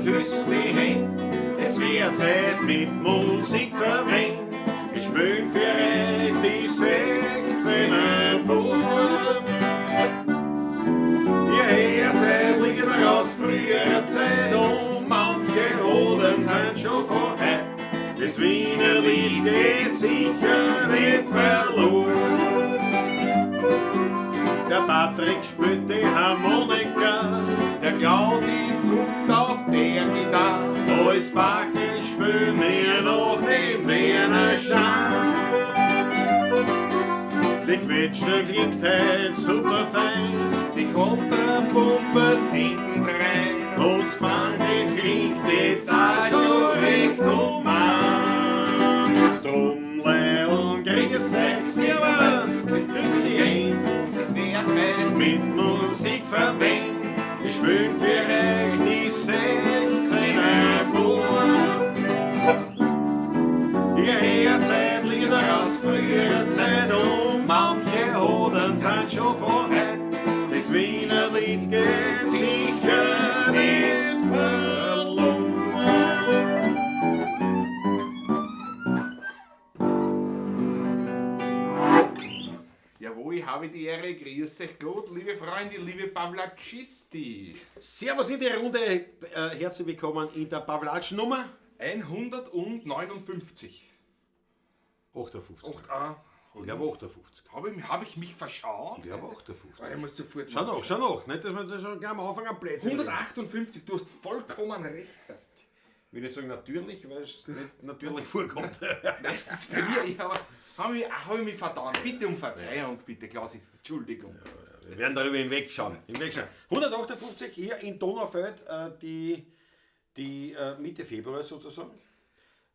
Servus, küss die Händ. Es wird Zeit mit Musik verwöhnt. Wir spielen für euch die 16er Buben. Ihr hört Zeit liegt aus früherer Zeit und manche Hoden sind schon von heut. Das Wiener Lied geht sicher nicht verloren. Der Patrick spielt die Harmonika, Der Klausi zupft auf der Gitarre. Als Backen spielen wir noch den Wiener Schein. Die Quetschner klingt heut super fein Die Kontrapumpe hinten rein. und das Bankel klingt jetzt auch schon recht human. Drum Leil'n, grüß euch, servus, grüß die Händ. Es wär Zeit Mit Musik verwöhnt, wir spielen für euch die 16er Buben. Ihr hört Zeit Lieder aus früherer Zeit und manche Hoden sind schon von heut. Das Wiener Lied geht sicher nicht verloren. Jawohl, habe die Ehre, grüß euch Gott, liebe Freunde, liebe Pavlatschisti. Servus in die Runde, herzlich willkommen in der Pavlatsch-Nummer 159. 58. 8, ah, Ich glaube 58. habe ich mich verschaut? Ich glaube 58. Ich muss sofort Schau nach, schau nach. Nicht, dass wir da schon gleich am Anfang am Plätzchen reden. 158, du hast vollkommen recht. Ich will nicht sagen natürlich, weil es nicht natürlich vorkommt. Meistens bei mir, ich habe hab ich mich vertan. Bitte um Verzeihung, bitte, Klausi. Entschuldigung. Wir werden darüber hinwegschauen. Hinwegschauen. 158 hier in Donaufeld, die Mitte Februar sozusagen.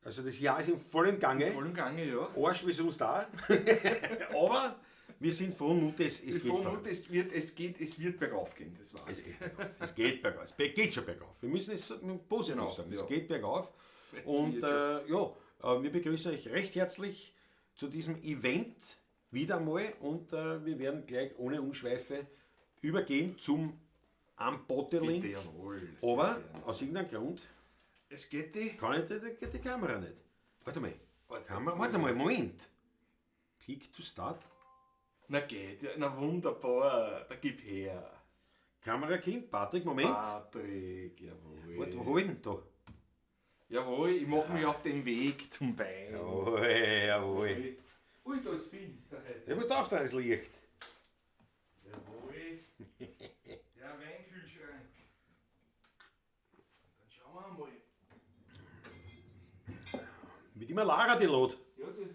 Also das Jahr ist in vollem Gange. Voll im Gange, ja. Arsch, wir sind uns da. Aber wir sind frohen Mutes, es geht Voll voran. Mut, es wird bergauf gehen, das war's. Es geht bergauf. Es geht bergauf. Es geht schon bergauf. Wir müssen es positiv Genau, sagen. ja. Es geht bergauf. Es Und wird wir begrüßen euch recht herzlich zu diesem Event wieder einmal. Und wir werden gleich ohne Umschweife übergehen zum Unbottling. Bitte, jawohl. sehr Aber gerne. aus irgendeinem Grund Es geht die. kann ich die Kamera nicht. Warte mal. Warte. Kamera, warte mal, Moment. Click to start. Na geht, ja, na wunderbar, da gib her. Kamerakind, Patrick, Moment. Patrick, jawohl. Warte, wo hab ich denn da? Jawohl, ich mache mich auf den Weg zum Wein. Jawohl, jawohl. Ui, da ist finster heute. Ja, musst du aufdrehen, das Licht. Jawohl. Der Weinkühlschrank. Dann schauen wir mal. Mit immer Lara die Lot. Ja, das ist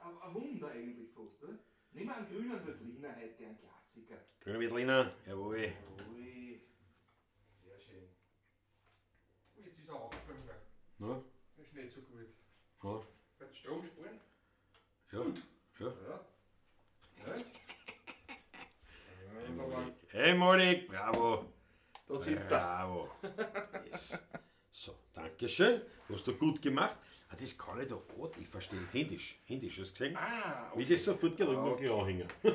ein Wunder eigentlich fast, oder? Nehmen wir einen grünen Veltliner heute, einen Klassiker. Grüner Veltliner, jawohl. Jawohl. Sehr schön. Ui, jetzt ist er angesprungen. Ja, Das ist nicht so gut. ja, Wird Strom sparen? ja. Ja. Ja. Ja. Wunderbar. Einmalig, bravo. Da sitzt er. Bravo. Yes. So, danke schön. Hast du gut gemacht. Ah, das kann ich da auch. Ich verstehe. Händisch. Händisch, hast du gesehen? Ah, Wie das sofort geht, Ah, okay. Gleich anhängen. Muss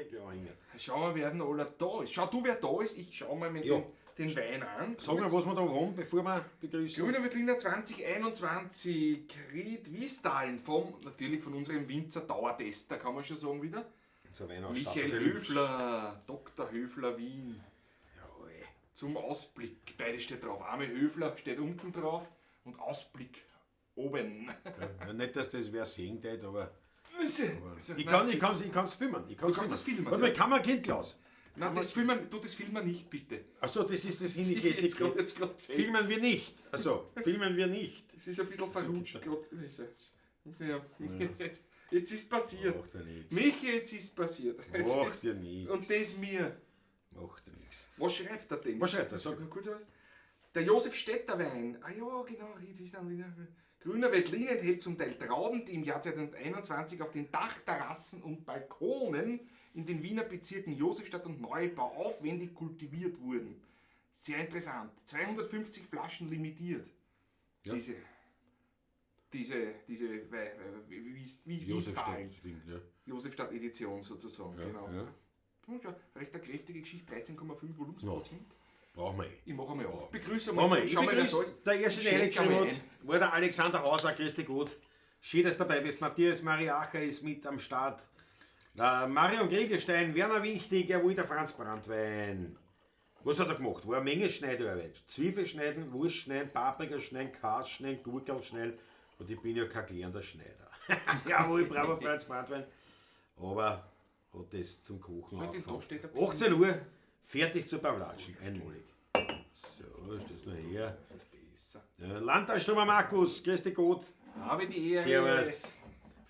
gleich anhängen. Schauen wir, wer denn alle da ist. Schau du, wer da ist. Ich schau mal mit Ja. den Wein an. Sag mal, was wir da haben, bevor wir begrüßen. Grüner Veltliner 2021, Ried Wiesdalen, natürlich von unserem Winzer Dauertester, kann man schon sagen wieder. Unser Weinausstatter Michael Deluxe. Höfler, Dr. Höfler Wien. Jawohl. Zum Ausblick, beides steht drauf. Arme Höfler steht unten drauf und Ausblick oben. Ja, nicht, dass das wer sehen tät, aber Ich ich kann's filmen. Ich kann's Du kannst das filmen, Warte mal, ja. Kamerakind, Klaus. Nein, das filmen, du, das filmen nicht, bitte. Achso, das ist das Ich Hinige. hab's grad gesehen. Filmen wir nicht. Also, filmen wir nicht. Es ist ein bisschen verrutscht. grad. Ja. Jetzt ist passiert. Macht ja nichts. Michi, jetzt ist passiert. Jetzt Macht ist- ja nichts. Und das mir. Macht ja nichts. Was schreibt er denn? Was schreibt er? Sag. Sag mal kurz was. Der Josef Stetter Wein. Ah ja, genau, Ried ist dann wieder. Grüner Veltlin enthält zum Teil Trauben, die im Jahr 2021 auf den Dachterrassen und Balkonen in den Wiener Bezirken Josefstadt und Neubau aufwendig kultiviert wurden. Sehr interessant. 250 Flaschen limitiert. Ja. Diese wie Josefstadt. Wiesdalen. Ding, ja. Josefstadt Edition sozusagen, Ja, genau. ja. Ja, recht eine kräftige Geschichte, 13,5 Volumensprozent. Brauchen wir eh. Ich mache einmal auf. Begrüße Brauchen mal. wir eh. Ich Schau mal, wer da begrüße, ist. der erste, der Schenk reingeschrieben einmal hat, war der Alexander Hauser. Grüß dich gut. Schön, dass du dabei bist. Matthias Mariacher ist mit am Start. Marion Kriegelstein, Werner Wichtig, jawohl, der Franz Brandwein. Was hat er gemacht? War eine Menge Schneidearbeit. Zwiebel schneiden, Wurst schneiden, Paprika schneiden, Käse schneiden, Gurkel schneiden. Und ich bin ja kein gelernter Schneider. Jawohl, bravo Franz Brandwein. Aber hat das zum Kochen Soll ich den angefangen. da steht ein bisschen- 18 Uhr, fertig zur Pavlatschen, einmalig. So, ist das noch her. Besser. Landtagsstürmer Markus, grüß dich Gott. Habe die Ehre. Servus.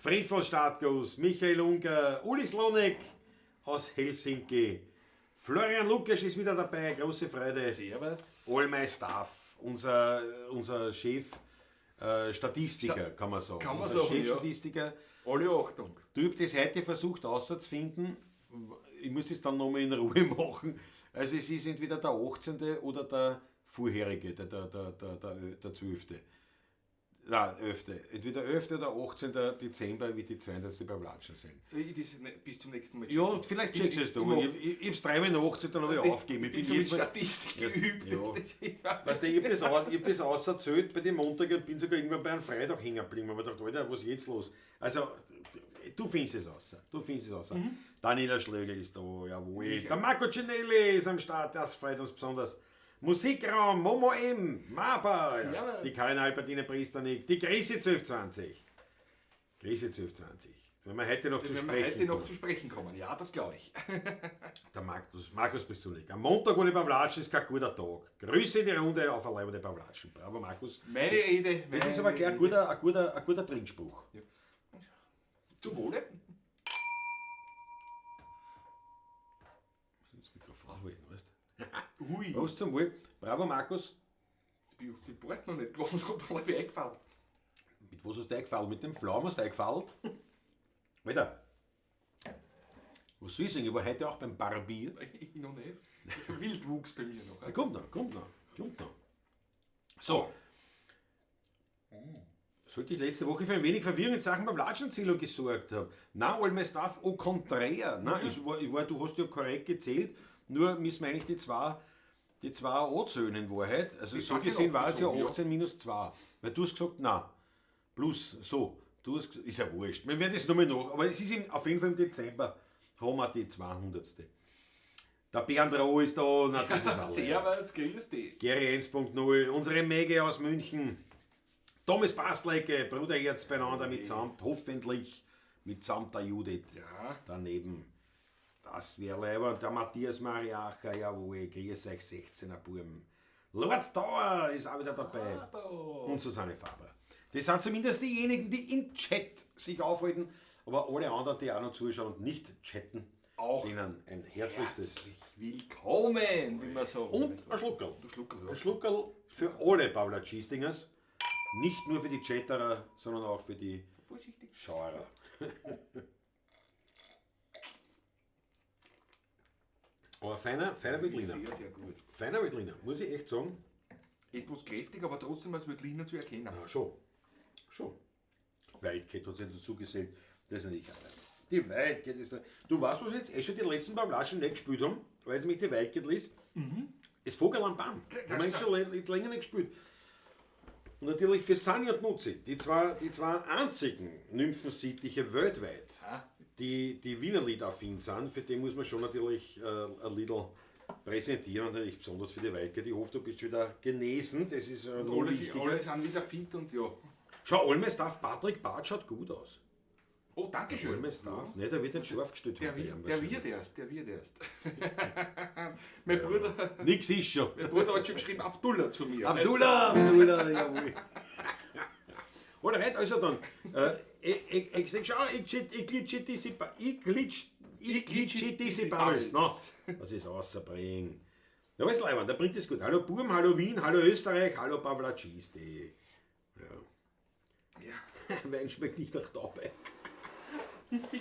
Fritzel Startgruß, Michael Unger, Uli Slonek aus Helsinki. Florian Lukas ist wieder dabei, große Freude. Servus. All my staff, unser Chef Statistiker, kann man sagen. Kann man unser sagen, ja. Chefstatistiker. Alle Achtung. Du, ich hab das heute versucht herauszufinden. Ich muss es dann nochmal in Ruhe machen. Also es ist entweder der 18. oder der vorherige, der 12. Nein, 11. Entweder 11. oder 18. Dezember wird die 200. Pavlatschen sein. Soll ich das bis zum nächsten Mal Ja, checken? vielleicht checkst du es Ich du. mach- Ich hab's dreimal nachgezählt, dann habe ich Weißt du, aufgegeben. Ich bin so jetzt mit mal- Statistik Ja, geübt. ja. Weißt du, ich hab das auserzählt bei dem Montag und bin sogar irgendwann bei einem Freitag hängen geblieben. Aber ich dachte, Alter, was ist jetzt los? Also, du findest es raus. Du findest es raus. Daniela Schlögl ist da, jawohl. Michael. Der Marco Cinelli ist am Start, das freut uns besonders. Musikraum, Momo M, Maba, Servus. die Karin Albertine Priesternick, die Grisi 1220. Grisi 1220. Wenn wir heute noch zu Wenn wir sprechen heute noch kommen. zu sprechen kommen. Ja, das glaube ich. Der Markus Pistulik. Am Montag ohne Pavlatschen ist kein guter Tag. Grüße in die Runde auf ein Leib Pavlatschen. Bravo, Markus. Meine Rede. Das ist aber gleich ein guter Trinkspruch. Ja. Zum Wohle. Das Mikrofon halten, weißt du? Hui. Prost zum Wohl. Bravo, Markus. Ich bin auf die Bord noch nicht geworden, ich bin eingefallen. Mit was hast du eingefallen? Mit dem Pflaumen hast du eingefallen? Alter. Was soll ich sagen? Ich war heute auch beim Barbier. Ich noch nicht. Wildwuchs bei mir noch. Ja, kommt noch, kommt noch, kommt noch. So. Sollte ich letzte Woche für ein wenig Verwirrung in Sachen Pavlatschenzählung gesorgt haben. Nein, all my stuff au contraire. Nein, du hast ja korrekt gezählt, nur müssen wir eigentlich die zwei anzählen in Wahrheit. Also Die so sind gesehen war es ja abgezogen, ja. 18 minus 2. Weil du hast gesagt, nein, plus so. Du hast, ist ja wurscht. Wir werden das nochmal nach. Aber es ist auf jeden Fall im Dezember haben wir die 200. Der Bernd Roh ist da. Na, das ist alle. Servus, grüß dich. Gary 1.0, unsere Mege aus München. Thomas Bastlecke, Bruderherz beieinander mitsamt, hoffentlich mitsamt der Judith. Ja. Daneben. Das wäre leider. Der Matthias Mariacher, jawohl, grüß euch 16er Burm. Lord Tower ist auch wieder dabei. Und Susanne Faber. Das sind zumindest diejenigen, die im Chat sich aufhalten, aber alle anderen, die auch noch zuschauen und nicht chatten, Auch denen ein herzlichstes. Herzlich willkommen, wie man sagt. Und ein Schluckerl. Du Schluckerl, ja. Ein Schluckerl für alle Pavla Cheestingers. Nicht nur für die Chatterer, sondern auch für die Vorsichtig. Schauerer. Aber feiner Veltliner. Sehr, sehr gut. Feiner Veltliner, muss ich echt sagen. Etwas kräftig, aber trotzdem als Veltliner zu erkennen. Ja, schon. Schon. Wildcat hat sich dazu gesehen. Das ist natürlich auch. Die Wildcat ist da. Du weißt, was jetzt eh schon die letzten paar Flaschen nicht gespielt haben, weil es mich die Wildcat liest. Das Vogel am Baum. Das Haben wir jetzt schon jetzt länger nicht gespielt. Und natürlich für Sani und Mutzi, die zwei einzigen Nymphensittiche weltweit, die Wiener Lied-affin sind, für die muss man schon natürlich ein Liedl präsentieren und natürlich besonders für die Wildcat. Ich hoffe, du bist wieder genesen, das ist noch wichtiger. Alle sind wieder fit und ja. Schau, all my stuff, Patrick Barth schaut gut aus. Oh, danke schön. All my stuff, ne, der wird nicht scharf gestellt. Der, bei ihm der wahrscheinlich. wird erst. Mein Bruder, Nix ist schon. mein Bruder hat schon geschrieben, Abdullah zu mir. Abdullah, Abdullah, jawohl. Alright, also dann. Ich sag, schau, ich glitsche diese Bubbles. No, was ist rausbringen? Ja, was ist leibend, der bringt es gut. Hallo Burm, hallo Wien, hallo Österreich, hallo Pavlacisti. Ja. Ja. Wein schmeckt nicht nach Taube.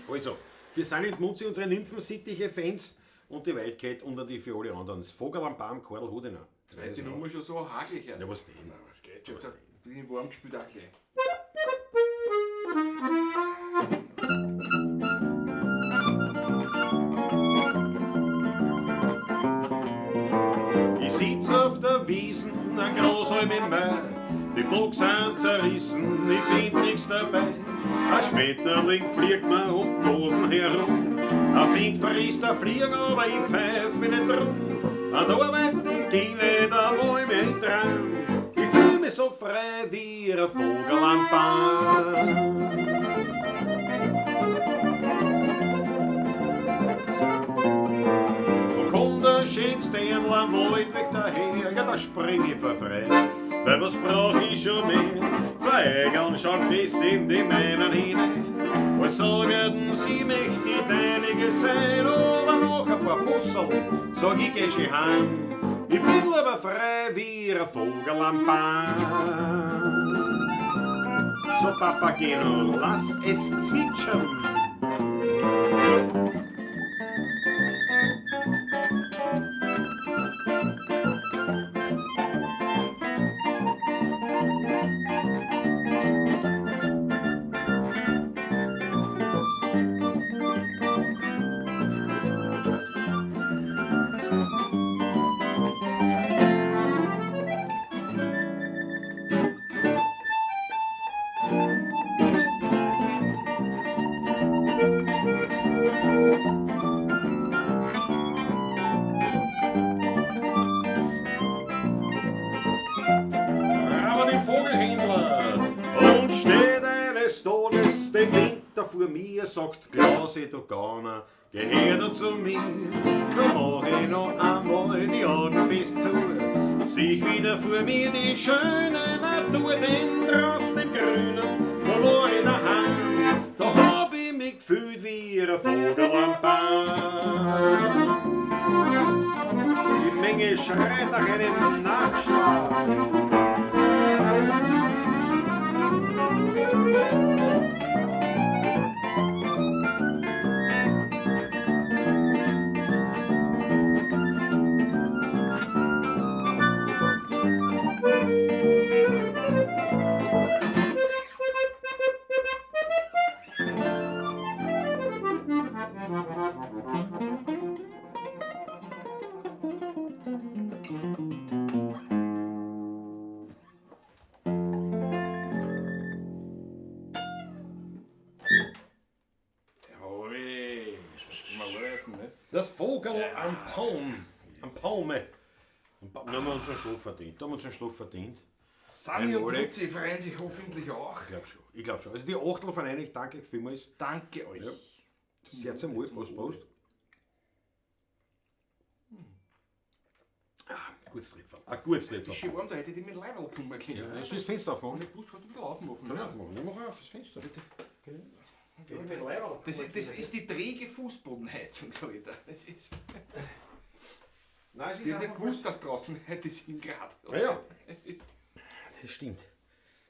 Also, für Sani und Mutzi, unsere Nymphensittiche Fans und die Wildcat und natürlich für alle anderen. Das Vogel am Baum, Karl Hodener. Zweite Also, Nummer schon so hagelig erst. Ja, was denn? Na, was geht schon? Was Da denn? bin ich warm gespielt auch gleich. Ich sitz der Wiesen, ein Großhalm im Mai. Die Box sind zerrissen, ich find nix dabei. Ein Schmetterling fliegt mir um die Nosen herum. Ein Fink frisst ein Flieger, aber ich pfeif mich nicht drum. An der Arbeit in Gine, da wo ich mich traum. Ich fühl mich so frei wie ein Vogel am Baum. Und kommt der schönste Dirndl am Waldweg daher, ja, da spring ich vor Freude, weil was brauch ich schon mehr? Zwei Eigeln schauen fest in die meinen hinein. Was sagen sie, möcht die deinige sein, aber noch ein paar Busserl, sag ich, geh schon heim. Ich bin aber frei wie ein Vogel am Baum. So, Papageno, lass es zwitschern. Aber den Vogelhändler und steht eines Tages dem Winter vor mir, sagt Klausi, du Gauner, geh her da zu mir. Da mach ich noch einmal die Augen fest zu, sieh wieder vor mir die schöne Natur, denn draußen im Grünen, da war ich daheim, da hab ich mich gefühlt wie ein Vogel am Baum. Die Menge schreit nach einem Nachschlag. Jawohl, das ist immer leid, ne? Das Vogel am Palm. Am Palme. Am da haben wir uns einen Schluck verdient. Da haben wir uns einen Schluck verdient. Sani und Einmalig. Luzi freuen sich hoffentlich auch. Ich glaub schon. Ich glaub schon. Also die Achtel von einig, danke euch vielmals. Danke euch. Ja. Sehr zum Wohl. Prost, Prost. Ah, gutes Tripferl. Ein gutes Tripferl. Ist schön warm, da hätte ich mit Leiberl kommen können. Ja, soll ich das Fenster aufmachen? Ich wusste, kannst du ein bisschen aufmachen. Kann ich aufmachen? Ich mach auf das Fenster. Das ist die träge Fußbodenheizung, sag ich da. Das ist, Nein, es ist ich hab nicht einfach- gewusst, dass draußen heute 7 Grad. Ja, ja. Es ist, Das stimmt.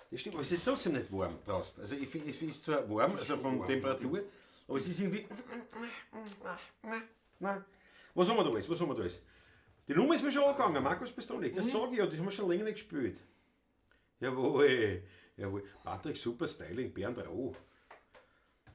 Das stimmt, aber es ist trotzdem nicht warm draußen. Also ich finde, es ist zwar warm, also von warm, Temperatur, aber es ist irgendwie. Nein. Was haben wir da alles? Was haben wir da alles? Die Nummer ist mir schon angegangen, Markus Pistolik, das sage ich ja, das haben wir schon länger nicht gespielt. Jawohl, jawohl. Patrick, super Styling, Bernd Roh.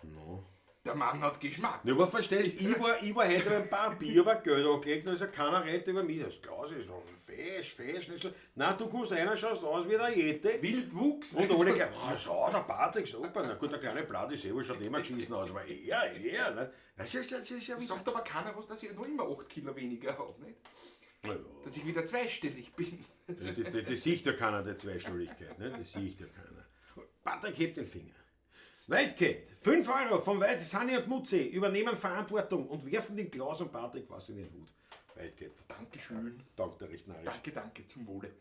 No. der Mann hat Geschmack. Ja, aber verstehst du, ich war heute beim Barbier, aber Geld angelegt, also keiner redet über mich. Das Glas ist noch fesch, fesch, nicht so. Nein, du kommst rein und schaust aus wie der Jete. Wildwuchs. Und alle gleich, oh, so, der Patrick, super. Na gut, der kleine Blatt ist selber, schaut immer geschissen aus, aber er, ne? Das ist, das ist ja wieder. Sagt aber keiner was, dass ich noch immer 8 Kilo weniger habe, nicht? Ja, Dass ich wieder zweistellig bin. das sieht ja keiner, die Zweistelligkeit, ne? Das sieht ja keiner. Patrick hebt den Finger. Wildcat, 5 Euro von Weit, Sani und Mutzi übernehmen Verantwortung und werfen den Klaus und Patrick was in den Hut. Wildcat, Dankeschön. dank der recht narrisch. Danke, danke, zum Wohle.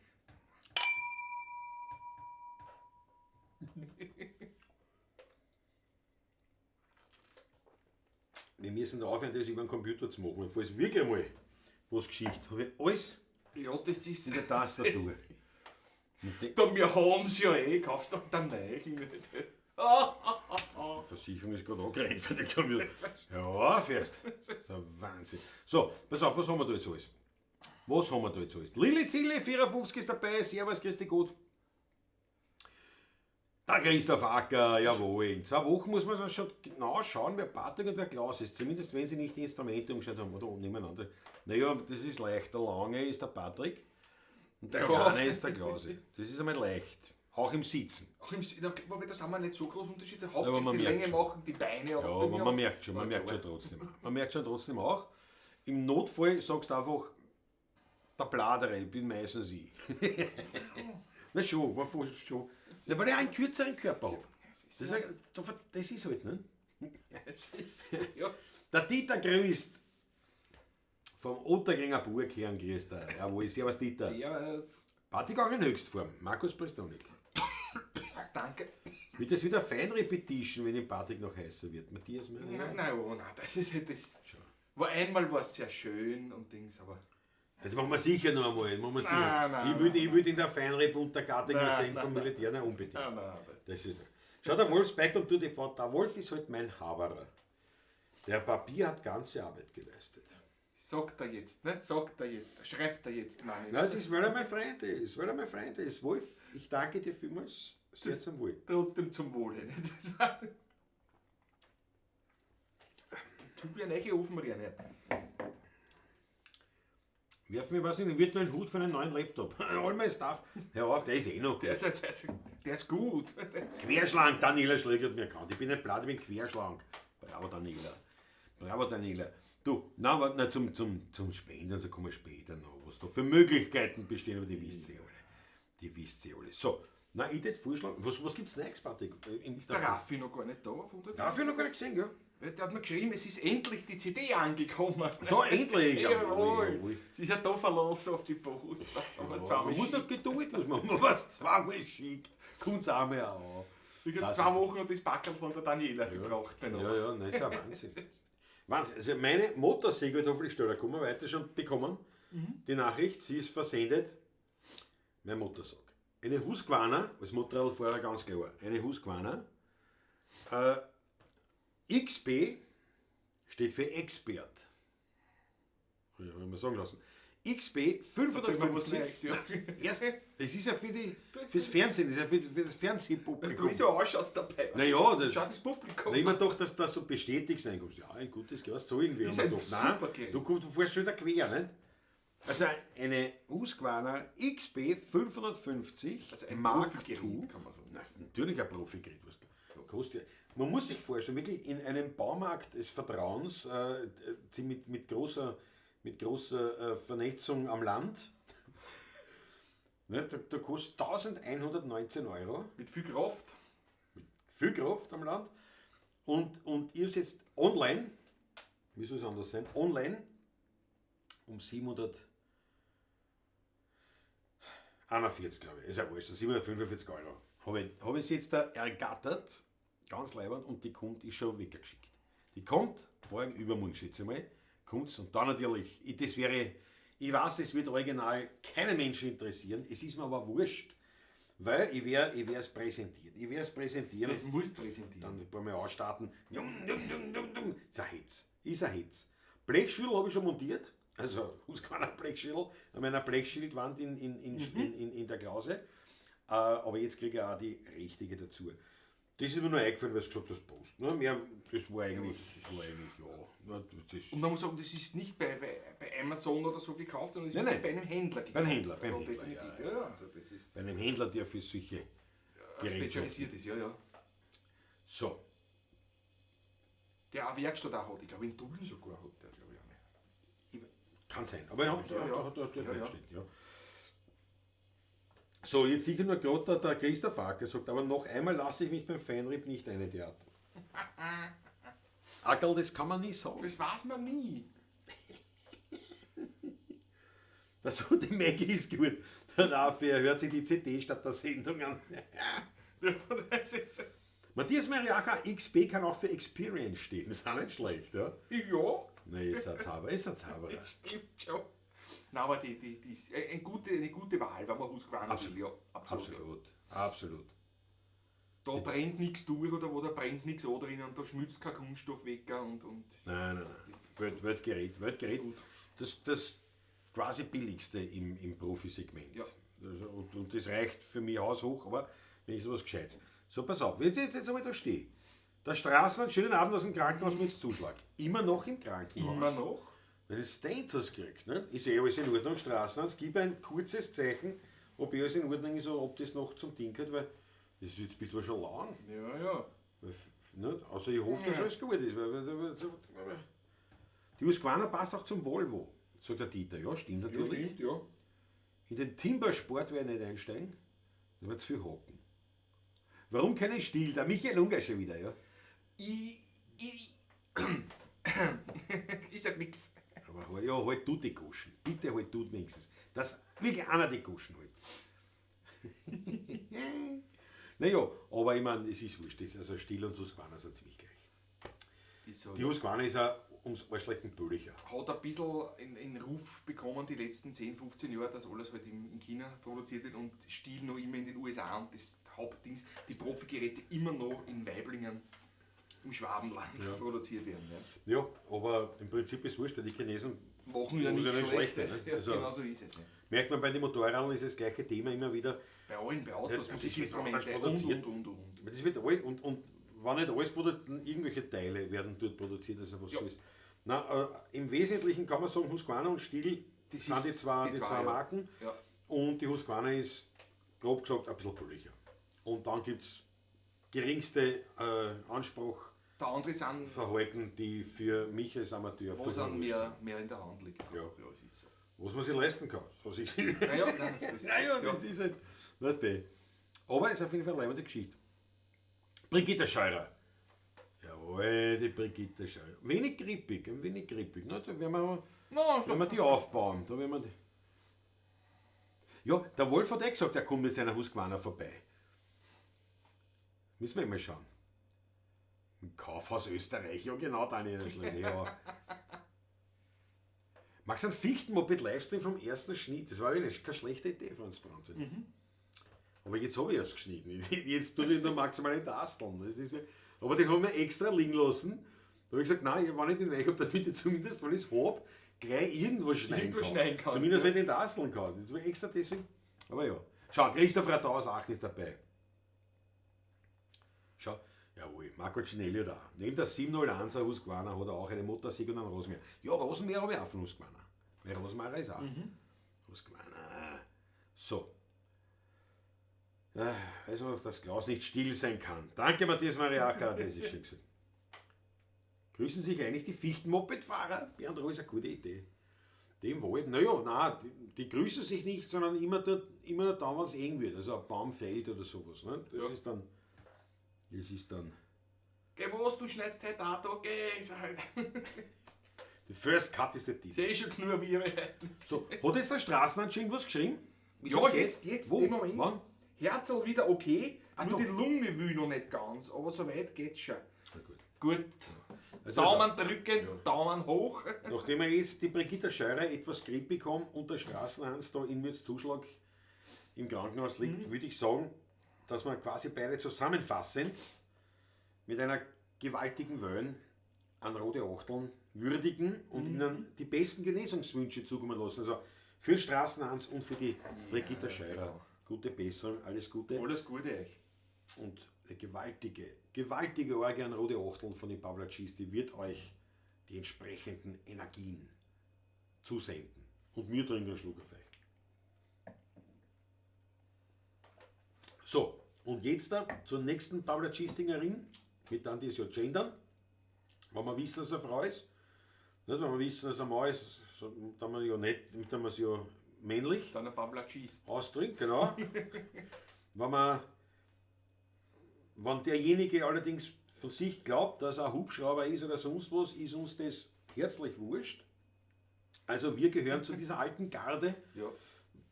Wir müssen da aufhören, das über den Computer zu machen, falls wirklich einmal was Geschichte habe ich alles Ja, das ist. in der Tastatur. Mit der Da, wir haben's ja eh, kaufst doch dann neuen. Die Versicherung ist gerade angerannt für den Computer. Ja, fährst. Das ist ein Wahnsinn. So, pass auf, was haben wir da jetzt alles? Was haben wir da jetzt alles? Lilly Zille, 54 ist dabei. Servus, grüß dich gut. Der Christoph Acker, jawohl. In 2 Wochen muss man dann schon genau schauen, wer Patrick und wer Klaus ist. Zumindest wenn sie nicht die Instrumente umgestellt haben oder nebeneinander. Naja, das ist leicht. Der Lange ist der Patrick. Und der Ja. Kleine ist der Klausi. Das ist einmal leicht. Auch im Sitzen. Auch im, wobei, das haben wir nicht so groß Unterschiede. Aber Hauptsächlich man die merkt Länge schon. machen, die Beine Ja, aus. bei aber mir. man merkt schon, man merkt schon trotzdem. Man merkt schon trotzdem auch. Im Notfall sagst du einfach, der Bladere, ich bin meistens ich. Na schon, war voll schon. Ja, weil ich einen kürzeren Körper habe. Das, ist- das ist halt, ne? Es ist, ja. Der Dieter grüßt. Vom Ottergringer Burgherrn grüßt er. Jawohl, servus Dieter. Servus. Patrick auch in Höchstform. Markus Pristonik. Danke. Wird das wieder Feinrepetition, wenn dem Patrick noch heißer wird? Matthias, meine? Nein, nein, oh, nein, das ist das. Schon. War einmal war es sehr schön und Dings, aber. Das machen wir sicher noch einmal. Machen wir sicher. Nein, nein, ich würde nein, ich würd in der Feinrep unter Gattinger Nein, sehen nein, vom Militär, nein, unbedingt. Nein, nein, Das ist Schau, der Wolf Spike und du TV, der Wolf ist halt mein Haberer. Der Papier hat ganze Arbeit geleistet. Sagt er jetzt, ne? Sagt er jetzt, schreibt er jetzt, nein. Na, es ist, weil er mein Freund ist, weil er mein Freund ist. Wolf, ich danke dir vielmals. Sehr zum Wohl. Trotzdem zum Wohle. Ne? Das war. Tu mir eine Ofenrerne. Werf mir was in, ich wird nur einen Hut für einen neuen Laptop. All my stuff. Hör auf, der ist eh noch gut. Der ist gut. Querschlank, Daniela Schläger hat mir erkannt. Ich bin nicht blatt, ich bin querschlank. Bravo, Daniela. Bravo, Daniela. Du, na, aber, na, zum Spenden, so kommen wir später noch, was da für Möglichkeiten bestehen, aber die wisst ihr alle. Die wisst ihr alle. So, na, ich tät vorschlagen, was gibt's Neues, Patrick? Ist der Raffi noch gar nicht da? Von der Raffi noch gar nicht gesehen, gell? Der hat mir geschrieben, es ist endlich die CD angekommen. Da endlich! Jawohl. Jawohl. Sie ist ja da verlassen auf die Post. Da war's Ja, zweimal man muss schick. noch Geduld, muss man was zweimal schickt, kommt's auch mal an. Ich hab Das 2 ist- Wochen und das Packerl von der Daniela gebraucht. Genau. Ja, ja, nein, ist ja Wahnsinn. Wahnsinn. Also meine Motorsäge wird hoffentlich schneller kommen, weil ich schon bekommen. Die Nachricht, sie ist versendet. Mein Motorsag. Eine Husqvarna, als Motorradfahrer ganz klar, eine Husqvarna. XB steht für Expert. Ja, hab ich mir sagen lassen. XB Erzähl mir was 550. Neues, ja. Erst, das ist ja fürs Fernsehen, das ist ja für das Fernsehpublikum. Dass du wie so ausschaust dabei. Naja, das, Schau das Publikum. na, immer doch, dass du das so bestätigst, reinkommst. Ja, ein gutes Glas, so irgendwie. Ist haben ein wir doch. Nein, super Gerät. du kommst, du fährst schon wieder quer, nicht? Also eine Husqvarna XB 550 Also ein Mark Profigerät, II. kann man sagen. Na, natürlich ein Profigerät. Was kostet ja. Man muss sich vorstellen, wirklich in einem Baumarkt des Vertrauens, mit großer, Vernetzung am Land, ne, da kostet 1119 Euro. Mit viel Kraft. Viel Kraft am Land. Und ihr habt jetzt online, wie soll es anders sein, online um 741, glaube ich, ist ja wurscht, 745 Euro. Habe ich sie jetzt da ergattert, ganz leibend, und die kommt, ist schon weggeschickt. Die kommt, morgen, übermorgen, schätze ich mal, kommt's. Und dann natürlich, das wäre, ich weiß, es wird original keinen Menschen interessieren, es ist mir aber wurscht, weil ich werde es präsentieren. Ich werde es präsentieren. Das musst du präsentieren. Dann ein paar Mal ausstarten. Jum, jum, jum, jum, jum. Ist ein Hetz. Ist ein Hetz. Blechschüttel habe ich schon montiert. Also Husqvarna Blechschüttel an meiner Blechschildwand in der Klause. Aber jetzt kriege ich auch die richtige dazu. Das ist mir nur eingefallen, weil du gesagt hast, Post. Ne? Mehr, das war eigentlich, ja. Na, das Und man muss sagen, das ist nicht bei Amazon oder so gekauft, sondern es ist Nein, nein. bei einem Händler gekauft. Beim Händler, beim Also Händler, definitiv. ja, Ja, also das ist bei einem Händler, der für solche Geräte spezialisiert ist, ja, ja. So, Der auch Werkstatt auch hat. Ich glaube in Tulln sogar hat der, glaube ich, auch nicht. Kann sein, aber er hat Ja, ja. ja, Ja, ja. ja. So, jetzt sicher nur gerade der Christoph Acker sagt, aber noch einmal lasse ich mich beim Feinripp nicht eine Theater. Ackerl, das kann man nie sagen. Das weiß man nie. Das so, die Maggie ist gut. Der Raffi, er hört sich die CD statt der Sendung an. Ja, das ist, Matthias Mariacher, XB kann auch für Experience stehen. Das ist auch nicht schlecht, ja? ja, Nein, ist ein Zauberer, ist ein Zauberer. das stimmt schon. Nein, aber die ist eine gute Wahl, wenn man Husqvarna Absolut. will. Ja, absolut. Absolut, absolut. Da brennt nichts durch oder wo da brennt nichts an drinnen, da schmilzt kein Kunststoff weg und Nein, nein, nein. Weltgerät, Weltgerät. Gut. Das quasi billigste im Profisegment. Ja. Also, und das reicht für mich haushoch, aber wenigstens was Gescheites. So, pass auf, jetzt einmal da stehe. Der Straßen, einen schönen Abend aus dem Krankenhaus mit Zuschlag. Immer noch im Krankenhaus. Immer noch? Wenn du Stent hast gekriegt, ne? Ist eh alles in Ordnung, Straßen, es gibt ein kurzes Zeichen, ob eh alles in Ordnung ist oder ob das noch zum Ding gehört, weil das ist jetzt bist du schon lang. Ja, ja. Weil, ne? Also ich hoffe, dass alles gut ist. Weil die Husqvarna passt auch zum Volvo, sagt der Dieter. Ja, stimmt Ja, natürlich. stimmt, ja. In den Timbersport werde ich nicht einsteigen, da wird zu viel Haken. Warum keinen Stiel? Der Michael Unger schon wieder, ja. Ich, ich, ich sag nix. Aber ja, halt du die Goschen. Bitte halt du wenigstens. Dass wirklich einer die Goschen halt. Naja, aber ich meine, es ist wurscht. Das, also Stiel und Husqvarna sind ziemlich gleich. Die Husqvarna ist auch ums Arschlecken billiger. Hat ein bisschen in Ruf bekommen die letzten 10, 15 Jahre, dass alles halt in China produziert wird und Stiel noch immer in den USA und das Hauptdings, die Profigeräte immer noch in Waiblingen im Schwabenland produziert werden. Ja. Ja, aber im Prinzip ist es wurscht, weil die Chinesen Machen ja Muss ja nichts nicht schlecht, Schlechtes. ne? Ja, Also- genau so ist es. Ja. merkt man bei den Motorrädern ist das gleiche Thema immer wieder. Bei allen, bei Autos, Ja, das wird Musikinstrumente anders produziert. und. Das wird all, und wenn nicht alles produziert, irgendwelche Teile werden dort produziert, also was Ja. so ist. Na, im Wesentlichen kann man sagen, Husqvarna und Stihl Das sind ist die zwei ja. Marken. Ja. Und die Husqvarna ist, grob gesagt, ein bisschen billiger. Und dann gibt es geringste Anspruchverhalten, Der andere sind, die für mich als Amateur was vollkommen an wurscht mehr, sind. mehr in der Hand liegt. Ja. Ja, es ist so. Was man sich leisten kann. So sich Naja, nein, das, Naja, das ist halt, weißt du. Aber es ist auf jeden Fall eine leibende Geschichte. Brigitte Scheurer. Jawohl, die Brigitte Scheurer. Wenig grippig, ein wenig grippig. Ne? Da werden wir, No, so. werden wir die aufbauen. Da werden wir die. Ja, der Wolf hat eh gesagt, er kommt mit seiner Husqvarna vorbei. Müssen wir mal schauen. Im Kaufhaus Österreich, ja genau, Daniel Schleine, ja. Magst du einen Fichtenmoped Livestream vom ersten Schnitt? Das war wirklich keine schlechte Idee, Franz Brandt. Aber jetzt habe ich es geschnitten. Jetzt tue ich nur maximal in Tasteln. Das ist ja, aber den habe ich mir extra liegen lassen. Da habe ich gesagt, nein, wenn ich den reich habe, damit ich zumindest, wenn ich es habe, gleich irgendwo schneiden Irgendwo kann. schneiden kannst, zumindest, ja. wenn ich den tasteln kann. Das war extra deswegen. Aber ja. Schau, Christoph Radau aus Aachen ist dabei. Schau, jawohl, Marco Cinelli da. Neben der 701er Husqvarna hat er auch eine Motorsäge und einen Rosenmeer. Ja, Rosenmeer habe ich auch von Husqvarna. Weil Rosenmeer ist auch. Husqvarna. So. Also, dass Klaus nicht still sein kann. Danke, Matthias Mariacher, das ist schön gesagt. Grüßen sich eigentlich die Fichten-Moped-Fahrer? Bernd Roh ist eine gute Idee. Dem Wald, naja, nein, die grüßen sich nicht, sondern immer, dort, immer nur dann, wenn es eng wird. Also ein Baum fällt oder sowas. Ne? Das Ja. ist dann. Das ist dann. Geh was, du schneidest heute auch da, geh. Sag halt. The first cut is the deep. Ist ja eh schon genug Bier. So, hat jetzt der Straßenhand schon irgendwas geschrieben? Ist Ja, okay? jetzt, Wo? dem Moment. Wann? Herzl wieder okay, Ah, nur doch. die Lunge will noch nicht ganz, aber soweit geht's schon. Na gut. Gut. Also, Daumen drücken, Daumen hoch. Nachdem wir jetzt die Brigitte Scheurer etwas grippig haben und der Straßenhans da in Mürzzuschlag im Krankenhaus liegt, würde ich sagen, dass wir quasi beide zusammenfassend mit einer gewaltigen Wöhn an Rote Achteln würdigen und ihnen die besten Genesungswünsche zukommen lassen. Also für den Straßenhans und für die Brigitte Scheurer. genau. Gute Besserung, alles Gute. Alles Gute euch. Und eine gewaltige, gewaltige Orgie an Rote Achteln von den Pavlatschis, die wird euch die entsprechenden Energien zusenden. Und mir trinken einen Schluck auf euch. So, und jetzt da zur nächsten Pavlatschistingerin, mit dann die ist ja gendern, wenn wir wissen, dass er eine Frau ist. Nicht, wenn wir wissen, dass er ein Mann ist, so, dann wir ja nicht, dann wir es ja männlich Dann ein Pavlatschist. ausdrückt, genau. Wenn derjenige allerdings von sich glaubt, dass er ein Hubschrauber ist oder sonst was, ist uns das herzlich wurscht. Also wir gehören zu dieser alten Garde Ja.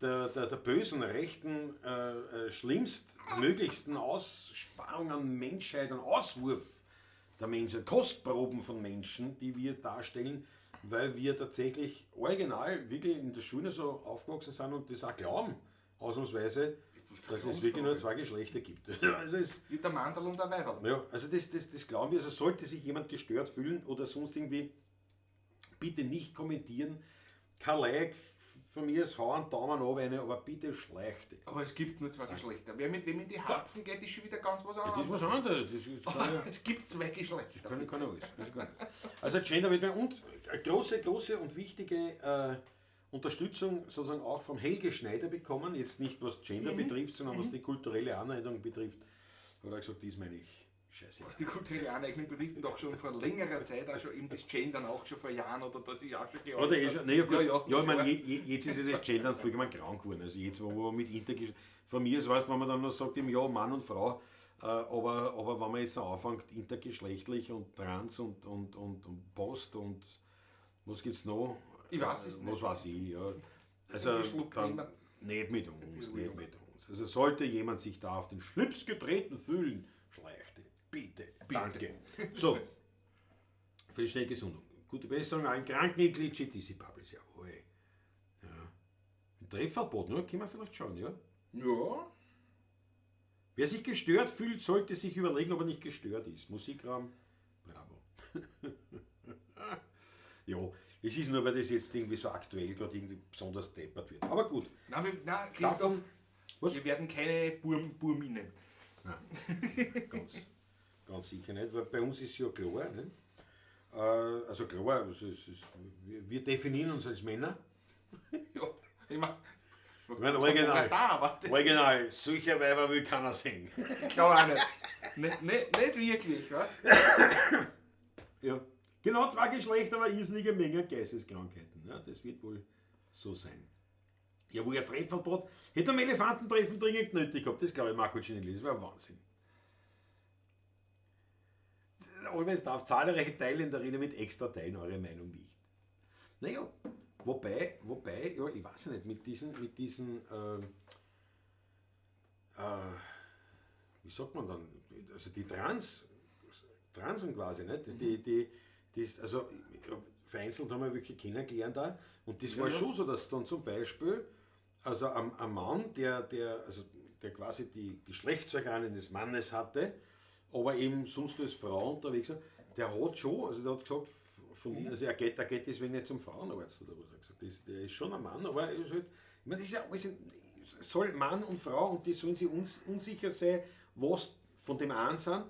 der bösen, rechten, schlimmstmöglichsten Aussparung an Menschheit, an Auswurf der Menschheit, Kostproben von Menschen, die wir darstellen, weil wir tatsächlich original wirklich in der Schule so aufgewachsen sind und das auch glauben, ausnahmsweise, dass es wirklich nur zwei Geschlechter gibt. Also es, Wie der Mandel und der Weiberl. ja, also das glauben wir. Also sollte sich jemand gestört fühlen oder sonst irgendwie, bitte nicht kommentieren, kein Like, Von mir ist hau einen Daumen ab, eine, aber bitte schlechte. Aber es gibt nur zwei Geschlechter. Wer mit wem in die Hapfen geht, ist schon wieder ganz was Ja, das anderes. ist was anderes. Das ist, kann ja, Es gibt zwei Geschlechter. kann alles. Das ist gar nicht. Also Gender wird und große, große und wichtige Unterstützung sozusagen auch vom Helge Schneider bekommen. Jetzt nicht was Gender betrifft, sondern was die kulturelle Aneignung betrifft. Hat er gesagt, dies meine ich. Scheiße. Was die kulturelle Aneignung betrifft und auch schon vor längerer Zeit, auch schon eben das Gendern auch schon vor Jahren oder das ist auch schon geäußert. Oder eh schon, nee, ja, gut. Ja, ja, ja, ich meine, jetzt ist es das Gendern vollkommen krank geworden. Also jetzt, wo man mit Intergesch... Von mir aus, weißt, wenn man dann noch sagt, eben, ja, Mann und Frau, aber wenn man jetzt noch anfängt, intergeschlechtlich und trans und Post und was gibt's noch? Ich weiß es nicht. Was weiß ich, ja. Also Einen Schluck dann nehmen. nicht mit uns, nicht mit uns. Also sollte jemand sich da auf den Schlips getreten fühlen, schleichte. Bitte, danke. So, für die schnelle Gesundung. Gute Besserung allen Kranken, Iglitschi, Dizzy Bubbles, jawohl. Ja. Ein Trepferlbad, ne? Können wir vielleicht schauen, ja? Ja. Wer sich gestört fühlt, sollte sich überlegen, ob er nicht gestört ist. Musikraum, bravo. Ja, es ist nur, weil das jetzt irgendwie so aktuell gerade irgendwie besonders deppert wird. Aber gut. Nein, wir, nein, Christoph, Davon, was? wir werden keine Burminen. Nein, ganz, ganz sicher nicht, weil bei uns ist ja klar, ne? Also klar, also es ist, wir definieren uns als Männer. Ja, ich meine, Ich meine, original, Da, aber das original, solche Weiber will keiner sehen. glaube ich auch nicht. Nicht, nicht. Nicht wirklich, weißt du? Ja. Genau, zwei Geschlechter, aber irrsinnige Menge Geisteskrankheiten. Ja, das wird wohl so sein. Ja, wo ihr Trepfelbrot, hätte am Elefantentreffen dringend nötig gehabt, das glaube ich, Marco Cinelli, das wäre Wahnsinn. Always darf zahlreiche Teile in der Arena mit extra teilen, eure Meinung nicht. Naja, wobei, ja, ich weiß ja nicht, mit diesen, wie sagt man dann, also die Transen quasi, nicht? Die also vereinzelt haben wir wirklich kennengelernt da und das Ja, war ja. schon so, dass dann zum Beispiel, also ein Mann, der quasi die Geschlechtsorgane des Mannes hatte, aber eben sonst als Frau unterwegs war, der hat schon, also der hat gesagt, von, also er geht deswegen nicht zum Frauenarzt oder was. Er hat gesagt, der ist schon ein Mann, aber er ist halt, ich meine, das ist ja alles, soll Mann und Frau und die sollen sich unsicher sein, was von dem einen sind,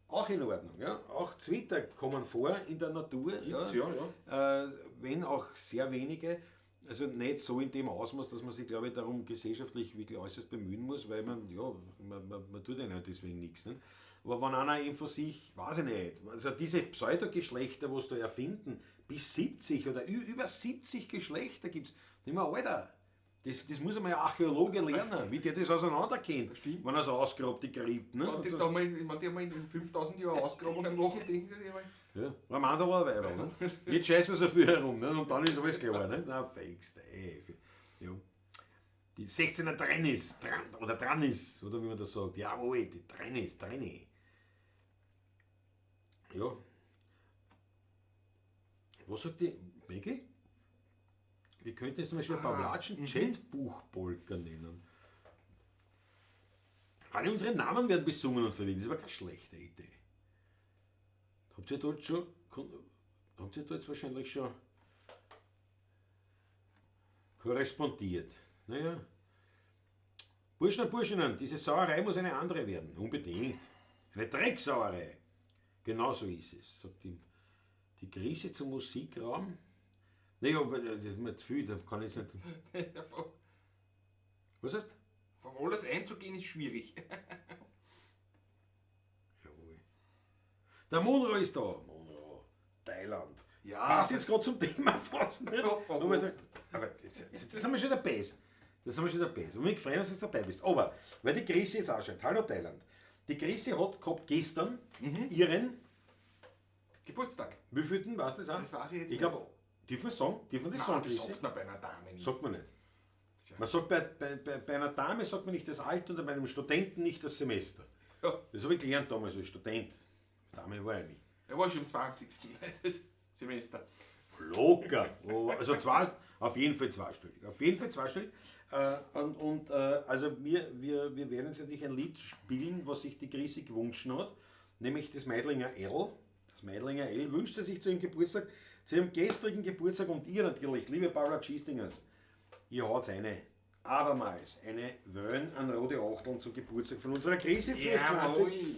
auch in Ordnung. Ja? Auch Zwitter kommen vor in der Natur, Gibt's, ja, ja, ja. Wenn auch sehr wenige, also nicht so in dem Ausmaß, dass man sich, glaube ich, darum gesellschaftlich wirklich äußerst bemühen muss, weil man, ja, man tut ja nicht deswegen nichts. Ne? Aber wenn einer eben von sich, weiß ich nicht, also diese Pseudogeschlechter, was da erfinden, bis 70 oder über 70 Geschlechter gibt es, nicht mehr, Alter, das muss einmal ein Archäologe lernen, wie der das auseinanderkennt, wenn er so ausgrabt, die Krippen. Ne? Und die, da mal, ich meine, die haben in 5000 Jahren Ausgrabungen machen, denken sie sich, Ja, ein Mann oder ein Weiberl, ne? Jetzt scheißen wir so viel herum, ne? Und dann ist alles klar, ne? Na, fakes, ey. Ja. Die 16er Trennis, oder Trannis, oder wie man das sagt. Jawohl, die Trennis, Trenni. Ja. Was sagt die Maggie? Wir könnten es zum Beispiel Pawlatschen Chatbuchpolka nennen. Alle unsere Namen werden besungen und verwendet. Das ist aber keine schlechte Idee. Habt ihr dort schon, habt ihr dort jetzt wahrscheinlich schon korrespondiert? Naja. Burschen und Burschinnen, diese Sauerei muss eine andere werden. Unbedingt. Eine Drecksauerei. Genau so ist es, sagt ihm. Die Krise zum Musikraum. Naja, aber das ist mir zu viel, da kann ich jetzt nicht. Was heißt? Auf alles einzugehen ist schwierig. Jawohl. Der Monroe ist da. Monroe, Thailand. Ja. Passt jetzt gerade zum Thema fast nicht. Ja, aber das haben wir schon dabei. Das haben wir schon dabei. Und mich freuen, dass du jetzt dabei bist. Aber, weil die Chrissy jetzt auch schaut. Hallo Thailand. Die Chrissy hat gehabt gestern ihren Geburtstag. Wievielten, weißt du das auch? Das weiß ich jetzt Ich glaube, dürfen wir sagen? Dürfen wir das sagen, Nein, das Chrissy? sagt man bei einer Dame nicht. Sagt man nicht. Man sagt bei einer Dame sagt man nicht das Alter und bei einem Studenten nicht das Semester. Ja. Das habe ich gelernt damals als Student. Dame war ich nie. Er war schon im 20. Semester. Locker. Also zwei, auf jeden Fall zweistellig. Auf jeden Fall zweistellig. Also wir werden jetzt natürlich ein Lied spielen, was sich die Chrissy gewünscht hat, nämlich das Meidlinger L. Das Meidlinger L wünschte sich zu ihrem Geburtstag, zu ihrem gestrigen Geburtstag und ihr natürlich, liebe Paula Cheestingers, Ihr haut's eine. Abermals eine Wöhn an rote Achteln zu Geburtstag von unserer Krise 1220, Jawohl.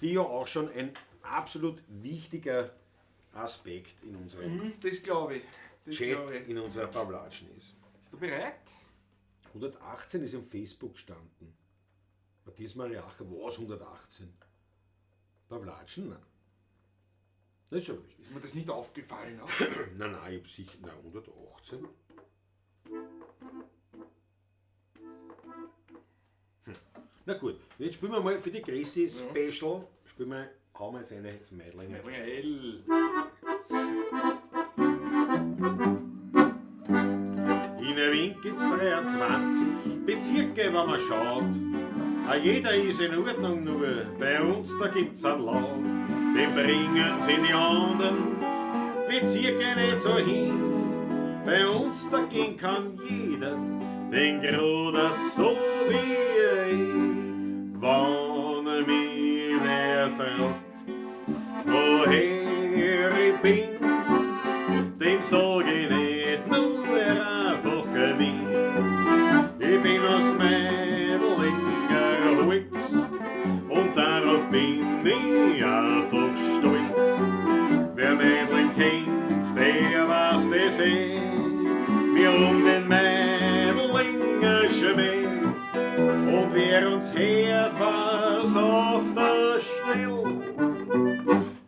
die ja auch schon ein absolut wichtiger Aspekt in unserem Das glaube ich. Das Chat, glaub ich. in unserer Pavlatschen ist. Bist du bereit? 118 ist im Facebook gestanden. Matthias Mariacher, was 118? Pavlatschen? Nein. Das ist ja wurscht. Ist mir das nicht aufgefallen? Auch? Nein, nein, ich hab sicher. Nein, 118. Hm. Na gut, jetzt spielen wir mal für die Chrissy Special. Spielen wir, hauen wir jetzt eine das Mädlein. L. In Wien gibt's 23 Bezirke, wenn man schaut. A jeder ist in Ordnung, nur bei uns da gibt's einen Laut. Den bringen sie die anderen Bezirke nicht so hin. Bei uns da gehen kann jeder den Gruder so wie ich. Wann mich wer fragt, woher ich bin, dem sag ich nicht nur einfach Wien. Ich bin aus Meidlinger Holz und darauf bin ich einfach stolz. Wer Meidling kennt, der weiß das eh. Wir um den Meidlinger Schmäh. Und wer uns hört, was auf der Stelle.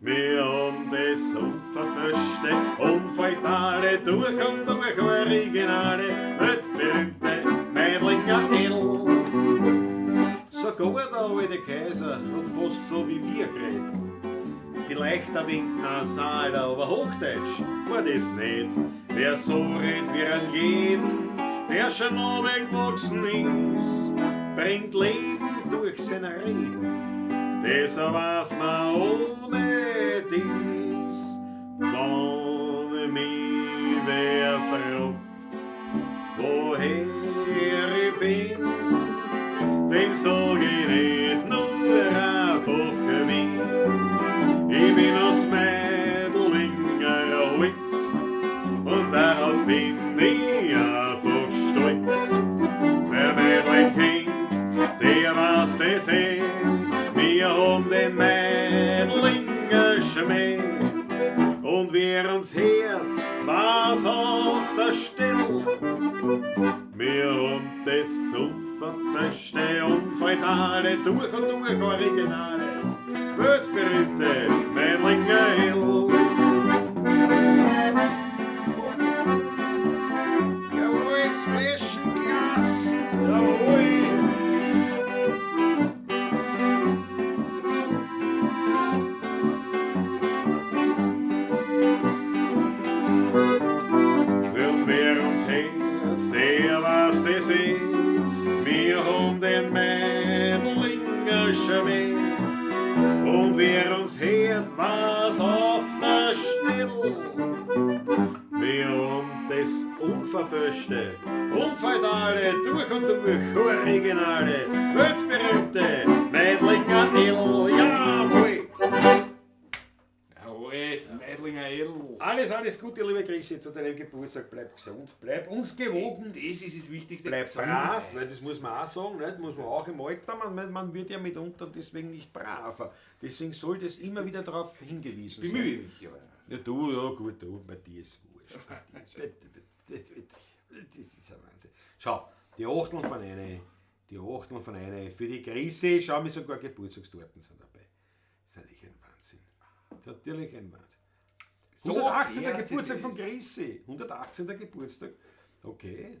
Wir haben das unverfälschte, unfeitale, durch und durch originale, weltberühmte Meidlinger Edel. Sogar der alte Kaiser hat fast so wie wir geredet. Vielleicht ein wenig nasaler, aber Hochdeutsch war das nicht. Wer so redet wie an jeden, der schon runtergewachsen ist, bringt Leben durch sein Reden. Das weiß man ohne dies. Wann mich wer fragt, woher ich bin, dem sag ich nicht nur einfach Wien. Ich bin aus Meidlinger Holz und darauf bin ich einfach stolz. Wer Meidling kennt, der weiß das eh. Wir haben den Meidlinger Schmäh. Und wer uns hört, weiß auf der Stelle. Wir haben das unverfälschte, unfeitale, durch und durch originale, weltberühmte Meidlinger Hill. Jawohl, das Flaschenglas. Jawohl. Und wer uns hört, der weiß das eh. Wir haben den Meidlinger Schmäh. Und wer uns hört, weiß auf der Stelle. Wir haben das unverfälschte, unfeitale, durch und durch originale, weltberühmte Meidlinger Edel. Jawohl! Jawohl, das Meidlinger Edel. Alles, alles Gute, liebe Christi, zu deinem Geburtstag. Bleib gesund, bleib uns gewogen. Das ist das Wichtigste. Bleib Gesundheit. brav, weil das muss man auch sagen, nicht? Muss man auch im Alter, man wird ja mitunter deswegen nicht braver. Deswegen sollte es immer wieder darauf hingewiesen sein. Bemühe mich aber. Ja, du, ja gut, du, bei dir ist wurscht. Bei dir ist, das ist ein Wahnsinn. Schau, die Achteln von eine, die Achteln von eine, für die Krise, schau mir sogar Geburtstagstorten sind dabei. Das ist natürlich ein Wahnsinn. Das ist natürlich ein Wahnsinn. So 118. gehört sich Geburtstag von das. Chrissy. 118. Geburtstag. Okay.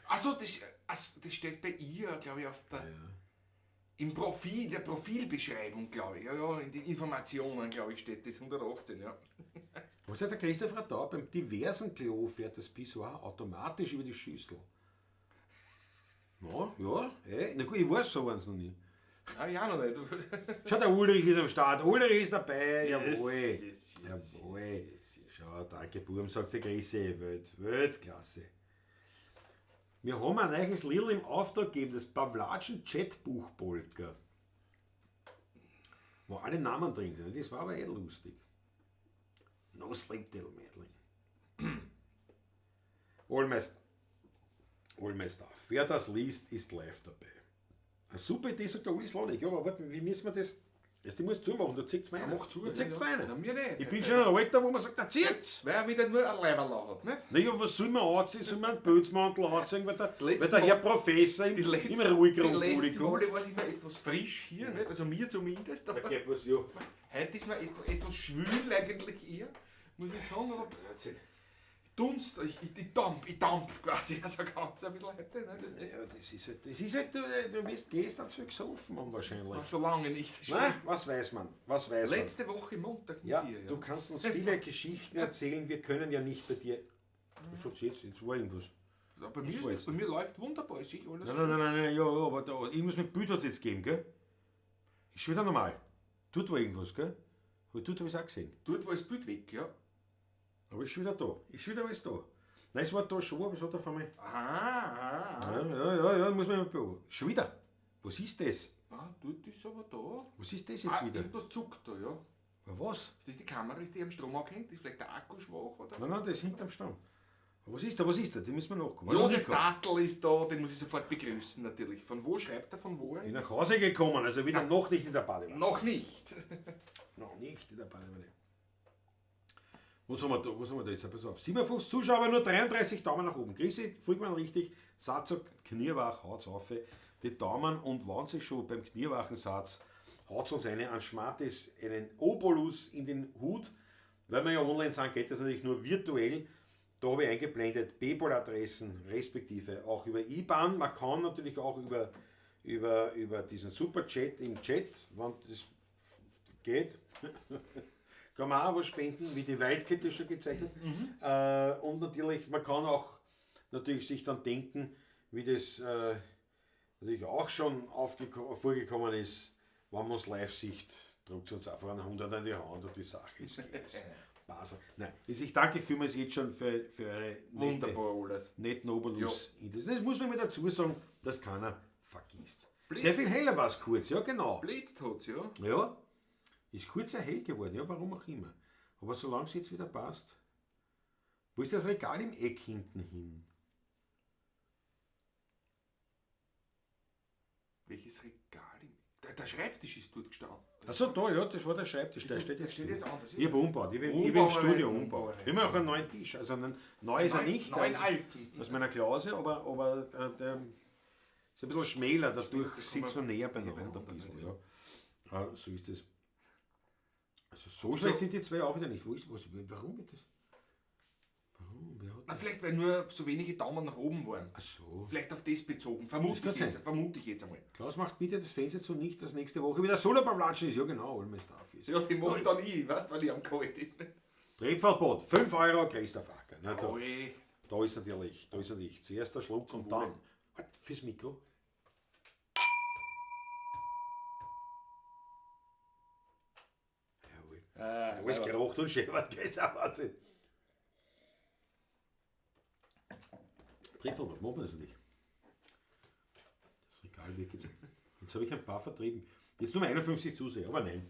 Achso, das steht bei ihr, glaube ich, auf der. Im Profil, der Profilbeschreibung, glaube ich. Ja, ja, in den Informationen, glaube ich, steht das 118, ja. Was hat der Christopher da? Beim diversen Klo fährt das Pissoir automatisch über die Schüssel. Ja, ja, eh. Na gut, ich weiß sowas noch nie. Ah, ja, noch nicht. Schau, der Ulrich ist am Start. Ulrich ist dabei. Jawohl. Yes, yes, Jawohl. yes, yes. Schau, danke, Burm, sagt sie Grüße. Welt, Weltklasse. Wir haben ein neues Lidl im Auftrag gegeben, das Pavlatschen Chatbuch Polka. Wo alle Namen drin sind. Das war aber eh lustig. No sleep till Mädling. All my, all my stuff. Wer das liest, ist live dabei. Eine super Idee, sagt der Uli Slonik. Ja, aber warte, wie müssen wir das? Erst, ich muss zumachen, da zieht's mir Ja, einer. mach zu. Da zieht's ja, mir einer. Na, mir nicht. Ich bin schon in einem Alter, wo man sagt, da zieht's! Weil er wieder nur ein Leiberl hat, nicht? Naja, was soll man anziehen? Soll man einen Pelzmantel anziehen, weil der, Letzten weil der Herr Mal- Professor im, Die letzten, im Ruhegrund die letzten kommt? Male war es immer etwas frisch hier, nicht? Also mir zumindest. Aber Okay, was, ja. heute ist mir etwas schwül eigentlich eher, muss ich sagen. Aber Dunst, ich dampf quasi, also ganz ein bisschen heute. Ne? Ja, das ist halt, du wirst gestern zu viel gesoffen haben wahrscheinlich. Das, schon lange nicht. Na, was weiß man? Was weiß man? Letzte Woche Montag mit Ja, dir. Ja. du kannst uns viele Geschichten erzählen, wir können ja nicht bei dir. Was hat's jetzt? Jetzt war irgendwas. Ja, bei, mir war ist, jetzt bei mir läuft wunderbar, ich sehe alles. Nein, nein, nein, nein, nein, ja, ja, aber da, irgendwas mit Bild hat es jetzt gegeben, gell? Ist schon wieder normal. Dort war irgendwas, gell? Aber dort habe ich es auch gesehen. Dort war das Bild weg, ja. Aber ist schon wieder da. Ist schon wieder alles da. Nein, es war da schon, aber es hat auf einmal. Ah, ah, ah. Ja, ja, ja, ja, muss man mal beobachten. Schon wieder. Was ist das? Ah, dort ist aber da. Was ist das jetzt Ah, wieder? irgendwas zuckt da, ja. Aber was? Ist das die Kamera, ist die am Strom angehängt? Ist vielleicht der Akku schwach? Oder? Nein, nein, das hängt am Stamm. Aber was ist da? Was ist da? Die müssen wir nachkommen. Josef Dattel ist da, den muss ich sofort begrüßen natürlich. Von wo schreibt er, von wo? Ich bin nach Hause gekommen, also wieder noch nicht in der Badewanne. Noch nicht. Noch nicht in der Badewanne. Was haben wir da, was haben wir da jetzt? Pass auf. 57 Zuschauer, nur 33 Daumen nach oben. Grüße, vollkommen richtig. Satz, Knierwach, haut's auf. Die Daumen und wann sich schon beim Knierwachensatz, haut uns eine an Schmattes, einen Obolus in den Hut. Weil wir ja online sind, geht das natürlich nur virtuell. Da habe ich eingeblendet PayPal-Adressen, respektive auch über IBAN. Man kann natürlich auch über diesen Super-Chat im Chat, wenn das geht, kann man auch was spenden, wie die Waldkette schon gezeigt hat. Und natürlich, man kann auch natürlich sich dann denken, wie das natürlich auch schon vorgekommen ist, wenn man uns live sieht, druckt uns einfach einen 100 in die Hand und die Sache ist gegessen. Basel. Nein, also ich danke vielmals jetzt schon für eure Wunderbar alles. netten Obolus. Das muss man mir dazu sagen, dass keiner vergisst. Blitz. Sehr viel heller war es kurz, ja genau. Blitzt hat's, ja. Ja, ist kurz sehr hell geworden, ja, warum auch immer. Aber solange es jetzt wieder passt. Wo ist das Regal im Eck hinten hin? Welches Regal? Der Schreibtisch ist dort gestanden. Achso, da, ja, das war der Schreibtisch. Der Das steht der jetzt, steht jetzt anders. Ich habe umgebaut, ich habe im Umbauerei, Studio umgebaut. Umbauerei. Ich habe auch einen neuen Tisch, also einen, neu ist er nicht, der Neuen ist alten. aus meiner Klause, aber der ist ein bisschen schmäler, dadurch sitzt man näher beieinander ein bisschen. Ja. Ah, so ist das. Also so schlecht sind die zwei auch wieder nicht. Wo ist, was, warum wird das? Warum? Wer hat Na, vielleicht, weil nur so wenige Daumen nach oben waren. Ach so. Vielleicht auf das bezogen. Vermute, Das kann ich jetzt, vermute ich jetzt einmal. Klaus macht bitte das Fenster zu nicht, dass nächste Woche wieder Solo-Pavlatschen ist. Ja genau, all my stuff ist. Ja, die mache dann ich, weißt du, weil ich am kalt ist. Triebverbot, 5 Euro, Christoph Acker. Na, da, Oi. da ist natürlich, zuerst der Schluck und dann. Halt, fürs Mikro. Jawohl. Alles gerocht und scheppert, gell, ist auch Wahnsinn. Triebverbot, machen wir das nicht. Das Regal wird jetzt. Jetzt habe ich ein paar vertrieben. Jetzt nur 51 Zuseher, aber nein.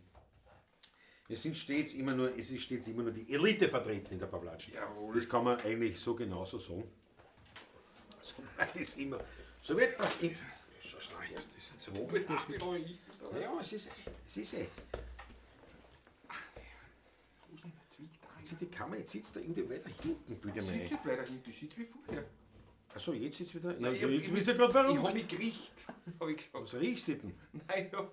Es sind stets immer nur, es ist stets immer nur die Elite vertreten in der Pavlatschen. Jawohl. Das kann man eigentlich so genauso sagen. So wird das immer. So wird das immer. So ist das jetzt Wo ist das wieder ich? Naja, es ist eh. Hosen, Zwick da. Also die Kamera, jetzt sitzt da irgendwie weiter hinten, bitte mal. Sitzt nicht weiter hinten, sitzt wie vorher. Achso, jetzt sitzt wieder. Ja, ich hab- jetzt ich- bist du gerade Ich warum. hab mich gericht, hab ich gesagt. Was riechst du denn? Nein, ja.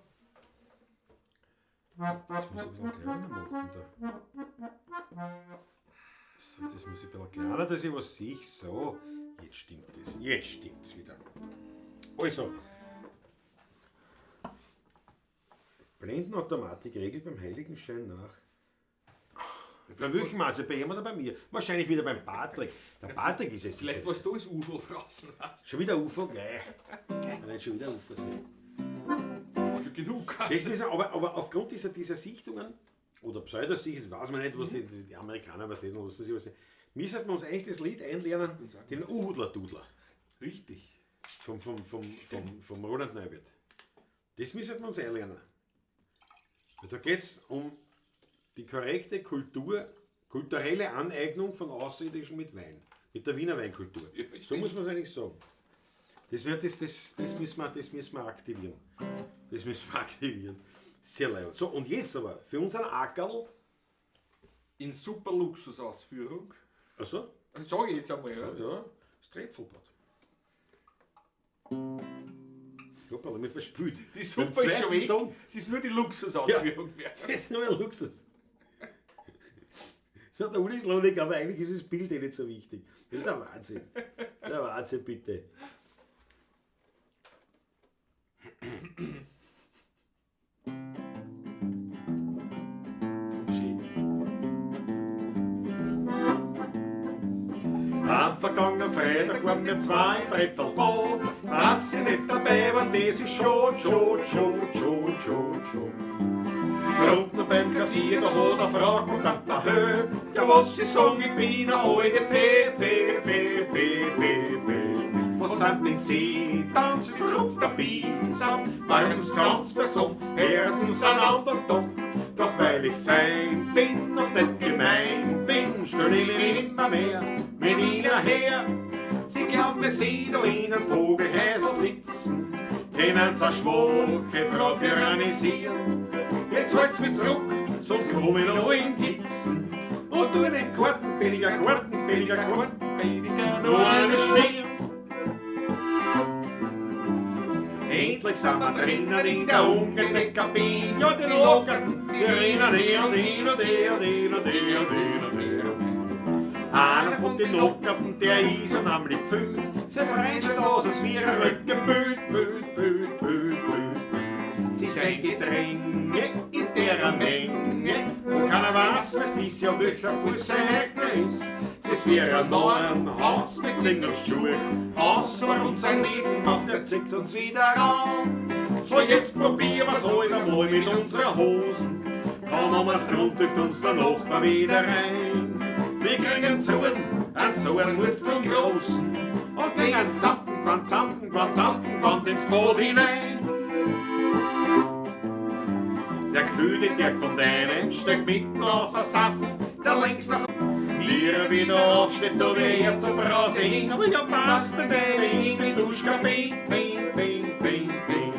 Das muss ich ein bisschen kleiner machen da. So, das muss ich ein bisschen kleiner, dass ich was sehe. So, jetzt stimmt es. Jetzt stimmt's wieder. Also, Blendenautomatik regelt beim Heiligenschein nach. Bei welchem also? Bei ihm oder bei mir? Wahrscheinlich wieder beim Patrick. Der Patrick ist jetzt Vielleicht sicher. warst du das UFO draußen. Weißt Schon wieder UFO? Geil. Nein, schon wieder UFO sein. du? War schon genug. Das müssen, aber aufgrund dieser Sichtungen oder Pseudosichtungen, weiß man nicht, was die Amerikaner, was die noch, was das ist, müssen wir uns eigentlich das Lied einlernen, den Uhudler-Dudler Richtig. vom Roland Neuwirth. Das müssen wir uns einlernen. Weil da geht es um die korrekte kulturelle Aneignung von Außerirdischen mit Wein. Mit der Wiener Weinkultur. Ja, So stimmt. muss man es eigentlich sagen. Das, wird, das, das, das, müssen wir, das müssen wir aktivieren. Das müssen wir aktivieren. Sehr leibend. So, und jetzt aber, für unseren Ackerl, In super Luxusausführung. also, Sag ich jetzt einmal, ja. ja, das Trepfelbad. Hoppala, mir verspült. Die Suppe Beim ist schon zweiten weg. Ton. Es ist nur die Luxusausführung. Ja. Das ist nur ein Luxus. So, der Uli ist lohnig, aber eigentlich ist das Bild eh nicht so wichtig. Das ist ein Wahnsinn. Das ist ein Wahnsinn, bitte. Schön. Am vergangenen Freitag waren wir zwei im Trepfelbad. Dass sie nicht dabei waren, das ist schon, schon, schon, schon, schon, schon. Unten beim Kassier, da hat er gefragt und dann der Höhe. Ja, was sie sagen, ich bin eine alte Fee, Fee, Fee, Fee, Fee, Fee. Was sind denn Sie? Dann sie zupft der Biesam, waren's ganz person, Herden sind andern dumm. Doch weil ich fein bin und nicht gemein bin, stell ich mich immer mehr mit ihnen her. Sie glauben, wenn sie da in einem Vogelhäusl sitzen, können sie eine schwache Frau tyrannisieren. Jetzt holt's mich zurück, sonst komm ich noch in die Hitzen. Und du in den Karten, billiger Karten, billiger Karten, Billiger nur eine Schmier. Endlich sind wir drinnen in der Umkleidekabine. Ja, die Lockerten, die rennen her und hin und her und hin und her und hin und her. Einer von den Lockerten, der ist und nämlich gefühlt. Sein Freund schaut aus, als wäre er Röntgen. Büt, büt, büt, büt, büt. Sie sind Gedränge in derer Menge und keiner weiß mehr gewiss, ja, welcher Fuß sein eigener ist. Es ist wie ein Haus mit Zingersschuhe, außer unser Nebenmann, der zieht uns wieder an. So, jetzt probieren wir's halt einmal mit unserer Hosen. Kaum wir's rund, dürft uns der Nachbar wieder rein. Wir kriegen Zorn, einen Zorn muss den Großen und gehen Zampen, quan, Zampen, quan, Zampen, quan ins Boot hinein. Der Gefühle, der kommt rein, steckt mitten auf der Saft, der links nach wie er wieder aufsteht, da wär er zur Brause hin, aber ja passt der in die Duschkabine, bin, bin, bin, bin.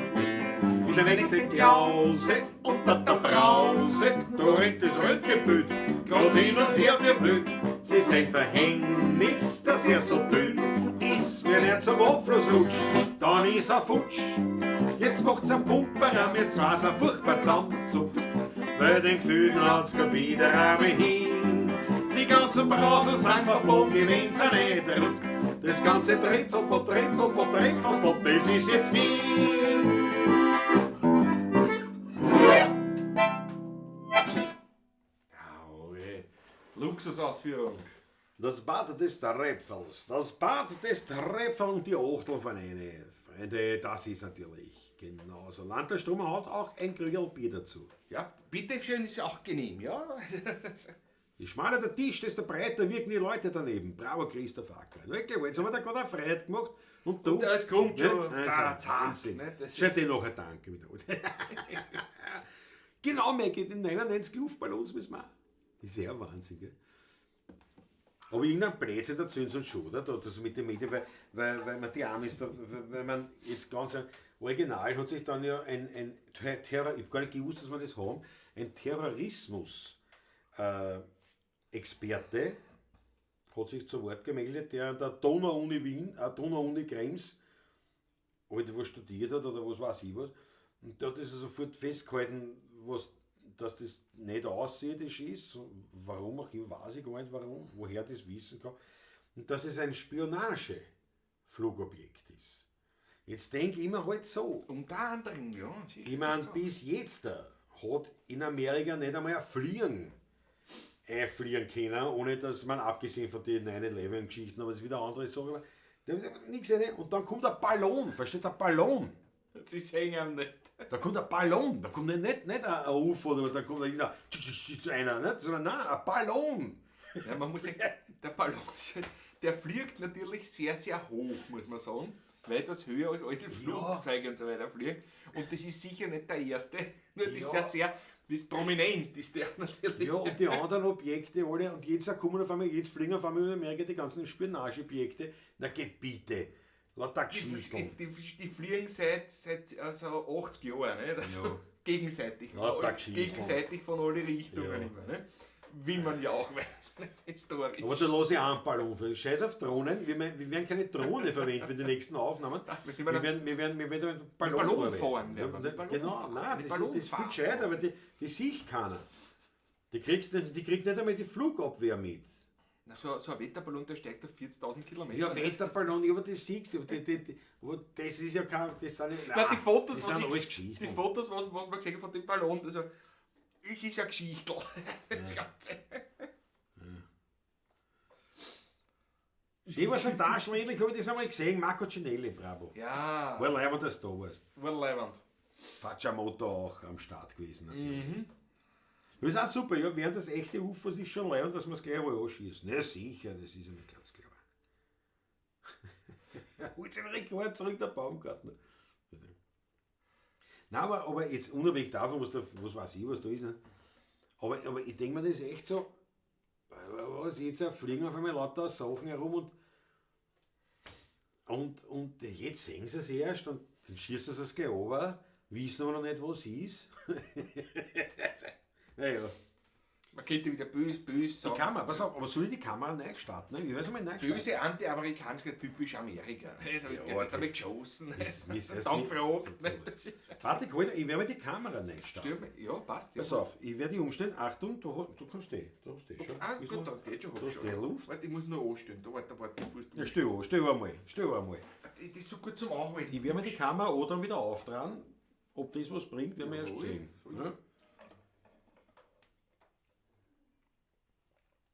In der nächsten Klause unter der Brause, da rennt das Röntgenbild, grad hin und her wie blöd. Sie ist ein Verhängnis, dass er so dünn ist, wenn er zum Abfluss rutscht, dann ist er futsch. Jetzt macht's ein Pumperer, mir zwar so furchtbar zusammenzuckt, weil den Gefühlen hat's grad wieder einmal hin. Die ganzen Brausen sind verbogen, wenn's er nicht rückt. Das ganze Trepfelbot, Trepfelbot, Trepfelbot, das ist jetzt mir. Au, ey. Luxusausführung. Das Bad des Trepfels, das Bad des Trepfels und die Achtel von eine. Freunde, das ist natürlich genauso. Landestromer hat auch ein Krügerl Bier dazu. Ja, bitteschön ist auch genehm, ja? Je schmaler der Tisch, desto breiter wirken die Leute daneben. Bravo, Christoph Acker. Wirklich, jetzt haben wir da gerade eine Freude gemacht. Und du? Das kommt schon. Ne? Da, Also, zack, Wahnsinn. ne? Das Schreib dir noch ein Danke wieder. Genau, Maggie, den 99 Luftballons müssen wir auch. Das ist ja Wahnsinn, gell? Aber irgendein Blödsinn dazu sind schon, oder? Das mit den Medien, weil man die Amis, da, weil man jetzt ganz original hat sich dann ja ein Terror, ich hab gar nicht gewusst, dass wir das haben, ein Terrorismus Experte hat sich zu Wort gemeldet, der an der Donau-Uni Wien, Donau-Uni Krems, halt was studiert hat oder was weiß ich was. Und da hat er sofort festgehalten, dass das nicht außerirdisch ist. Warum auch immer, weiß ich gar nicht warum, woher das wissen kann. Und dass es ein Spionageflugobjekt ist. Jetzt denke ich mir halt so. Unter anderem, ja. sicher. Ich meine, bis jetzt da hat in Amerika nicht einmal ein Fliegen einfliegen können, ohne dass man, abgesehen von den 9-11-Geschichten, aber es ist wieder eine andere Sache, aber da ist nichts rein. Und dann kommt ein Ballon, versteht, ein Ballon. Sie sehen ihn nicht. Da kommt ein Ballon, da kommt nicht ein UFO, oder da kommt irgendein einer, nicht? Sondern nein, ein Ballon. Ja, man muss sagen, der Ballon, ist halt, der fliegt natürlich sehr, sehr hoch, muss man sagen. Weitaus höher als alle Flugzeuge und so weiter fliegen. Und das ist sicher nicht der erste. Nur das ist Ja. ja sehr, Bist prominent, ist der natürlich. Ja, und die anderen Objekte alle, und jetzt kommen auf einmal, jetzt fliegen auf einmal in Amerika die ganzen Spionageobjekte. Na geht bitte. Lauter Geschichten. Die fliegen seit also 80 Jahren, nicht? Also Ja. gegenseitig. Lauter Geschichten. Gegenseitig von alle Richtungen Ja. immer. Ne? Wie man ja auch weiß, historisch. Aber da lasse ich auch einen Ballon fliegen. Scheiß auf Drohnen, wir werden keine Drohne verwenden für die nächsten Aufnahmen. Wir Wir werden mit Ballon, Ballon arbeiten. fahren werden wir, Ja, mit Ballon genau, fahren. nein, Mit das ist viel Ballonfahren. gescheiter, aber die sieht keiner. Die kriegt nicht einmal die Flugabwehr mit. Na, so ein Wetterballon, der steigt auf 40.000 Kilometer. Ja, Wetterballon, ja, aber das siehst du. Aber das ist ja kein. Das sind, ja, Nein, die Fotos, das was sind ich, alles Geschichten. Die Fotos, was man gesehen hat von dem Ballon, also, ich ist eine Geschichte. Das Ganze. Schön war's am Taschen, endlich habe ich das einmal gesehen. Marco Cinelli, bravo. Ja, War leibend, dass du da warst. war leibend. Facciamoto auch am Start gewesen natürlich. Das ist auch super, ja, während das echte UFOs ist schon leibend, dass wir es gleich einmal anschießen. Ja, sicher, das ist ja nicht ganz klar. Holt den Rekord zurück, der Baumgartner. Nein, aber jetzt unabhängig davon, was weiß ich, was da ist. Ne? Aber ich denke mir, das ist echt so, was jetzt fliegen auf einmal lauter Sachen herum und jetzt sehen sie es erst und dann schießen sie es gleich runter, wissen aber noch nicht, was ist. Naja. Man könnte wieder böse, böse Die sagen. Kamera, pass auf, aber soll ich die Kamera neu starten? Ich weiß einmal neu starten. Böse anti-amerikanische, typisch Amerika. Da wird Ja, jetzt damit geschossen. Dann gefragt. Warte, ich werde mal die Kamera neu starten. Stimmt, ja, passt. Ja. Pass auf, ich werde die umstellen. Achtung, du kannst eh. Du hast eh schon. Ah, Ist gut, noch- dann geht schon. Du hast schon. eh Luft. Warte, ich muss nur anstellen. Da, warte, warte, ich muss Ja, stell an, stell einmal. Das ist so gut zum Anhalten. Ich werde mir die Kamera auch dann wieder auftragen. Ob das was bringt, werden wir erst Jawohl, sehen. so Ja.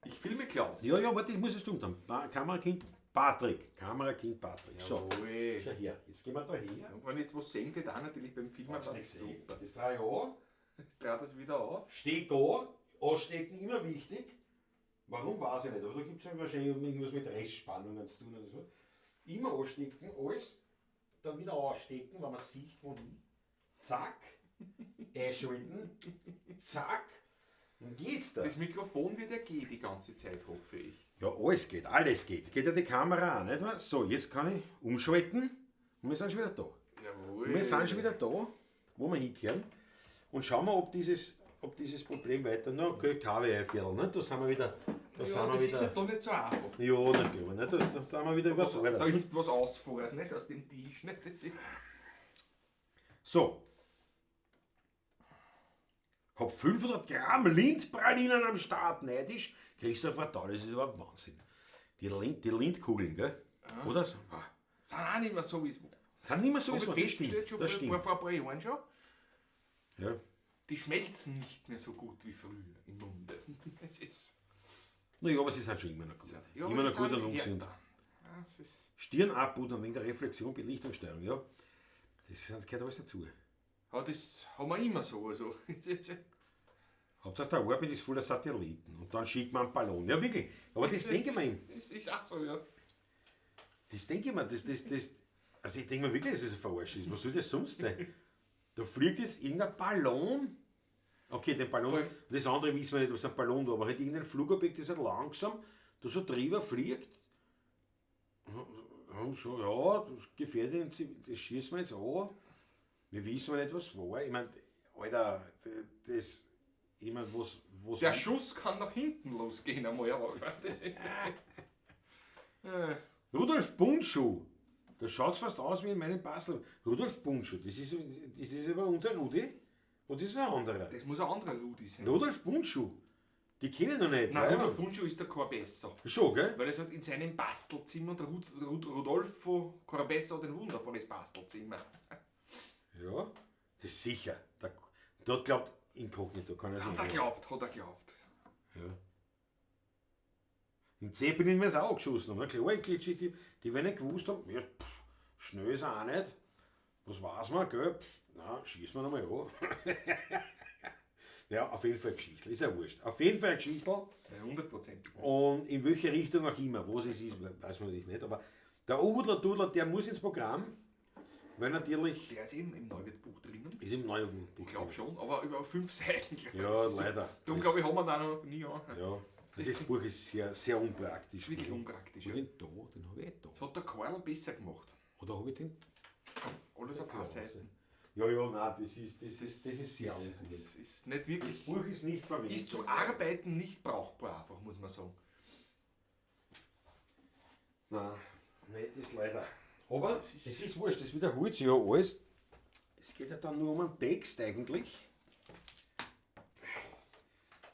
Ich filme Klaus. Ja, ja, warte, ich muss es tun. Dann. Kamerakind Patrick. Kamerakind Patrick. So, Jawohl. schau her. Jetzt gehen wir da her. Und wenn ich jetzt was sehen, dann auch natürlich beim Filmen Brauchst was nicht sehen. super. Das drei an. Jetzt dreht das wieder auf. Steck an. Anstecken, immer wichtig. Warum, weiß ich nicht. Aber da gibt es ja wahrscheinlich irgendwas mit Restspannungen zu tun oder so. Immer anstecken, alles. Dann wieder anstecken, wenn man sieht, wo hin. Zack. Einschalten. Zack. Dann geht's da. Das Mikrofon wird ja gehen die ganze Zeit, hoffe ich. Ja, alles geht, alles geht. Geht ja die Kamera an, nicht wahr? So, jetzt kann ich umschalten und wir sind schon wieder da. Jawohl. Und wir sind schon wieder da, wo wir hinkehren. Und schauen wir, ob dieses Problem weiter. Na, okay, KWI-Viertel, ne? Da sind wir wieder. Da Ja, sind wir das ist wieder. ja da nicht so einfach. Ja, natürlich, ne? Da sind wir wieder Da überfordert. hinten was ausfährt, nicht? Aus dem Tisch, nicht? Das ist So. Hab 500 Gramm Lindpralinen am Start, neidisch. Kriegst du auf Verdau, das ist aber Wahnsinn. Die Lindkugeln, gell? Oder? so? Ah. Sind auch nicht mehr so, wie es war. Sind nicht mehr so, wie Hab es ich war. Das festgestellt, stimmt. schon Das stimmt. vor ein paar Jahren schon. Ja. Die schmelzen nicht mehr so gut wie früher im Munde. Das ist, Naja, aber sie sind schon immer noch gut. ja, immer aber noch sie gut sind und ungesund. härter. Ja, es ist, Stirn abpudern wegen der Reflexion, Belichtungssteuerung, ja. Das gehört alles dazu. ja, das haben wir immer so. Also. Hauptsache der Orbit ist voller Satelliten und dann schickt man einen Ballon. Ja, wirklich. Aber das denke ich mir immer. Das ist auch so, ja. Das denke ich mir, also ich denke mir wirklich, dass das eine Verarsche ist. Was soll das sonst sein? Da fliegt jetzt irgendein Ballon. Okay, den Ballon, Vor allem- das andere wissen wir nicht, ob es ein Ballon war, aber halt irgendein Flugobjekt, das halt langsam da so drüber fliegt. Und so, ja, das gefährdet, das schießen wir jetzt an. Wir wissen ja nicht, was war. Ich meine, Alter, das, ich meine, was Der Schuss kann nach hinten losgehen einmal. Aber Rudolf Bundschuh, das schaut fast aus wie in meinem Basel. Rudolf Bundschuh, das ist aber unser Rudi und das ist ein anderer. das muss ein anderer Rudi sein. Rudolf Bundschuh, die kennen ich noch nicht. Nein, weil- Rudolf Bundschuh ist der Corbesser. Schon, gell? Weil er sagt, in seinem Bastelzimmer, der Rudolfo Corbesser hat ein wunderbares Bastelzimmer. Ja, das ist sicher. Der glaubt inkognito, kann er Hat sich er nicht. glaubt, hat er glaubt. Ja. In Zeppelin werden sie auch geschossen haben. Ne? Klar, die, die werden nicht gewusst haben, ja, pff, schnell ist er auch nicht. Was weiß man, gell? Pff, na, schießen wir nochmal an. Ja, auf jeden Fall Geschichte, ist ja wurscht. Auf jeden Fall Geschichte. Ja, hundertprozentig. Und in welche Richtung auch immer, was es ist, weiß man natürlich nicht. Aber der Udler Dudler, der muss ins Programm. Weil natürlich Der ist eben im Neuwirtbuch drinnen. ist im Neubuch. Ich glaube schon, aber über 5 Seiten. glaub ich. Ja, Das ist so- leider. Darum glaube ich, haben wir ihn auch noch nie an. Ja, das Buch ist sehr, sehr unpraktisch. Wirklich unpraktisch. Und Ja. den da, den habe ich eh da. Das hat der Karl besser gemacht. Oder habe ich den? Alles auf einer Seite. Ja, ja, nein, das ist sehr ungut. Das ist nicht wirklich. Das Buch ist nicht verwendet. Ist zum Arbeiten nicht brauchbar, einfach, muss man sagen. Nein, nein, das ist leider. Aber es ist wurscht, das wiederholt sich ja alles. Es geht ja dann nur um einen Text eigentlich.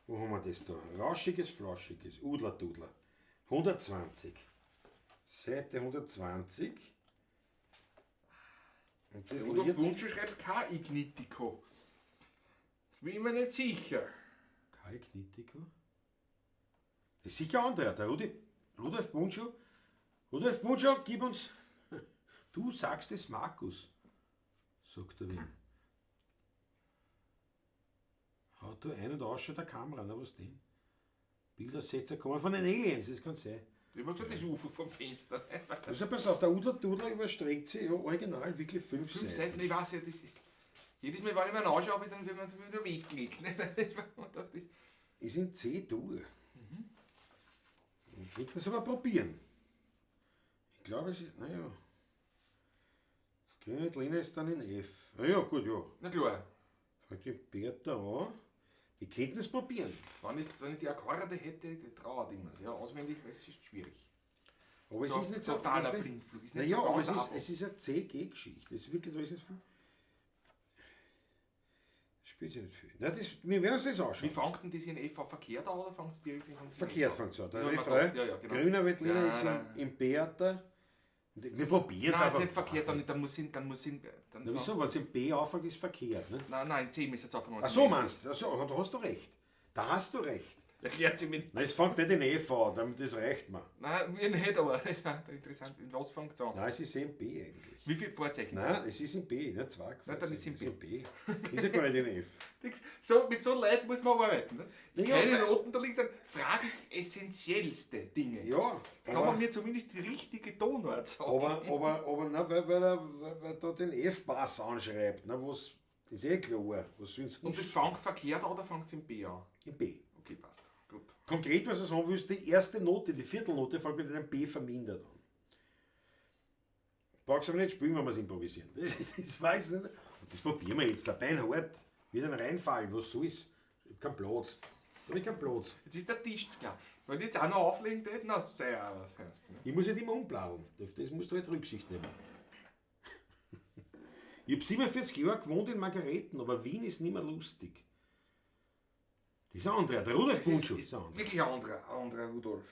Wo haben wir das da? Rauschiges, Flauschiges, Udler, Dudler. 120. Seite 120. Und das Rudolf Lied. Bundschuh schreibt kein Ignitico. Das bin ich mir nicht sicher. Kai Knittico? Das ist sicher ein anderer, der Rudolf Bundschuh. Rudolf Bundschuh, gib uns. Du sagst es Markus, sagt der Wim. Haut du ein und aus schon der Kamera, na was denn? Bildersetzer kommen von den Aliens, das kann sein. Ich hab gesagt, das UFO vom Fenster. Also pass auf, der Udler Dudler überstreckt sich ja original wirklich 5 5 Seiten. Seiten, ich weiß ja, das ist. Jedes Mal, wenn ich mir anschaue, habe ich dann wird man wieder weggelegt. Ne? Das Ist in C-Dur. Wir könnten es aber probieren. Ich glaube, es ist, naja. Das grüne Veltliner ist dann in F. Na ja, gut, ja. Na klar, Fängt die Bertha an. Wir könnten es probieren. wenn ich die Akkorde hätte, die trauert immer. Ja, auswendig, es ist schwierig. Aber So, es ist nicht so. totaler weißt du, Blindflug. Ist nicht Naja, so aber ganz es ist, einfach. es ist eine C-G-Geschichte. Es ist wirklich, da ist nicht viel. Spielt sich nicht viel. Nein, das, wir werden uns das Wie anschauen. fängt denn das in F an? Verkehrt an oder fängt es direkt in Verkehrt fängt es an. Der Ja, man Refrain, dachte, ja, ja, genau. Grüner Veltliner Ja, ist nein. in Bertha. Und wir probieren es Nein, einfach. ist nicht verkehrt, dann muss ich. Dann muss ich dann Na, wieso? fängt's- Wenn es in B anfängt, ist verkehrt. Ne? Nein, nein, in C müsste es anfangen. Ach so, meinst du? Ach so, da hast du recht. Da hast du recht. Erklärt sie mir nichts. Nein, es fängt nicht in F an, damit das reicht mir. Nein, mir nicht, aber das ist interessant. In was fängt es an? Nein, es ist in B eigentlich. Wie viele Vorzeichen sind Nein, es ist in B, nicht zwei. Nein, dann ist es in Es ist in B. Ist ja gar nicht in F. So, mit so Leuten muss man arbeiten. Ne? Ja, Keine weil- Noten, da liegt dann, frage ich essentiellste Dinge. Ja, Kann aber, man mir zumindest die richtige Tonart sagen? aber na, weil da den F-Bass anschreibt, na, was, ist eh klar. Was sollen sie Und das fängt verkehrt an oder fängt es in B an? In B. Okay, passt. Gut. Konkret, was du sagen willst, die erste Note, die Viertelnote, fängt mit einem B vermindert an. Brauchst du aber nicht spielen, wenn wir es improvisieren. Das weiß ich nicht. Und das probieren wir jetzt. Der Beinhard wird ein Reinfall, was soll's? Ich hab keinen Platz. Da hab ich keinen Platz. Jetzt ist der Tisch zu klein. Wenn ich jetzt auch noch auflegen tät, na sei auch was. Hörst, ne? Ich muss halt immer umpladeln. Auf das musst du halt Rücksicht nehmen. Ich hab 47 Jahre gewohnt in Margareten, aber Wien ist nicht mehr lustig. Das ist ein anderer, der Rudolf Das Bundschuh ist ist ein anderer. wirklich ein anderer Rudolf.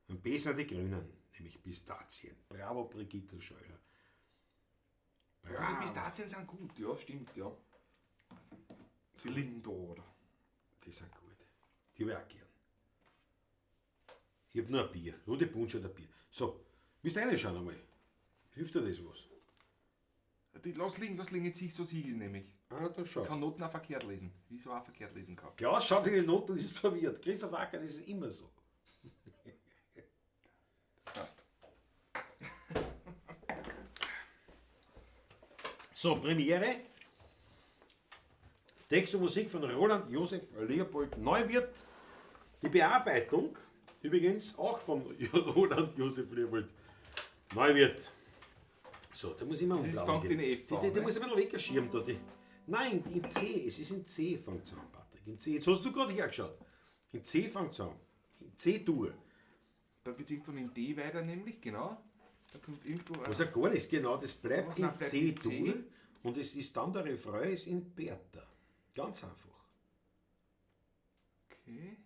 Und B sind die Grünen, nämlich Pistazien. Bravo, Brigitte Scheurer. Ja, die Bravo. Pistazien sind gut, ja, stimmt, ja. Sie liegen da, oder? Die sind gut. Die hab ich auch gern. Ich hab nur ein Bier. Rudi Bundschuh hat ein Bier. So, willst du reinschauen einmal? Hilft dir das was? Die, lass liegen, jetzt siehst du, was ich ist nämlich. Ah, da schau. Ich kann Noten auch verkehrt lesen. Wieso auch verkehrt lesen kann. Klaus schaut in die Noten und ist verwirrt. Christoph Acker, das ist immer so. Passt. So, Premiere. Text und Musik von Roland Josef Leopold Neuwirth. Die Bearbeitung übrigens auch von Roland Josef Leopold Neuwirth. So, da muss ich mal Das ist- umplanen fängt in gehen. F Die, an, die, die ne? muss ich ein bisschen weggeschirmt. Da, die. Nein, in C. Es ist in C fängt es an, Patrick. In C. Jetzt hast du gerade hergeschaut. In C fängt es an. In C-Dur. Da geht es irgendwann in D weiter, nämlich, genau. Da kommt irgendwo. Was ja gar nichts, genau, das bleibt Was? in Nein, bleibt in C-Dur C. und es ist dann der Refrain ist in Bertha. Ganz einfach. Okay.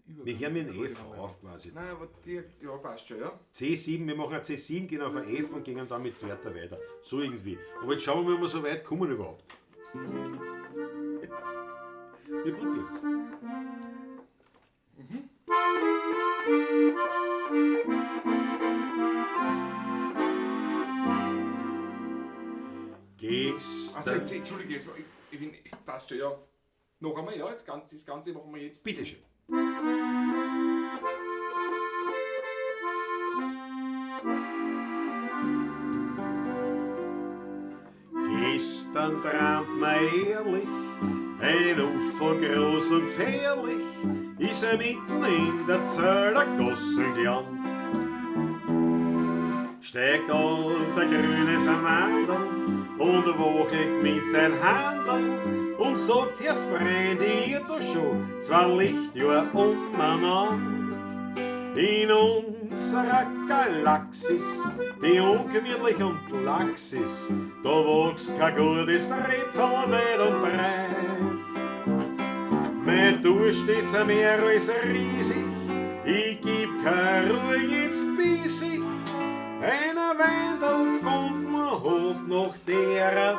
Die Wir hören mit Übergang- F auf quasi. Nein, aber die, ja, passt schon, ja. C7, wir machen ein C7, gehen auf ein F und gehen dann mit Bertha weiter. So irgendwie. Aber jetzt schauen wir mal, ob wir so weit kommen überhaupt. Wir probieren's. Gestern. Also, jetzt, Entschuldige, jetzt, ich bin, passt schon, ja. Noch einmal, ja, jetzt ganz, das Ganze machen wir jetzt. Bitteschön. dann trampt man ehrlich, ein Ufo groß und gefährlich, ist er mitten in der Zöllergassen gelandet. Steigt aus ein grünes Amandel und wackelt mit sein Handel und sagt erst Freunde, ihr da schon 2 Lichtjahre umeinander. In unserer Galaxis, die ungemütlich und lax ist, da wächst kein gutes Tröpfel weit und breit. Mein Durst ist mehr als riesig, ich geb keine Ruhe jetzt bis ich einer Wendel gefunden hab nach der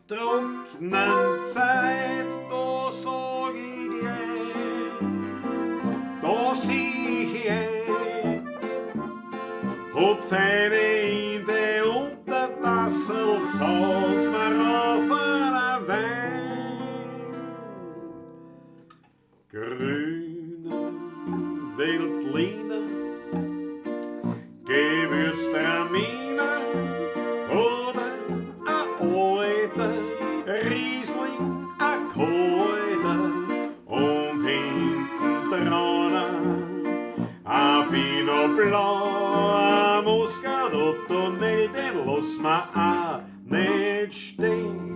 trockenen Zeit. Da sag ich gleich, da sieh ich ein, hab feine in de Untertassel, saus mir auf einer Wein. Grüner Veltliner, Gewürztraminer oder a alter Riesling, a kalter und hinten dran a Pinot Blanc, a Muscat Ottonel, den lass ma auch nicht stehen.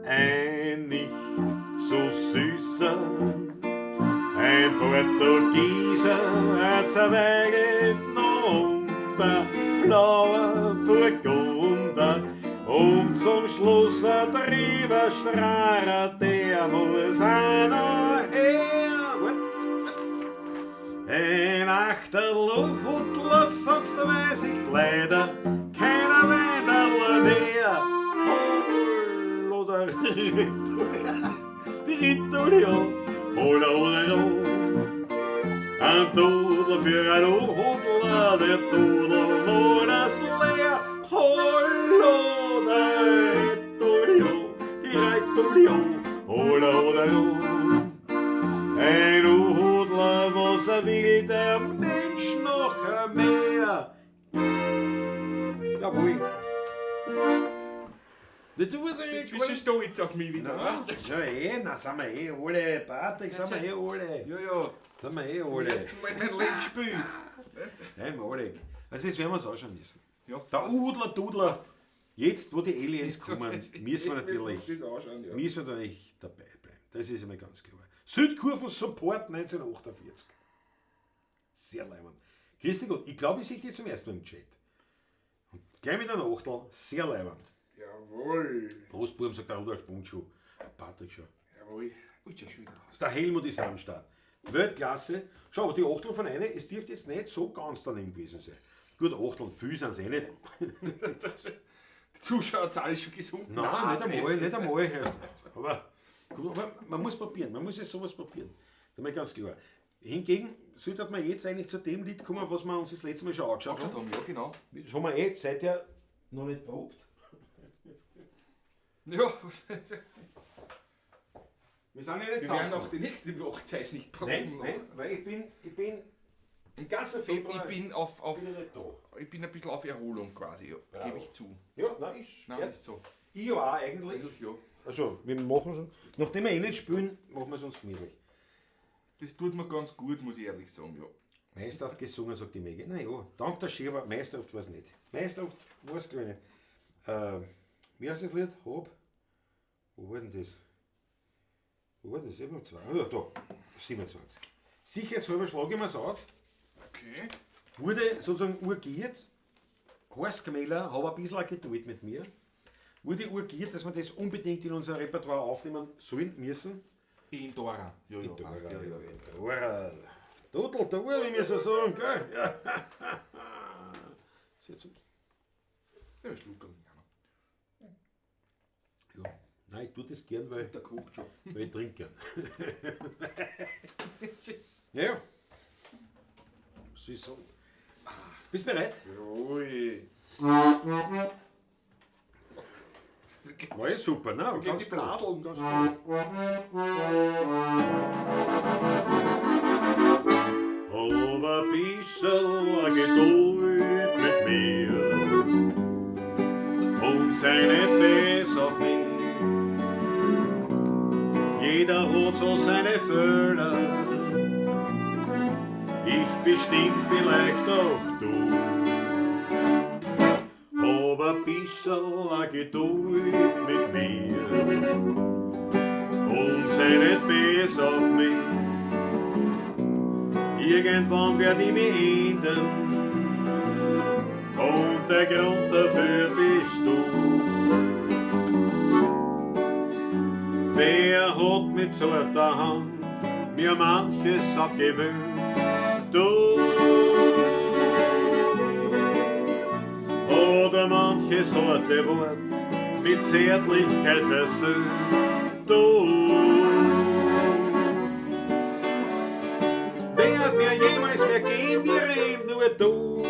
Ein nicht so süßer, ein Portugieser, ein Zweigelt und ein blauer Burgunder und zum Schluss ein Trieberstrahler, der muss auch noch her. Ein Achterl Hudler, sonst weiß ich leider keiner Weiderl mehr. Holla der die Rittolia, holla holla ho. Ein Dudler für ein Hodler, der Dudler nur das leer. Holla der Rittolia, die Rittolia, holla holla ho. Ein Hodler, was er will, der Mensch noch mehr. Jawohl. Du bist schon stolz auf mich wieder, weißt du? Ja, eh, na, sind wir eh alle. Patrick, sind wir eh alle. Ja, ja. Sind wir eh Zum alle. ersten Mal in meinem Leben gespielt. Einmalig. Also das werden wir uns anschauen müssen. Ja, Der passt. Udler, Dudler. Jetzt, wo die Aliens Jetzt, kommen, okay. müssen wir Jetzt müssen wir natürlich, uns das anschauen, ja. müssen wir natürlich dabei bleiben. Das ist einmal ganz klar. Südkurven Support 1948. Sehr leibend. Grüß dich Gott. Ich glaube, ich sehe dich zum ersten Mal im Chat. Und gleich mit einer Achtel. Sehr leibend. Jawohl. Prost, Buben, sagt der Rudolf Bundschuh. Patrick schon. Jawohl. Ui, der schön aus. Der Helmut ist am Start. Weltklasse. Schau, aber die Achtel von einer, es dürfte jetzt nicht so ganz daneben gewesen sein. Gut, Achtel, viel sind's eh nicht. Die Zuschauerzahl ist schon gesunken. Nein, nicht einmal, nicht. nicht einmal. Aber, gut, aber man muss probieren, man muss ja sowas probieren. Das ist mal ganz klar. Hingegen sollte man jetzt eigentlich zu dem Lied kommen, was wir uns das letzte Mal schon angeschaut Angeschaut haben. haben, ja, genau. Das haben wir eh seither noch nicht probt. Ja. Wir sind ja nicht Wir werden auch die nächste Woche Zeit nicht proben. Nein, nein, weil ich bin im ganzen Februar Ich bin auf, auf, bin ich nicht da. ich bin ein bisschen auf Erholung quasi, ja. Bravo. Gebe ich zu. Ja, nein, ist, Nein, ja. ist so. Ich ja auch eigentlich. Eigentlich ja. Also, wir machen es. Nachdem wir eh nicht spielen, machen wir es uns gemütlich. Das tut mir ganz gut, muss ich ehrlich sagen, ja. Meisterhaft gesungen, sagt die Maggie. Na ja, dank der Schirmer, meisterhaft war's nicht. Meisterhaft war's, glaub ich, nicht. Wie heißt das Lied? Hab. Wo war denn das? Wo war denn das? Eben zwei. Ja, da. 27. Sicherheitshalber schlage ich mir's auf. Okay. Wurde sozusagen urgiert. Horst Gmeller, hab ein bisschen Geduld mit mir. Wurde urgiert, dass wir das unbedingt in unser Repertoire aufnehmen sollen müssen. In Dora. Ja, ja, In Dora, passt, ja, ja. in Dora. Dudel, der Uhr, wie wir so sagen, gell? Ja. Sehr gut. Ja, Schluckerl. Ja. Nein, ich tue das gern, weil, Der kocht schon. weil ich trinke gern. Ja, ja. Was soll ich sagen? Bist du bereit? Jawohl. War eh super, ne? Geht Ganz die toll. Bladeln. Ganz toll. Hab ein bissl Geduld mit mir und sei nicht bös auf Jeder hat so seine Fehler, ich bestimmt vielleicht auch du. Hab ein bisserl a Geduld mit mir und sei nicht bös auf mich. Irgendwann werd ich mich ändern und der Grund dafür bist du. Wer hat mit zarter Hand mir manches abgewöhnt? Du. Oder manches harte Wort mit Zärtlichkeit versöhnt? Du. Werd mir jemals mehr gehen, wie reden nur du.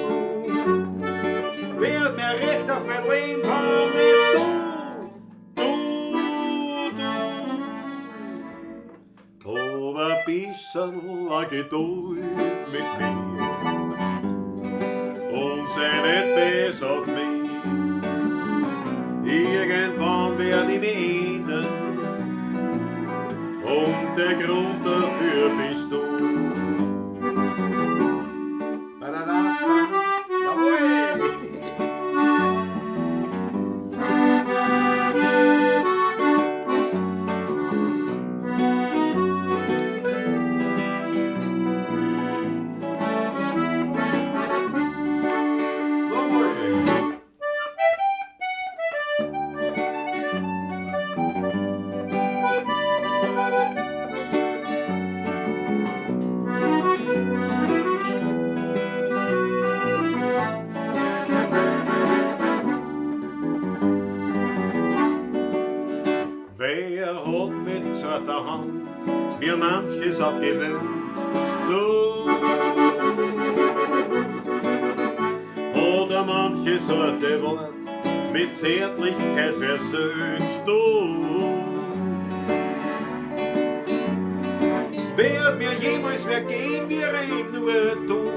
Werd mir recht auf mein Leben, wenn nicht du. Du, du. Hab ein bisserl a Geduld mit mir und sei nicht bös auf mich. Irgendwann werd ich mich ändern und der Grund dafür bist du. Jawohl! Jawohl! Wer hat mit zarter Hand mir manches abgewöhnt? Du. Oder manches harte Wort mit Zärtlichkeit versöhnt? Du. Werd mir jemals mehr gehen, wie reden nur du.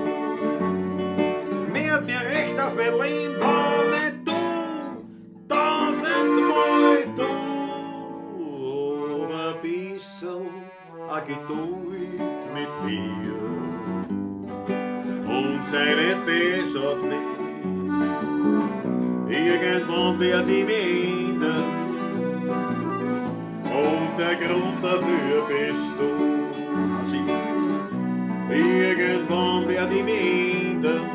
Werd mir recht auf mein Leben, wenn nicht du. Tausendmal du. Aber ein bisserl a Geduld mit mir und sei nicht bös auf mich. Irgendwann werd ich mich ändern und der Grund dafür bist du. Irgendwann werd ich mich ändern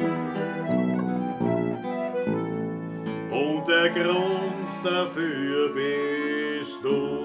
und der Grund dafür bist du.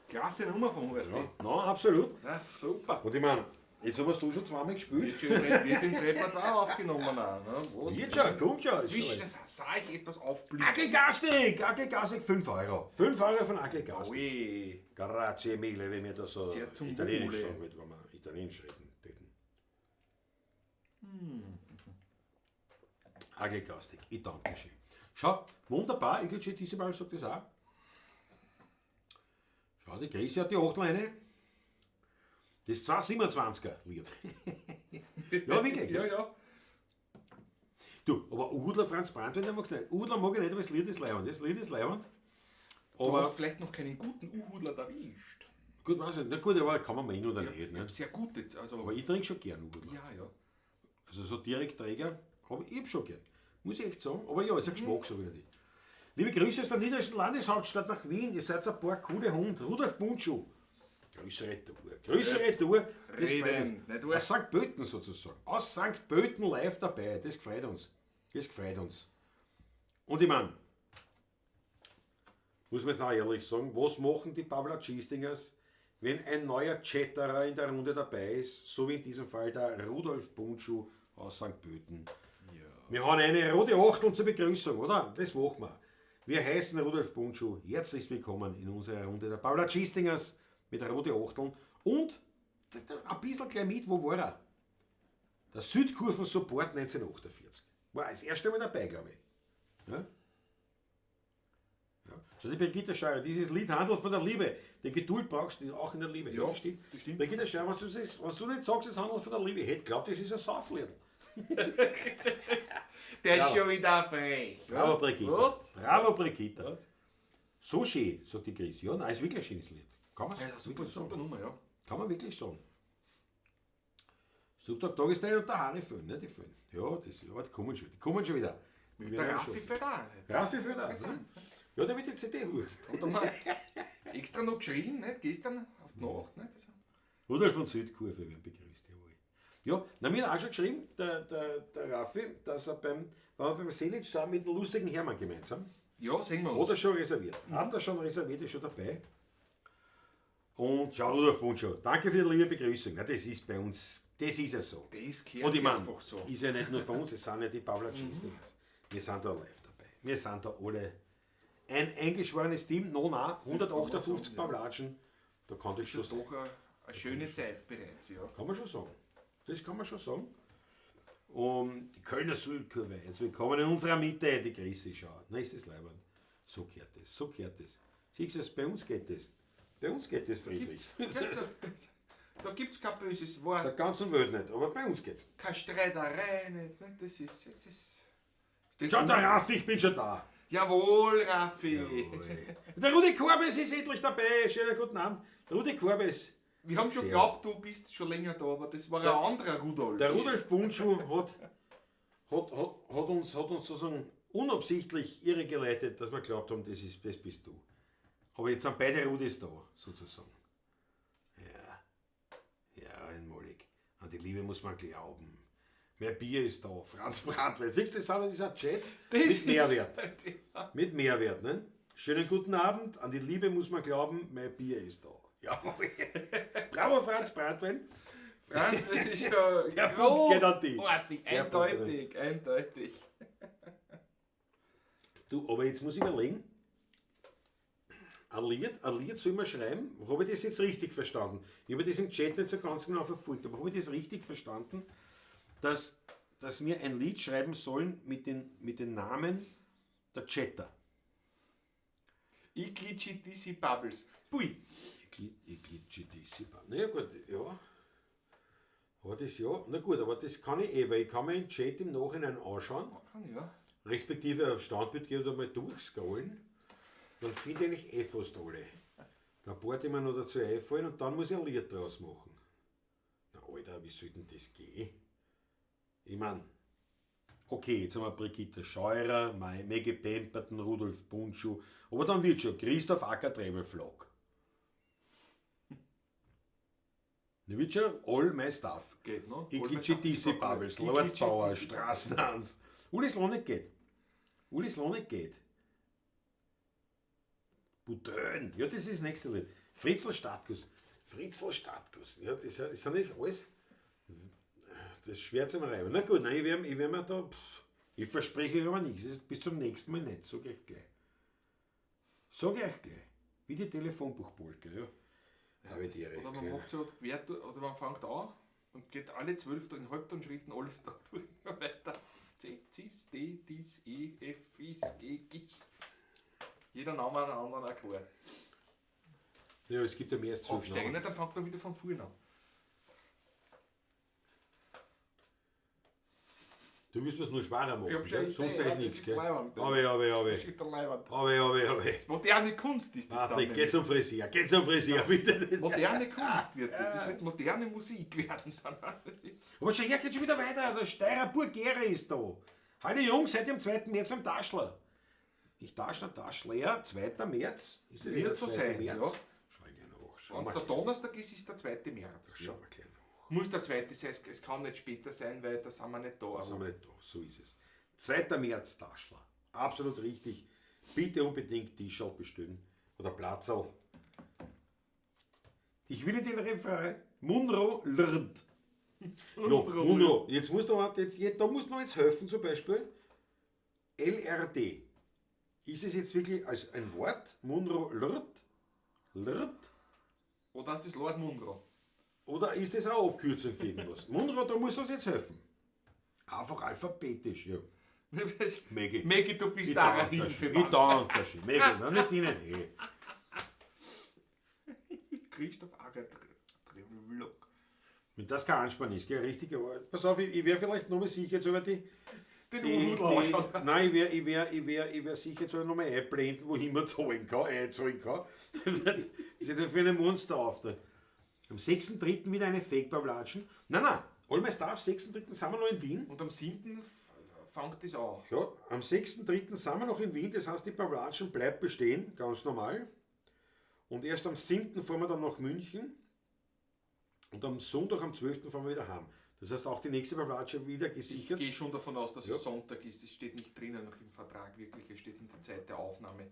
Klasse Nummer vom Horst. Ja, na, absolut. Ja, super. Und ich meine, jetzt hast du schon zweimal gespielt. Wird ins Repertoire aufgenommen auch. Ne? Was? Wird schon, kommt schon. Zwischen sah ich etwas aufblühen. Agli Gastig, Agli Gastig, 5 Euro. 5 Euro von Agli Gastig. Ui. Grazie mille, wenn wir das so Sehr zum italienisch Wohle. sagen würden, wenn wir italienisch reden täten. Agli Gastig, ich danke schön. Schau, wunderbar, ich glaube, diesmal sagt das auch. Schau, die Grisi hat die Achtleine. Das ist 2,27er Lied. Ja, wirklich. Ja, ja. Du, aber Udler Franz Brandwein, der mag nicht. Udler mag ich nicht, aber das Lied ist leibend. Das Lied ist leibend. Du Aber hast vielleicht noch keinen guten Uhudler erwischt. gut, weiß ich nicht. Na gut, aber kann man meinen oder nicht. Ne? Sehr gut jetzt. Also, Aber ich trinke schon gern Uhudler. ja, ja. Also so Direktträger habe ich schon gern. Muss ich echt sagen. Aber ja, ist ein Geschmackssache wieder nicht. Liebe Grüße aus der niederländischen Landeshauptstadt nach Wien. Ihr seid ein paar coole Hund. Rudolf Bundschuh. Grüße Retour. Grüße Retour. Das Reden, freut uns. nicht wahr? Aus Sankt Pölten sozusagen. Aus Sankt Pölten live dabei. Das gefreut uns. Das gefreut uns. Und ich mein, muss man jetzt auch ehrlich sagen, was machen die Pavla Cheestingers, wenn ein neuer Chatterer in der Runde dabei ist, so wie in diesem Fall der Rudolf Bundschuh aus Sankt Pölten. Ja. Wir haben eine rote Achtel zur Begrüßung, oder? Das machen wir. Wir heißen Rudolf Bundschuh herzlich willkommen in unserer Runde der Pavla Cheestingers mit der rote Achteln und ein bisschen gleich mit, wo war er? Der Südkurven-Support 1948. War das erste Mal dabei, glaube ich. Ja? Ja. Schau, die Brigitte Scheuer, dieses Lied handelt von der Liebe. Die Geduld brauchst du auch in der Liebe. Ja, das stimmt. das stimmt. Brigitte Scheuer, wenn du nicht sagst, es handelt von der Liebe, ich hätte geglaubt, das ist ein Saufliedl. Der ist Bravo. schon wieder frech. Bravo, Was? Brigitte. Was? Bravo, Brigitte. Was? So schön, sagt die Chris. Ja, nein, ist wirklich ein schönes Lied. Kann man Ja, ist eine super, super Nummer, ja. Kann man wirklich sagen. Subtag Tagesteil und der Harry Föhn, ne? Die Föhn. Ja, das, ja, die kommen schon, die kommen schon wieder. Die Der werden Raffi schon. fällt auch. Raffi Föhn auch, ne? Ja, der wird die CD holen. Hat er mal extra noch geschrien, nicht? Gestern auf die Nacht. Nicht? Also, Rudolf von Südkurve werden begrüßt, jawohl. Ja, na, mir hat auch schon geschrieben, der Raffi, dass er beim, wenn wir beim Selic sind, mit dem lustigen Hermann gemeinsam, ja, sehen wir hat uns. er schon reserviert. Hat er schon reserviert, ist schon dabei. Und schau, Rudolf Bundschuh, danke für die liebe Begrüßung. Na, das ist bei uns, das ist ja so. Das gehört Und ich sich meine, einfach so. ist ja nicht nur von uns, es sind ja die Pavlatschistikers. Wir sind da live dabei. Wir sind da alle ein eingeschworenes Team, no, na, 158 Pavlatschen, da kann das schon Das ist sein. doch eine schöne Zeit bereits, ja. Kann man schon sagen. Das kann man schon sagen. Und die Kölner Südkurve, jetzt willkommen in unserer Mitte, die Grüße, schau. Na, ist das leibend. So gehört das, so gehört das. Siehst du, es, bei uns geht das. Bei uns geht das friedlich. Da gibt es kein böses Der Wort, ganzen Welt nicht, aber bei uns geht's. keine Streiterei, nicht, nicht? Das ist. Das ist das Schau, der Raffi, ich bin schon da. Jawohl, Raffi! Jawohl. Der Rudi Korbes ist endlich dabei. Schönen guten Abend. Rudi Korbes. Wir haben schon Sehr. geglaubt, du bist schon länger da, aber das war ein anderer Rudolf. Der Rudolf Bundschuh hat uns sozusagen unabsichtlich irregeleitet, dass wir geglaubt haben, das bist du. Aber jetzt sind beide Rudis da, sozusagen. Ja, ja, einmalig. An die Liebe muss man glauben. Mehr Bier ist da. Franz Brandwein. Siehst du, das ist ein Chat Das mit ist- Mehrwert. Ja. Mit Mehrwert, ne? Schönen guten Abend. An die Liebe muss man glauben, mein Bier ist da. Jawohl. Bravo, Franz Brandwein. Franz, das ist ja Der Punkt geht an dich. großartig, Der Punkt geht an eindeutig, eindeutig. Du, aber jetzt muss ich überlegen, ein Lied soll man schreiben. Habe ich das jetzt richtig verstanden? Ich habe das im Chat nicht so ganz genau verfolgt, aber habe ich das richtig verstanden, dass wir ein Lied schreiben sollen mit den Namen der Chatter? Ich glitschi Bubbles. Pui. Naja gut, ja. Aber das ja, na gut, aber das kann ich eh, weil ich kann mir den Chat im Nachhinein anschauen, Ja. respektive auf Standbild gehen und mal durchscrollen. Dann finde ich eigentlich eh fast alle. Da paar, die mir noch dazu einfallen und dann muss ich ein Lied draus machen. Na Alter, wie soll denn das gehen? Ich mein, okay, jetzt haben wir Brigitte Scheurer, Maggie Pemberton, Rudolf Bundschuh, aber dann wird schon Christoph Acker Travel Vlog. Dann wird schon all my stuff. Geht, ne? Ich DC Bubbles, Lord Bauer, Straßenhans. Ulis Lonek geht. Ulis Lonek geht. Butön. Ja, das ist das nächste Lied. Fritzl Stadtguss. Fritzl Stadtguss. Ja, das ist ja nicht alles. Das ist schwer zu reiben. Na gut, nein, ich werd mir da. Ich verspreche euch aber nichts. Das ist bis zum nächsten Mal nicht. Sag ich euch gleich. Sag ich euch gleich. Wie die Telefonbuchpolke, ja. Ja, aber die Oder man macht so quer, oder man fängt an und geht alle 12 in Halbtonschritten alles da durch immer weiter. C, C, D, D, E, F, I, G, G. Jeder Name einen anderen Akkord. Ja, es gibt ja mehr als 12 Aufsteigen, Namen. ne, dann fängt man wieder von vorne an. Du wirst mir's nur schwerer machen, Ich hab schon gell? Sonst Idee, eigentlich ja, nichts, das ist gell? Leiwand. Aber, aber, aber. Schickt der Leiwand. Aber, aber. Moderne Kunst ist das dann. Patrick, geh nämlich. zum Frisier, geh zum Frisier, bitte. Moderne Kunst wird das. Das wird moderne Musik werden dann. Aber schau her, geht schon wieder weiter. Der Steirer Burgere ist da. Hallo Jungs, seid ihr am 2. März beim Taschler? Ich Taschler, Taschler, 2. März. Ist das Wird eh der so 2. sein, März? ja. Schau ich gleich nach. Schau Wenn mal es der gleich. Donnerstag ist, ist der 2. März. Schau mal gleich nach. Muss der 2. sein, es kann nicht später sein, weil da sind wir nicht da. Da sind wir nicht da, so ist es. 2. März, Taschler. Absolut richtig. Bitte unbedingt T-Shirt bestellen. Oder Platzerl. Ich will in den Refrain. Munro Lrd. Ja, Munro. Jetzt musst du, jetzt, jetzt, da musst du noch jetzt helfen, zum Beispiel. LRD. Ist es jetzt wirklich als ein Wort? Munro Lrd? Lrd? Oder ist das Lord Munro? Oder ist das auch Abkürzung für irgendwas? Munro, da muss uns jetzt helfen. Einfach alphabetisch, ja. Maggie. Maggie, du bist Ich da eine danke Hilfe. schön. Mann. Ich danke schön. Maggie, nein, nicht ihnen. Hey. Christoph Ager Vlog. Wenn das kein Anspann ist, gell? Richtig. Aber pass auf, ich werde vielleicht nochmal sicher jetzt über die. Den die, Unhut anschauen. die nein, ich werd sicher jetzt nochmal einblenden, wohin man zahlen kann, einzahlen kann. Das ist ja für einen Monster auf da. Am 6.3. wieder eine Fake-Pavlatschen. Nein, nein, all my stuff, 6.3. sind wir noch in Wien. Und am 7. fängt das an. Ja, am 6.3. sind wir noch in Wien, das heißt, die Pavlatschen bleibt bestehen, ganz normal. Und erst am 7. fahren wir dann nach München. Und am Sonntag, am 12. fahren wir wieder heim. Das heißt, auch die nächste Pavlatsche wieder Ich gesichert. gehe schon davon aus, dass Ja. es Sonntag ist. Es steht nicht drinnen noch im Vertrag wirklich. Es steht in der Zeit der Aufnahme.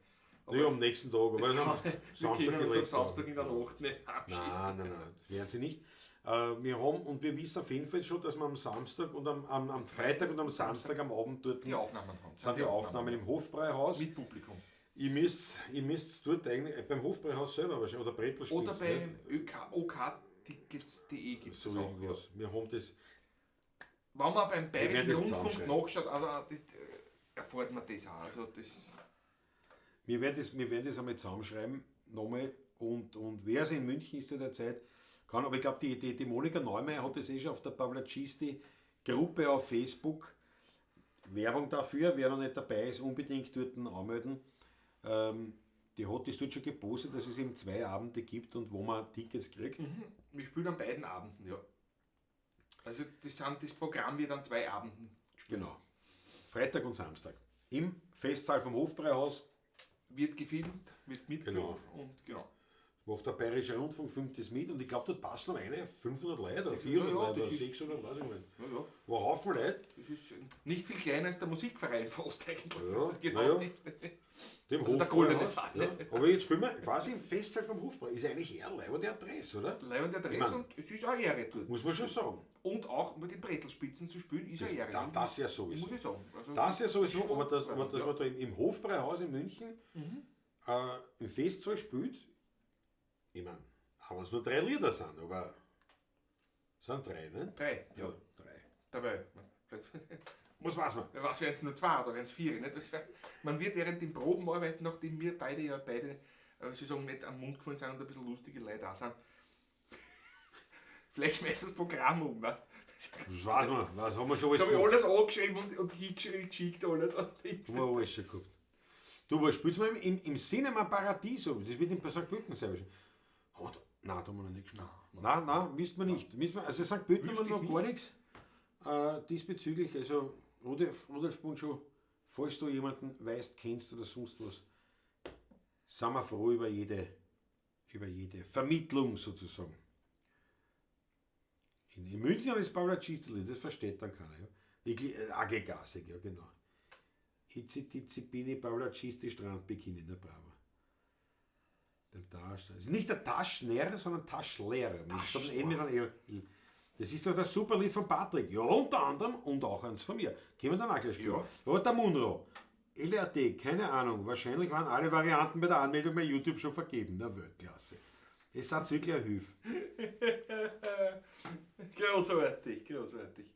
Aber Ja, am nächsten Tag. Aber es am kann, wir Samstag können uns am gelegt Samstag haben. in der Nacht nicht abschieden. Nein, nein, nein, das werden sie nicht. Wir haben, und wir wissen auf jeden Fall schon, dass wir am Samstag und am Freitag und am Samstag am Abend dort Die Aufnahmen haben. sind die Aufnahmen im Hofbräuhaus. Mit Publikum. Ihr müsst dort eigentlich, beim Hofbräuhaus selber wahrscheinlich, oder Brettl Oder beim oktickets.de gibt es So das auch. Ja. irgendwas. Wir haben das. Wenn man beim Bayerischen werden das Rundfunk zusammenschreiben. nachschaut, also das, erfährt man das auch. Also das, Wir werden das einmal zusammenschreiben, nochmal. Und wer es in München ist in der Zeit, kann, aber ich glaube, die Monika Neumeier hat das eh schon auf der Pavlacisti-Gruppe auf Facebook. Werbung dafür, wer noch nicht dabei ist, unbedingt dort anmelden. Die hat das dort schon gepostet, dass es eben 2 Abende gibt und wo man Tickets kriegt. Wir spielen an beiden Abenden, ja. Also das Programm wird an 2 Abenden gespielt. Genau. Freitag und Samstag. Im Festsaal vom Hofbräuhaus. Wird gefilmt, wird mitgefilmt Genau. und genau. Macht der Bayerische Rundfunk, filmt das mit und ich glaub, dort passen noch eine 500 Leute oder 400 Ja, ja, Leute das oder ist 600, weiß ich nicht. Ja, ja. War ein Haufen Leute. Das ist nicht viel kleiner als der Musikverein fast eigentlich. Ja, das genau na ja. nicht. Dem Also der goldene Hofbräuhaus. Saal. Ja. Aber jetzt spielen wir quasi im Festsaal vom Hofbräu. Ist eigentlich eher leibende Adresse, oder? Leibende Adresse Ich mein, und es ist auch Ehre dort. Muss man schon sagen. Und auch mit den Bretelspitzen zu spielen, ist Das, eine Ehre. das ja sowieso. Muss ich sagen. Also Das ja sowieso, schon aber dass, aber dass ja. man da im Hofbräuhaus in München im Festsaal spielt, ich mein, auch wenn es nur 3 Lieder sind, aber sind 3, ne? 3, ja. Ja, 3. Dabei. Was weiß man? Was wären es nur 2 oder wären es 4? Nicht? Das wär, man wird während den Probenarbeiten, nachdem wir beide ja sozusagen nicht am Mund gefallen sind und ein bisschen lustige Leute da sind, vielleicht schmeißt das Programm um, weißt du? Das weiß man, was haben wir schon alles Das habe ich gehabt? alles angeschrieben und hingeschickt, alles. Und Haben wir alles schon gehabt. Du, was spielst du mal im Cinema Paradiso? Das wird in Sankt Pölten sein wahrscheinlich. Oh, da, nein, da haben wir noch nicht gespielt. Nein, nein, müssten wir nicht. Müssen wir, also Sankt Pölten haben wir Wüsste ich noch gar nichts. Diesbezüglich, also Rudolf Bundschuh, falls du jemanden weißt, kennst oder sonst was, sind wir froh über jede Vermittlung sozusagen. In München ist Paula Cistoli, das versteht dann keiner. Ja. Aglegasig, ja genau. Itzi Titzi Bini Paula Cisti Strandbikini, der Bravo. Der Taschler. Das ist nicht der Taschner, sondern Taschler. Taschler. Mit einem L. Das ist doch das super Lied von Patrick. Ja, unter anderem und auch eins von mir. Können wir dann auch gleich spielen. Ja. Aber der Munro. LRT, keine Ahnung. Wahrscheinlich waren alle Varianten bei der Anmeldung bei YouTube schon vergeben. Na, Weltklasse. Das ist wirklich ein Hüf. Großartig, großartig.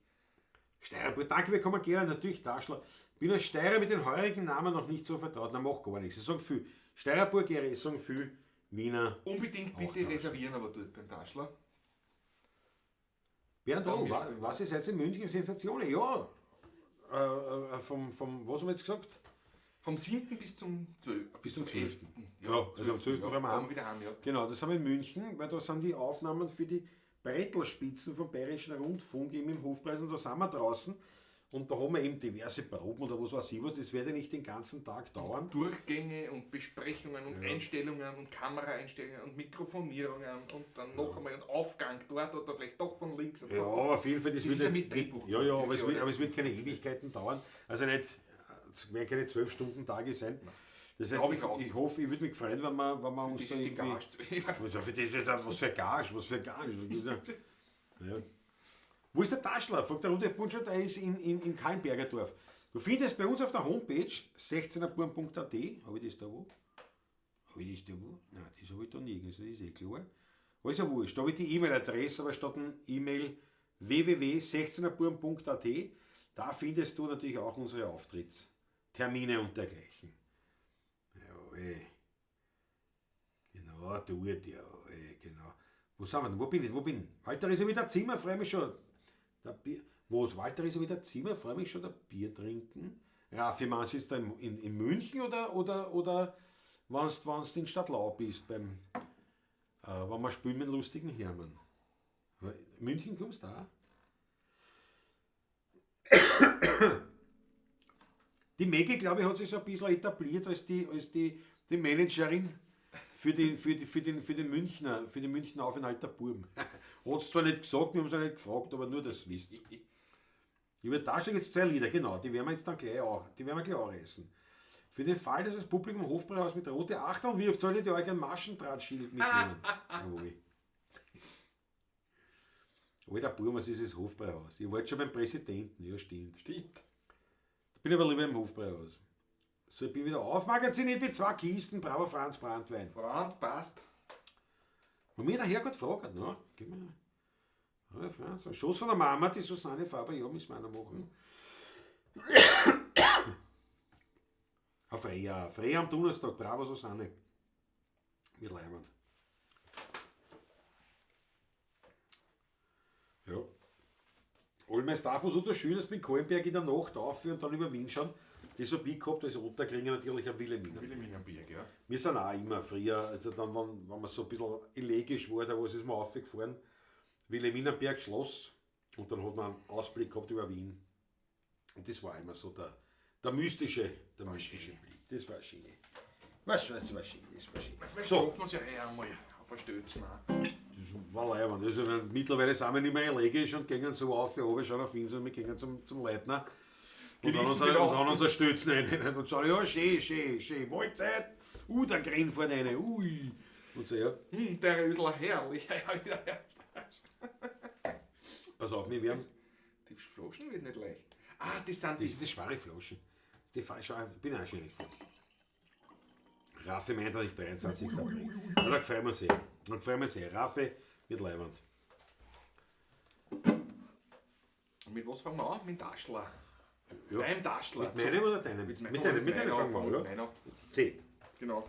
Steirer, danke, wir kommen gerne. Natürlich, Taschler. Bin als Steirer mit den heurigen Namen noch nicht so vertraut. Na, mach gar nichts. Ich sag viel. Steyrerburg, ich sag viel. Wiener. Unbedingt Auch bitte Taschler. reservieren, aber dort beim Taschler. Bernd, Da oh, wir spielen. was ist jetzt in München Sensation? Ja, vom, was haben wir jetzt gesagt? Vom 7. bis zum 12. Bis zum 12. Ja, Ja, also am 12. Ja, fahren wir fahren heim. wir wieder heim, ja. Genau, das haben wir in München, weil da sind die Aufnahmen für die Brettl-Spitzen vom Bayerischen Rundfunk eben im Hofpreis und da sind wir draußen und da haben wir eben diverse Proben oder was weiß ich was, das wird ja nicht den ganzen Tag dauern. Und Durchgänge und Besprechungen und Einstellungen und Kameraeinstellungen und Mikrofonierungen und dann noch einmal und Aufgang dort oder vielleicht doch von links und Ja, dort. aber auf jeden Fall, das Das wird ist ja nicht- mit Drehbuch. Ja, ja, aber es Natürlich wird, alles. aber es wird keine Ewigkeiten dauern. Also nicht, es werden keine 12-Stunden-Tage sein. Das heißt, Glaub ich auch. ich hoffe, ich würde mich freuen, wenn wir uns Das da ist die irgendwie... Gage. Was für, das ist, was für Gage, was für Gage. Ja. Wo ist der Taschler? Fragt der Rudolf Bundschuh, der ist in Kahlenbergerdorf. Du findest bei uns auf der Homepage 16erburm.at. Habe ich das da wo? Habe ich das da wo? Nein, das habe ich da nirgends, das ist eh klar. Aber ist ja wurscht. Da habe ich die E-Mail-Adresse, aber statt ein E-Mail www.16erburm.at. Da findest du natürlich auch unsere Auftrittstermine und dergleichen. Jawohl. Genau, dort, jawohl, genau. Wo sind wir denn? Wo bin ich? Wo bin ich? Walter ist ja wieder Zimmer, freue mich schon. Der Bier, wo ist Walter ist ja wieder Zimmer, freue mich schon, der Bier trinken. Raffi, meinst du jetzt da in München oder wenn du in Stadtlau bist, beim, wenn wir spielen mit lustigen Hermann? München kommst du da? Die Maggie, glaube ich, hat sich so ein bisschen etabliert als die Managerin für den Münchner Aufenthalt der Burm. Hat es zwar nicht gesagt, wir haben es auch nicht gefragt, aber nur, dass ihr wisst. Über da stehen jetzt zwei Lieder, genau, die werden wir jetzt dann gleich auch, die werden wir gleich auch essen. Für den Fall, dass das Publikum im Hofbräuhaus mit rote Achtung wirft, solltet ihr euch ein Maschendrahtschild mitnehmen. Jawohl. Alter Burm, was ist das Hofbräuhaus? Ihr wart schon beim Präsidenten, ja stimmt. Stimmt. Da bin ich aber lieber im Hofbräuhaus. So, ich bin wieder aufmagaziniert mit zwei Kisten, bravo Franz Brandwein. Brand passt. Und mir der Herrgott fragt, ne? Gib mir. Ja, Franz. Ein Schuss von der Mama, die Susanne Faber, ja, müssen wir einer machen. Auf Freya. Freya am Donnerstag, bravo Susanne. Mit Leimann. Ja. All mein Staff war so der schön, dass mit Kahlenberg in der Nacht auf und dann über Wien schauen. Das hab ich gehabt, als Otterkringer natürlich am Wilhelminer. Wilhelminenberg, ja. Wir sind auch immer früher, also dann, wenn man so ein bisschen elegisch war, da was ist man aufgefahren, Wilhelminenberg Schloss, und dann hat man einen Ausblick gehabt über Wien. Und das war immer so der mystische Blick. Das war schön. Was war schön, das war schön. Vielleicht So. schaffen wir es ja eh einmal auf ein Stötzen. Das war leibend. Also, mittlerweile sind wir nicht mehr elegisch und gehen so auf, wir schauen auf Wien, sondern wir gehen zum Leitner. Und dann unser Stützen rein und sagen, ja, schön, schön, schön, Mahlzeit, der Grin fährt rein, ui. Und so, ja. Der Rösler, herrlich. Pass auf, wir werden... Die Flaschen wird nicht leicht. Ah, das sind Das ist die schwere Flasche. Die schwere, ich bin auch schon nicht gefahren. Raffi meint natürlich 23. April. Ja, da freuen wir uns eh. Da freuen wir uns eh. Raffi wird leibend. Und mit was fangen wir an? Mit dem Taschler. Ja. Deinem Taschler. Mit meinem oder deinem? Mit deinem, mit deinem fangen wir an, ja. 10. Genau.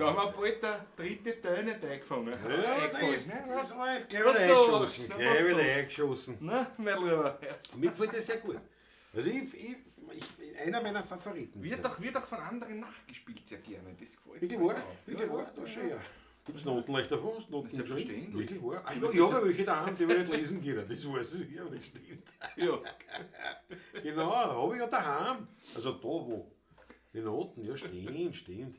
Da haben wir bald der dritte Teil nicht eingefangen. Ja, Eingefallen, das, ne? das war gleich Was wieder sagst eingeschossen. du? Gleich Was wieder sagst du? eingeschossen. Na, mein Lieber. Mir gefällt das sehr gut. Also ich, einer meiner Favoriten. Wird auch von anderen nachgespielt sehr gerne. Das gefällt Wirklich mir wahr? auch. Wirklich wahr? Da schau her. Gibt es Noten leicht davon? Hast du Noten Selbstverständlich. geschrieben? Wirklich wahr? Ah, ja, ich habe ja welche daheim, die ich nicht lesen können. Das weiß ich, ja, das stimmt. Ja. Genau, habe ich ja daheim. Also da wo. Die Noten, ja, stimmt, stimmt.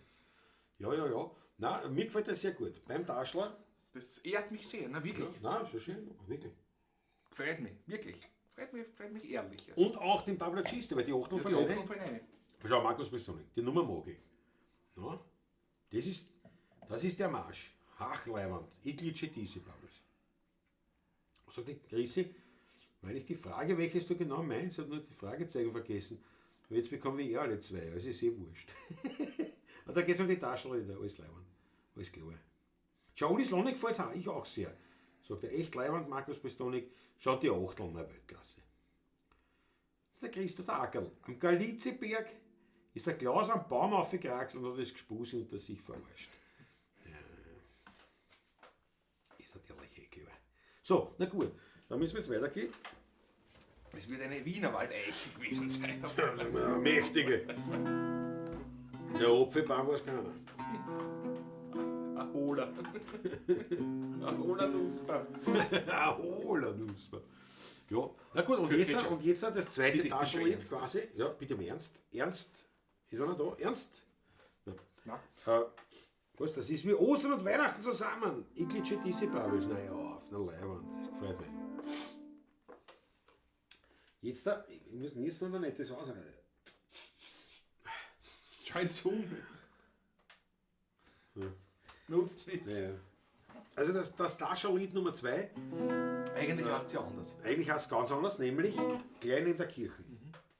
Ja, ja, ja. Nein, mir gefällt das sehr gut. Beim Taschler. Das ehrt mich sehr, na wirklich. Ja, nein, so schön, wirklich. Freut mich, wirklich. Freut mich ehrlich. Also, Und auch den Pablo Chiste, weil die Achtung ja, von die eine. Achtung von eine. Schau, Markus Besonic, die Nummer mag ich. Ja, das ist der Marsch. Hachleiwand. Ich glitsche diese, Pablos. Sagt die Grisi, weil ich die Frage, welches du genau meinst, habe nur die Fragezeichen vergessen. Aber jetzt bekommen wir eh alle zwei, also ist eh wurscht. Also da geht es um die Taschenräder, alles Leiwand. Alles klar. Schau, Uli Slonik gefällt es auch, ich auch sehr. Sagt er, echt Leiwand, Markus Pistonik, schaut die Achteln, na Weltklasse. Der Christa der Ackerl. Am Galiziberg ist der Klaus am Baum aufgekraxt und hat das Gespus hinter sich verwarscht. Ja. Ist natürlich eh klar. So, na gut, dann müssen wir jetzt weitergehen. Es wird eine Wienerwaldeiche gewesen sein. Ja, mächtige. Der Apfelbaum war es keiner. Ein hohler. Ein hohler Nussbaum. Ein hohler Nussbaum. Ja, na gut, und Geht jetzt, schon. und jetzt das zweite Bitte, ich bin schon Taschenlied ernst. quasi. Ja, bitte um Ernst. Ernst, ist einer da? Ernst? Na. Was, das ist wie Ostern und Weihnachten zusammen. Ich glitsche diese Babels. Na ja, auf der Leibwand. Das gefällt mir. Jetzt da, ich muss niesen oder nicht, das weiß ich nicht. Scheint zu. Ja. Nutzt nichts. Ja. Also das Taschenlied Nummer 2, Eigentlich heißt es ja anders. eigentlich heißt es ganz anders, nämlich Klein in der Kirche.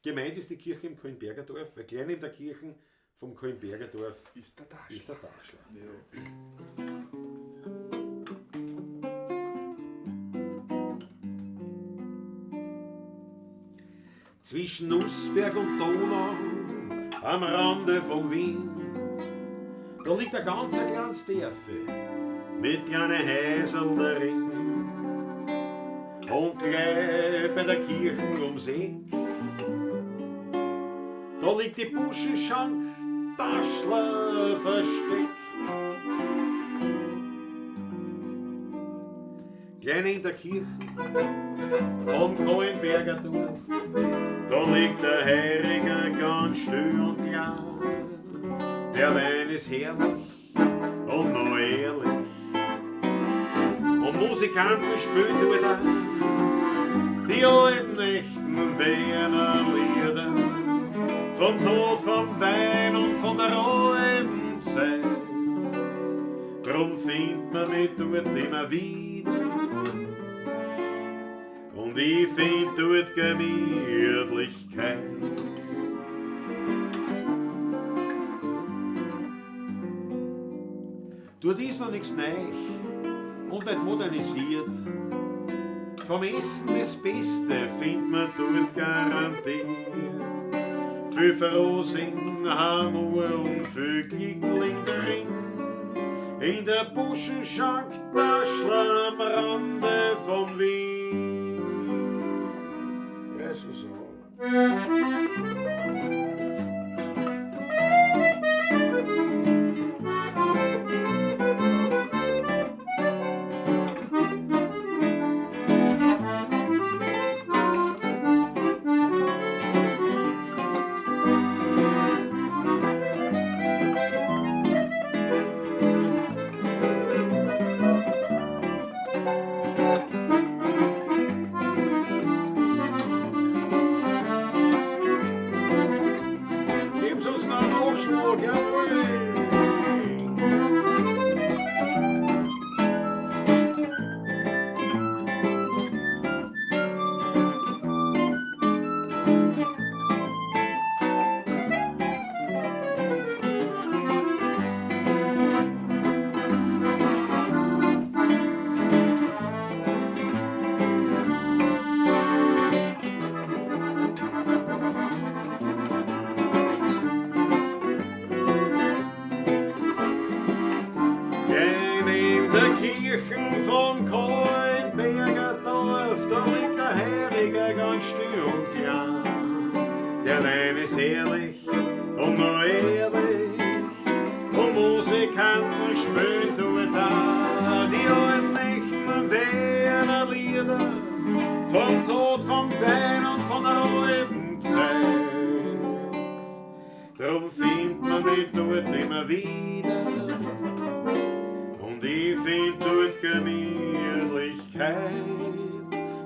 Gemeint ist die Kirche im Kölnbergerdorf, weil Klein in der Kirche vom Kölnbergerdorf Ist der Taschler. ist der Taschler. Ja. Zwischen Nussberg und Donau, am Rande von Wien, da liegt ein ganz ein kleines Dörfe mit kleinen Häuserl darin. Und gleich bei der Kirche ums Eck, da liegt die Buschenschank Taschler versteckt. Klein in der Kirche vom Kohlenberger Dorf, da liegt der Heiriger ganz still und klar. Der Wein ist herrlich und noch ehrlich. Und Musikanten spielen dort auch die alten echten Wiener Lieder. Vom Tod, vom Wein und von der alten Zeit. Drum findet man mich dort immer wieder. Und ich find dort Gemütlichkeit. Dort ist noch nichts neu und nicht modernisiert. Vom Essen das Beste findet man dort garantiert. Viel Frohsinn, Hamur und viel Glückling drin. In der Buschenschank, der am Rande von Wien. Ja, so so. Geben's uns noch einen Nachschlag, jawohl! herrlich und noch ehrlich. Und Musikanten spielen tut da die alten Nächten Wiener Lieder vom Tod, vom Wein und von der alten Zeit. Drum findet man mich dort immer wieder und ich find dort Gemütlichkeit,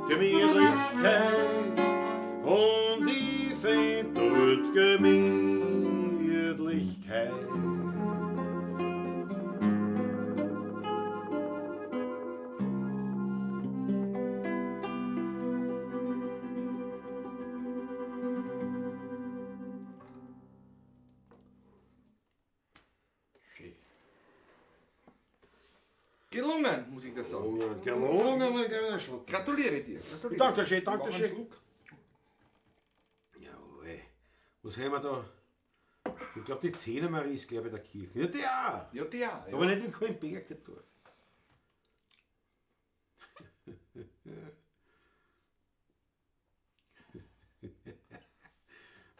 Gemütlichkeit. Und ich find dort Gemütlichkeit. Schön. Gelungen, muss ich das sagen. Gelungen, mein kleiner Schluck. Gratuliere dir. Gratuliere. Danke schön, danke Mach einen schön. Schluck. Jawohl. Was haben wir da? Ich glaube, die Zehnermarie ist, glaube ich, der Kirche. Ja, die auch. Ja, der. Ja. Aber nicht im Kahlenbergerdorf.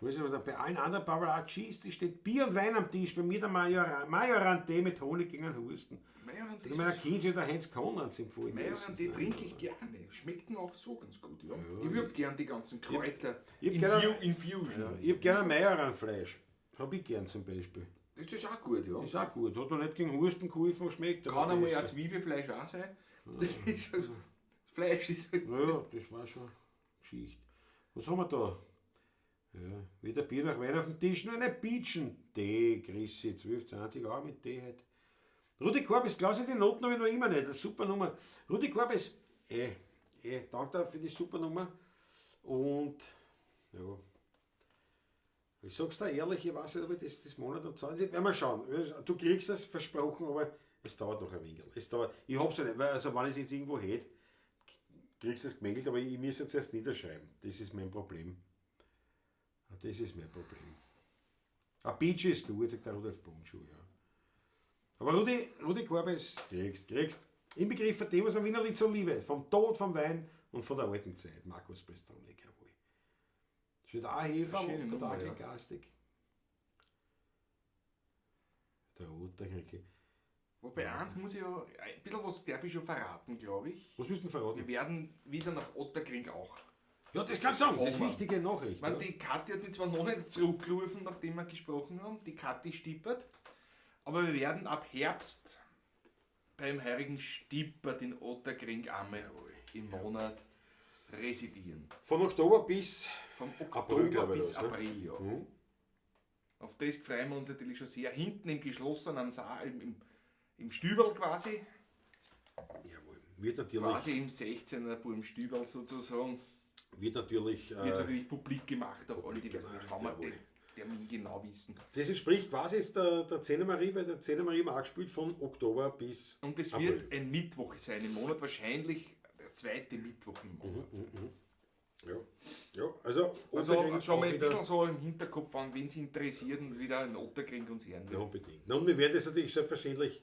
Weiß ich, bei allen anderen Babalatschis, die steht Bier und Wein am Tisch, bei mir der Majoran-Tee mit Honig gegen den Husten. Majoran-Tee Ich meine, Kind der Heinz Konrad empfohlen. Majoran-Tee trinke ich gerne. Schmeckt mir auch so ganz gut. Ja. Ich würde gern die ganzen Kräuter. Ich hab gerne- Infusion. Ja, ich hab gerne Majoranfleisch. Hab ich gern zum Beispiel. Das ist auch gut, ja. Ist auch gut. Hat noch nicht gegen Husten geholfen, schmeckt. aber Kann einmal besser. auch Zwiebelfleisch auch sein. Das ist also, das Fleisch ist halt. Naja, das war schon Geschichte. Was haben wir da? Ja, weder Bier noch Wein auf dem Tisch, nur eine Peachen-Tee, Chrissy, 12,20 auch mit Tee heute. Rudi Korbes, Klausi, die Noten habe ich noch immer nicht, das ist super Nummer. Rudi Korbes, danke für die super Nummer. Und, ja, ich sag's dir ehrlich, ich weiß nicht, ob ich das Monat noch zahle. Werden wir schauen. Du kriegst das versprochen, aber es dauert noch ein wenig. Es dauert, ich hab's ja nicht, weil, also wenn ich es jetzt irgendwo hätte, kriegst du es gemeldet, aber ich muss jetzt erst niederschreiben. Das ist mein Problem. Das ist mein Problem. Ein Beach ist gut, sagt der Rudolf Bundschuh, ja. Aber Rudi Korbes, kriegst. Im Begriff von dem, was am Wienerlied so liebe. Vom Tod, vom Wein und von der alten Zeit. Markus Pestronik, jawohl. Steht auch Hefe, schöne Nummer, der ja. Gastig. Der Otterkrieg. Wobei eins muss ich ja, ein bisschen was darf ich schon verraten, glaube ich. Was willst du denn verraten? Wir werden wieder nach Otterkring auch. Ja, das kannst du sagen. Das ist Kommen. wichtige Nachricht. Ich meine, ja. die Kathi hat mich zwar noch nicht zurückgerufen, nachdem wir gesprochen haben, die Kathi Stippert, aber wir werden ab Herbst beim heurigen Stippert in Otterkring einmal im Monat residieren. Von Oktober bis Vom April, Oktober glaub ich, bis das, ne? April, ja. Auf das freuen wir uns natürlich schon sehr. Hinten im geschlossenen Saal, im Stüberl quasi, Jawohl. Wird natürlich, quasi im 16er Burm Stüberl sozusagen, wird natürlich, wird natürlich publik gemacht auf alle, die publik weiß nicht, gemacht, wann wir jawohl. den Termin genau wissen. Das entspricht quasi jetzt der Zehner Marie, weil der Zehner Marie im gespielt von Oktober bis Und es April. wird ein Mittwoch sein im Monat, wahrscheinlich der zweite Mittwoch im Monat. Ja, ja, also, Also Otterkring schon mal auch ein wieder- bisschen so im Hinterkopf an, wen Sie interessiert und wieder in Otterkring uns hören. Ja, unbedingt. Na, und wir werden das natürlich selbstverständlich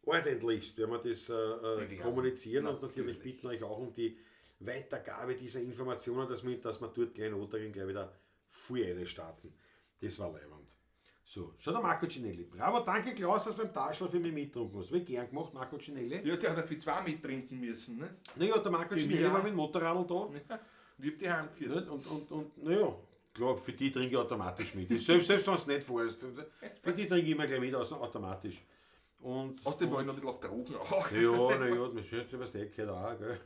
ordentlichst, werden wir das werden. kommunizieren und natürlich Natürlich. bitten euch auch um die Weitergabe dieser Informationen, dass wir dort gleich in Otterkring gleich wieder voll eine starten. Das war leibend. So, schau der Marco Cinelli. Bravo, danke Klaus, dass du beim Taschler für mich mittrunken hast. Hab ich gern gemacht, Marco Cinelli. Ja, der hat ja für zwei mittrinken müssen, ne? Naja, der Marco Für Cinelli mich war auch. mit dem Motorradl da. Und ich hab die heimgeführt. Nicht? Und naja, klar, für die trinke ich automatisch mit. Selbst wenn es nicht vorhast. Für die trinke ich immer gleich mit, also automatisch. Und, Außerdem war ich noch ein bisschen auf Drogen auch. ja, naja, das ist über das Deck gehört auch, gell?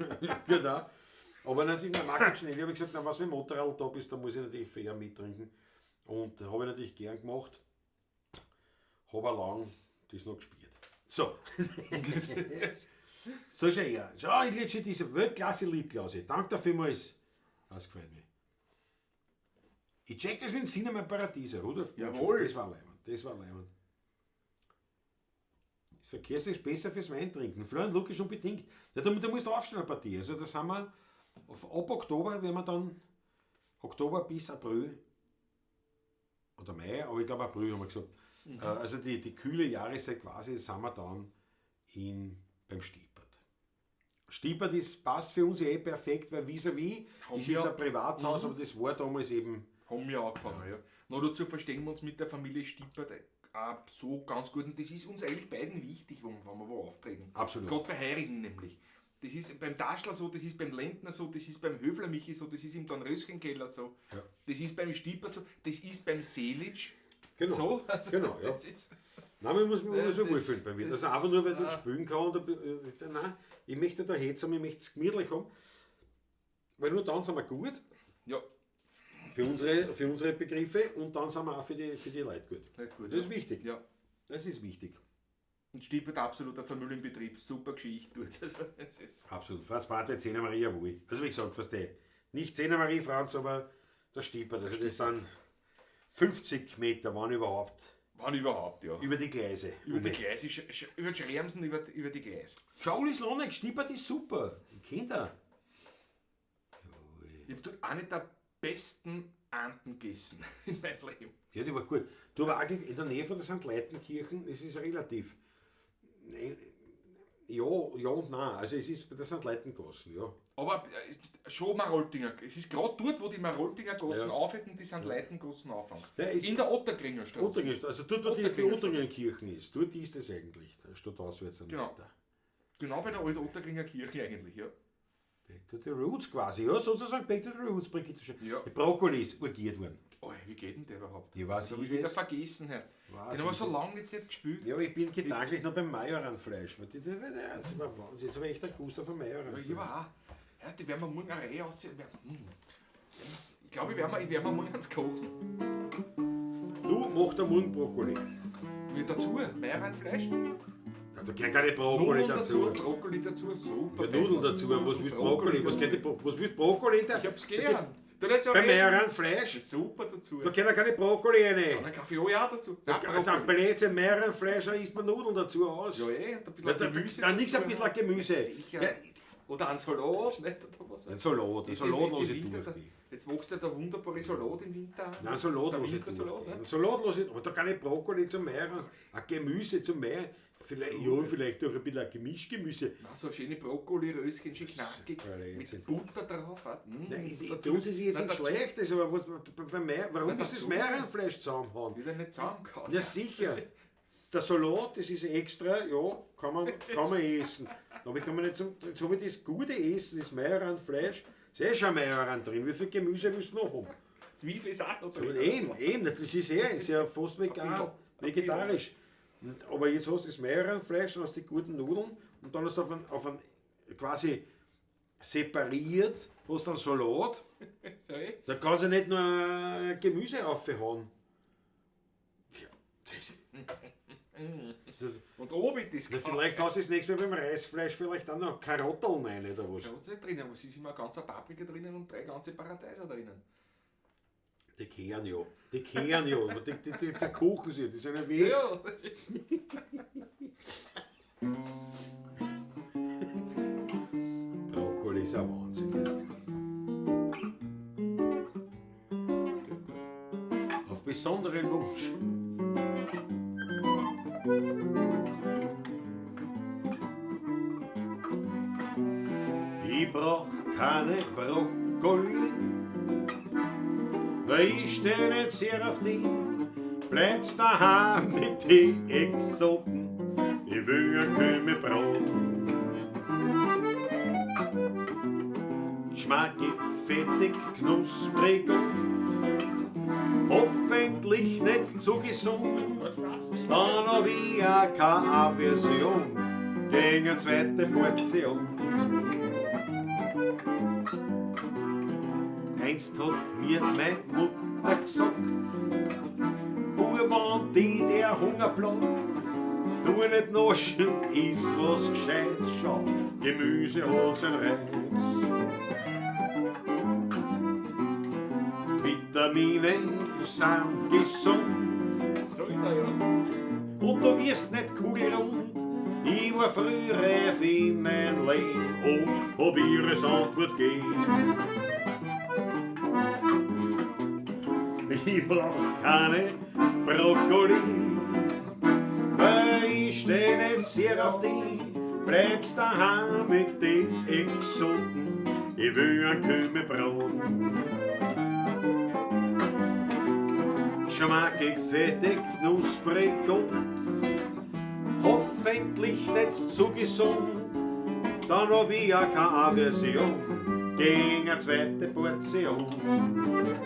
Gehört auch. Aber natürlich, der Marco Cinelli habe ich gesagt, na, was mit dem Motorradl da bist, da muss ich natürlich fair mittrinken. Und habe ich natürlich gern gemacht. Habe auch lang das noch gespielt. So. So schau her. Schau, ich liebe schon diese Weltklasse-Lied, Klausi. Danke dir vielmals. Das gefällt mir. Ich check das mit dem Cinema Paradiso, Rudolf Bundschuh. Jawohl. Das war leibend. Das war leibend. Das Verkehrs ist besser fürs Weintrinken. Florian Lukisch unbedingt. Ja, da musst du aufstehen, eine Partie. Also das haben wir, ab Oktober werden wir dann, Oktober bis April, oder Mai, aber ich glaube April haben wir gesagt. Also die kühle Jahreszeit quasi sind wir dann beim Stippert. Stippert passt für uns eh perfekt, weil vis-à-vis Haben ist wir- jetzt ein Privathaus, aber das war damals eben. Haben wir angefangen, ja. Noch dazu verstehen wir uns mit der Familie Stippert auch so ganz gut. Und das ist uns eigentlich beiden wichtig, wenn wir wo auftreten. Absolut. Gerade bei Heurigen nämlich. Das ist beim Taschler so, das ist beim Lendner so, das ist beim Höfler Michi so, das ist im Dornröschenkeller so, Ja. das ist beim Stippert so, das ist beim Selic Genau. so. Also, Genau, ja. Das ist, Nein, man muss, man Ja, muss sich das- wohlfühlen bei mir. Das, das- einfach nur, weil du ah. spielen kann. Und, nein, ich möchte da Hetz haben, ich möchte es gemütlich haben. Weil nur dann sind wir gut ja, für unsere Begriffe und dann sind wir auch für die Leute gut. nicht gut. Das ist ja. wichtig. Ja. Das ist wichtig. Und Stippert absoluter Familienbetrieb, super Geschichte dort. Also, es ist Absolut. Franz Bartel, Zehner Marie, jawohl. Also wie gesagt, was der. Nicht Zehner Marie Franz, aber der Stippert. Also das sind 50 Meter, wann überhaupt, wann überhaupt, ja. über die Gleise. Über die Gleise, über die Schremsen, über die Gleise. Schau, ist Lonek, Stippert ist super. Kinder. Ich habe dort eine der besten Anten gegessen in meinem Leben. Ja, die war gut. Du, aber auch in der Nähe von der St. Leitenkirchen, es ist relativ. Nein, ja, ja und nein. Also es ist bei der St. Leitengassen, ja. Aber schon Maroltinger. Es ist gerade dort, wo die Maroltinger Gassen Ja. aufhört und die St. Leitengassen anfangen. Ja, es- In der Otterkringer Straße. Otteringen, also dort, wo die Otterkringer Otteringenkirchen ist, dort ist es eigentlich. Da steht auswärts ein Genau. Meter. Genau bei der alten Otterkringer Kirche eigentlich, ja. Back to the Roots quasi, ja, sozusagen Back to the Roots, Brigitte. Schön. Ja. Die Brokkoli ist urgiert worden. Oh, wie geht denn der überhaupt? Ja, weiß Das hab ich ich wieder das. vergessen erst. Weiß Den haben wir ich so das. lange jetzt nicht gespielt. Ja, aber ich bin gedanklich noch beim Majoranfleisch. Weil das war Wahnsinn. Jetzt habe ich echt einen Gusto auf ein Ja, Majoranfleisch. ich war auch. Ja, die werden wir morgen eine Reihe aussehen. Ich glaube, ich werde mir morgen eins kochen. Du, mach da morgen Brokkoli. Mit dazu Majoranfleisch, Ja, da gehört keine Brokkoli Nudeln dazu, dazu. Brokkoli dazu, super. Ja, Nudeln dazu, aber was willst du Brokkoli? Was dazu. gehört was willst Brokkoli da? Ich hab's gern. Da jetzt auch Beim rein. Majoranfleisch? Super dazu. Da gehört ja keine Brokkoli rein. Dann ein Kaffee auch ja dazu. Da, Nein, da Brokkoli. Blödsinn, Majoranfleisch, da isst man Nudeln dazu aus. Ja, eh, und ein bisschen Ja, da, Gemüse. da, nix ein bisschen Gemüse. Sicher. Ja, Oder ein Salat, nicht? Oder was? ein Salat, ein Jetzt Salat im- jetzt lasse im ich Winter, durch. da- Jetzt wächst ja der wunderbare Salat im Winter. Nein, Salat Der lasse ich Wintersalat, durch. ne? Ein Salat lasse ich, aber da kann ich Brokkoli zum Meeren, ein Gemüse zum Meer, vielleicht, ja, vielleicht auch ein bisschen ein Gemischgemüse. Nein, so schöne Brokkoli-Röschen, schön knackig, Blödsinn. mit Butter drauf. auch. Mm, Nein, dazu- bei uns ist es jetzt Nein, nicht dazu schlecht, ist, aber was, bei Meer, warum Nein, ist das dazu- Meerenfleisch zusammenhauen? Wieder nicht zusammengehauen. Ja, sicher. Der Salat, das ist extra, ja, kann man essen. Aber kann man nicht zum, jetzt habe ich das gute Essen, das Majoranfleisch, ist eh schon Majoran drin. Wie viel Gemüse willst du noch haben? Zwiebel ist auch noch So, drin. eben, eben, das ist ja fast vegan, bisschen, ein vegetarisch. Und, aber jetzt hast du das Majoranfleisch, dann hast du die guten Nudeln und dann hast du auf einen quasi separiert, hast du einen Salat. So, eh. Da kannst du nicht nur Gemüse aufhauen. Ja, das, das, Und oben das na, vielleicht hast du das nächste Mal beim Reisfleisch vielleicht auch noch Karotteln rein oder was. Da hat's nicht drinnen, aber es ist immer eine ganze Paprika drinnen und 3 ganze Paradeiser drinnen. Die kehren ja. Die kehren ja. Aber die zerkochen sie, die sind ja weg. Ja, Brokkoli ist ein Wahnsinn. Auf besonderen Wunsch. Ich brauch keine Brokkoli, weil ich steh nicht sehr auf die. Bleibst daheim mit die Exoten, ich will ein Kümmel braten. Geschmackig, fettig, knusprig und hoffentlich nicht zu gesund. Dann hab ich auch keine Aversion gegen eine zweite Portion. Einst hat mir meine Mutter gesagt, Bub, wenn die der Hunger plagt, tu nicht naschen, iss was Gescheites, schau, Gemüse hat seinen Reiz. Vitamine sind gesund So ist er ja. und du wirst nicht kugelrund. Ich war früh reif in mein Leben und hab ihres Antwort gegeben. Ich brauch keine Brokkoli, weil ich steh nicht sehr auf die. Bleibst daheim mit den Exoten, ich will ein Kümmel braten. Geschmackig, fettig, knusprig und hoffentlich nicht zu gesund. Dann hab ich ja keine Aversion gegen eine zweite Portion.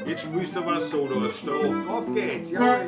Jetzt spielst du was Solo als Strophe. Auf geht's, ja.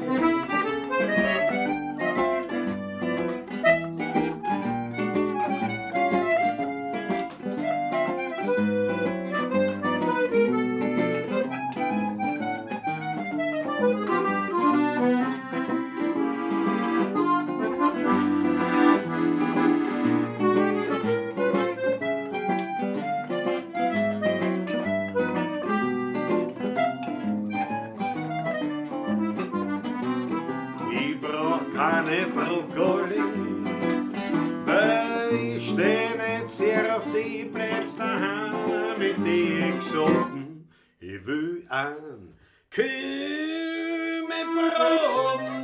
Ich brauch keine Brokkoli, weil ich steh nicht sehr auf die Plätze daheim mit die Exoten. Ich will ein Kümmelbraten.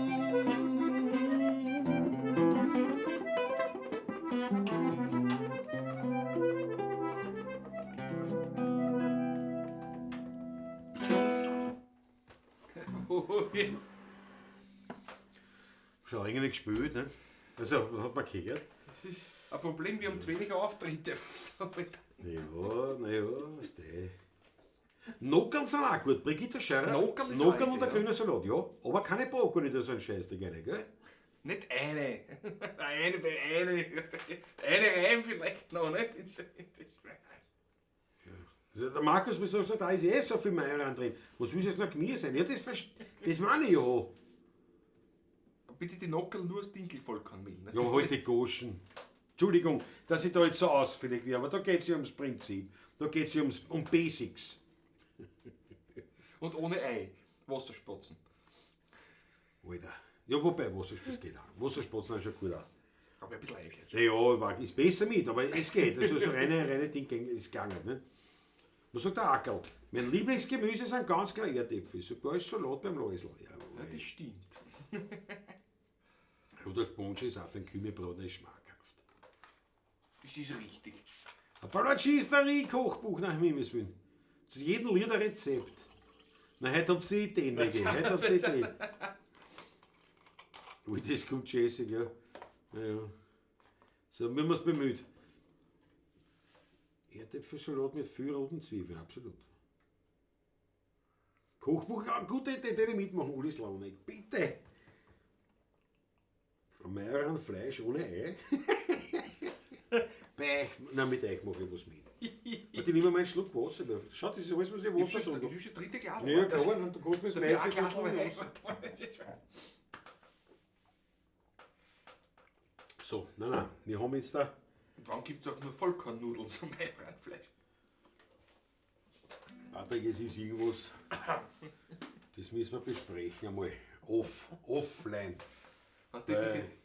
Schon länger nicht gespielt, ne? Also, hat man gehört. Das ist ein Problem, wir haben zu wenig Auftritte. Ja, naja, was der. Nockerl sind auch gut. Brigitte Scherer. Nockerl ist Nockerl auch und der ja. grüne Salat, ja. Aber keine Brokkoli, das ist ein Scheiß, die gerne, gell? Nicht eine. Eine, eine Reim vielleicht noch, nicht? Also der Markus, wieso sagt, da ist eh so viel Majoran drin. Was will jetzt noch Gemüse sein? Ja, das meine ich ja. Bitte die Nockerl nur aus Dinkelvollkornmehl. Ne? Ja, halt die Goschen. Entschuldigung, dass ich da jetzt so ausfällig werde, aber da geht es ja ums Prinzip. Da geht es ja um Basics. Und ohne Ei. Wasserspatzen. Alter. Ja, wobei, Wasserspatzen geht auch. Wasserspatzen ist schon gut auch. Habe ich ein bisschen Ei gehört. Ja, ja, ist besser mit, aber es geht. Also so reine Ding ist gegangen. Ne? Was sagt der Ackerl? Mein Lieblingsgemüse sind ganz klar Erdäpfel. Sogar ist Salat beim Läusl. Ja, das stimmt. Rudolf Bonschi ist auch für ein Kümmelbrot nicht schmackhaft. Das ist richtig. Ein Palatschisterei-Kochbuch nach Himmels Willen. Zu jedem Lied ein Rezept. Na, heute habt ihr die Ideen gegeben. Heute habt ihr die Ideen. Ui, das kommt scheißig, ja. Ja, ja. So, wir haben uns bemüht. Erdäpfelsalat mit viel roten Zwiebeln, absolut. Kochbuch, ja, gute Idee, die mitmachen, Uli Slonek, bitte. Majoran Fleisch ohne Ei. Bei euch, nein, mit euch mache ich was mit. Und ich nehme mal einen Schluck Wasser. Schau, das ist alles, was ich Wasser trinke. trinke. Ich schon dritte Glas. Ja, klar, und du kannst mir das meiste Glas Wasser. So, nein, wir haben jetzt da. Und wann gibt es auch nur Vollkornnudeln zum Majoranfleisch? Patrick, es ist irgendwas. Das müssen wir besprechen einmal. Offline.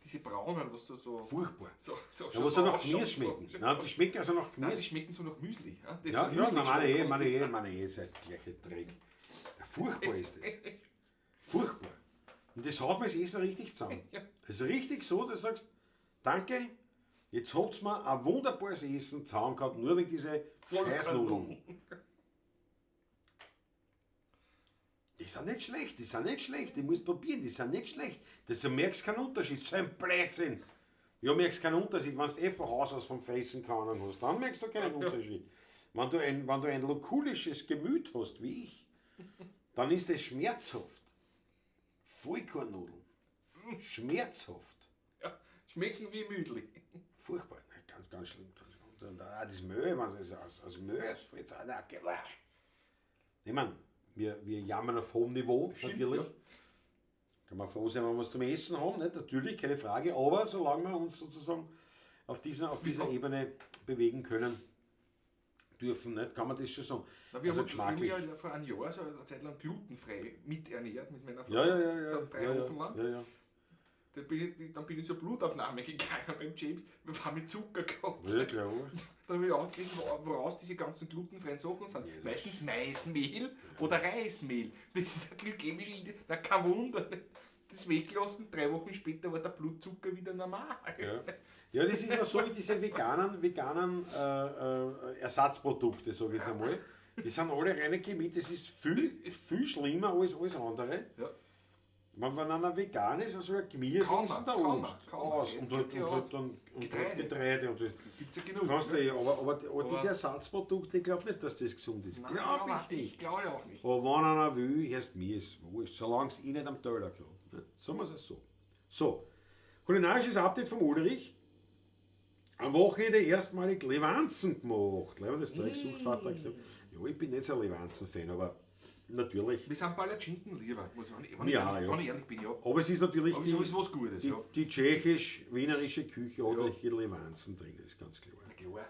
Diese braunen, was so. so Furchtbar. So, ja, was so nach Gemüse schmecken. Nein, die schmecken also nach Gemüse. Nein, die schmecken so nach Müsli. Ja, ja, ja, nein, meine eh, seid gleiche Dreck. Ja, furchtbar ist das. Furchtbar. Und das haut mir das Essen richtig zusammen. Ja. Das ist richtig so, dass du sagst, danke, jetzt habt ihr mir ein wunderbares Essen zusammen gehabt, nur wegen dieser Scheißnudeln. Die sind nicht schlecht, die sind nicht schlecht, die musst probieren, die sind nicht schlecht. Das, du merkst keinen Unterschied, so ein Blödsinn. Ja, merkst keinen Unterschied, wenn du von Haus aus vom Fressen keinen hast, dann merkst du keinen Unterschied. Wenn du ein lokulisches Gemüt hast, wie ich, dann ist es schmerzhaft. Vollkornnudeln. Schmerzhaft. Ja, schmecken wie Müsli. Furchtbar, ganz, ganz schlimm. Ganz schlimm. Und auch das Mehl, wenn es aus Mehl ist, ich meine, wir jammern auf hohem Niveau, stimmt, natürlich. Ja. Kann man froh sein, wenn wir was zum Essen haben, nicht? Natürlich, keine Frage, aber solange wir uns sozusagen auf dieser Ebene bewegen können, dürfen, nicht? Kann man das schon sagen. Na, wir also haben geschmacklich. ja vor einem Jahr so eine Zeit lang glutenfrei miternährt mit meiner Frau. Ja. So 3 Wochen lang. Ja. Dann bin ich zur Blutabnahme gegangen beim James. Wir waren mit Zucker gehabt. Ja, klar. Dann habe ich ausgelesen, woraus diese ganzen glutenfreien Sachen sind. Jesus. Meistens Maismehl oder Reismehl. Das ist eine glykämische. Na, kein Wunder. Das weggelassen, 3 Wochen später war der Blutzucker wieder normal. Ja, ja, das ist ja so wie diese veganen Ersatzprodukte, sage ich jetzt einmal. Die sind alle reine Chemie, das ist viel, viel schlimmer als alles andere. Ja. Wenn einer vegan ist, also ein Gemüse Kann essen, man, der kann man, Obst. kann man. Aus. Geht Und halt, sich und halt aus. dann und halt Getreide. Getreide und das. Gibt's ja genug. Kannst du ne? eh, aber diese Ersatzprodukte, ich glaube nicht, dass das gesund ist. Nein, Glaube glaub ich nicht. Ich glaube auch nicht. Aber wenn einer will, erst mir ist wurscht, solange es eh nicht am Teller kommt. Ne? Sagen wir es so. So, kulinarisches Update vom Ulrich. Am Wochenende erstmalig Levanzen gemacht. Leider das Zeug gesucht, Vater hat gesagt, ja, ich bin nicht so ein Levanzen-Fan, aber natürlich. Wir sind Palatschinken lieber, muss ich, wenn, Ja, ich, ehrlich, ja. wenn ich ehrlich bin, ja. Aber es ist natürlich Aber die, so ist was Gutes, die, ja. die tschechisch-wienerische Küche hat Ja. ja. Levanzen drin, ist ganz klar. Na klar.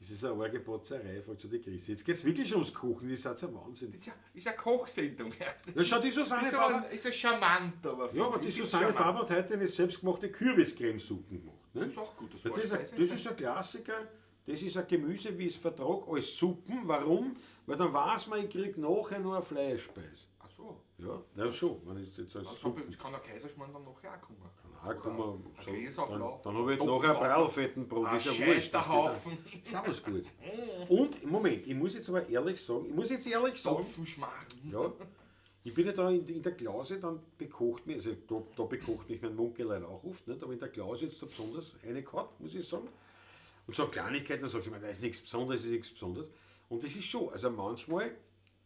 Es ist eine arge Botzerei, fragt schon die Christi. Jetzt geht es wirklich schon ums Kochen, das ist ja Wahnsinn. Das ist ja eine Kochsendung. Das schaut die Susanne Ist, Faber. aber, ist ja charmant, aber. Ja, aber finde die ich. Ist Susanne charmant. Faber hat heute eine selbstgemachte Kürbiscremesuppe gemacht. Ne? Das ist auch gut, das Ja, war das, ist ein, Speise. das ist ein Klassiker, das ist ein Gemüse, wie ich es vertrag, als Suppen. Warum? Weil dann weiß man, ich krieg nachher nur eine Fleischspeise. Ach so. Ja, na schon, wenn ich jetzt als Also, Suppen. das kann der Kaiserschmarrn dann nachher auch kommen. Kann auch kommen. Ein So, Gräsauflauf. dann habe ich halt nachher ein Prallfettenbrot, Ein ist ja wurscht. Das geht auch. Scheiterhaufen. Ist auch was Gutes. Und, Moment, ich muss jetzt aber ehrlich sagen, ich muss jetzt ehrlich sagen, Topfenschmarrn. ja, ich bin ja da in der Klause, dann bekocht mich, also da bekocht mich mein Munkelein auch oft, nicht? Aber in der Klause jetzt da besonders eine gehabt, muss ich sagen. Und so Kleinigkeiten, dann sagt sie mir, das ist nichts Besonderes, das ist nichts Besonderes. Und das ist schon, also manchmal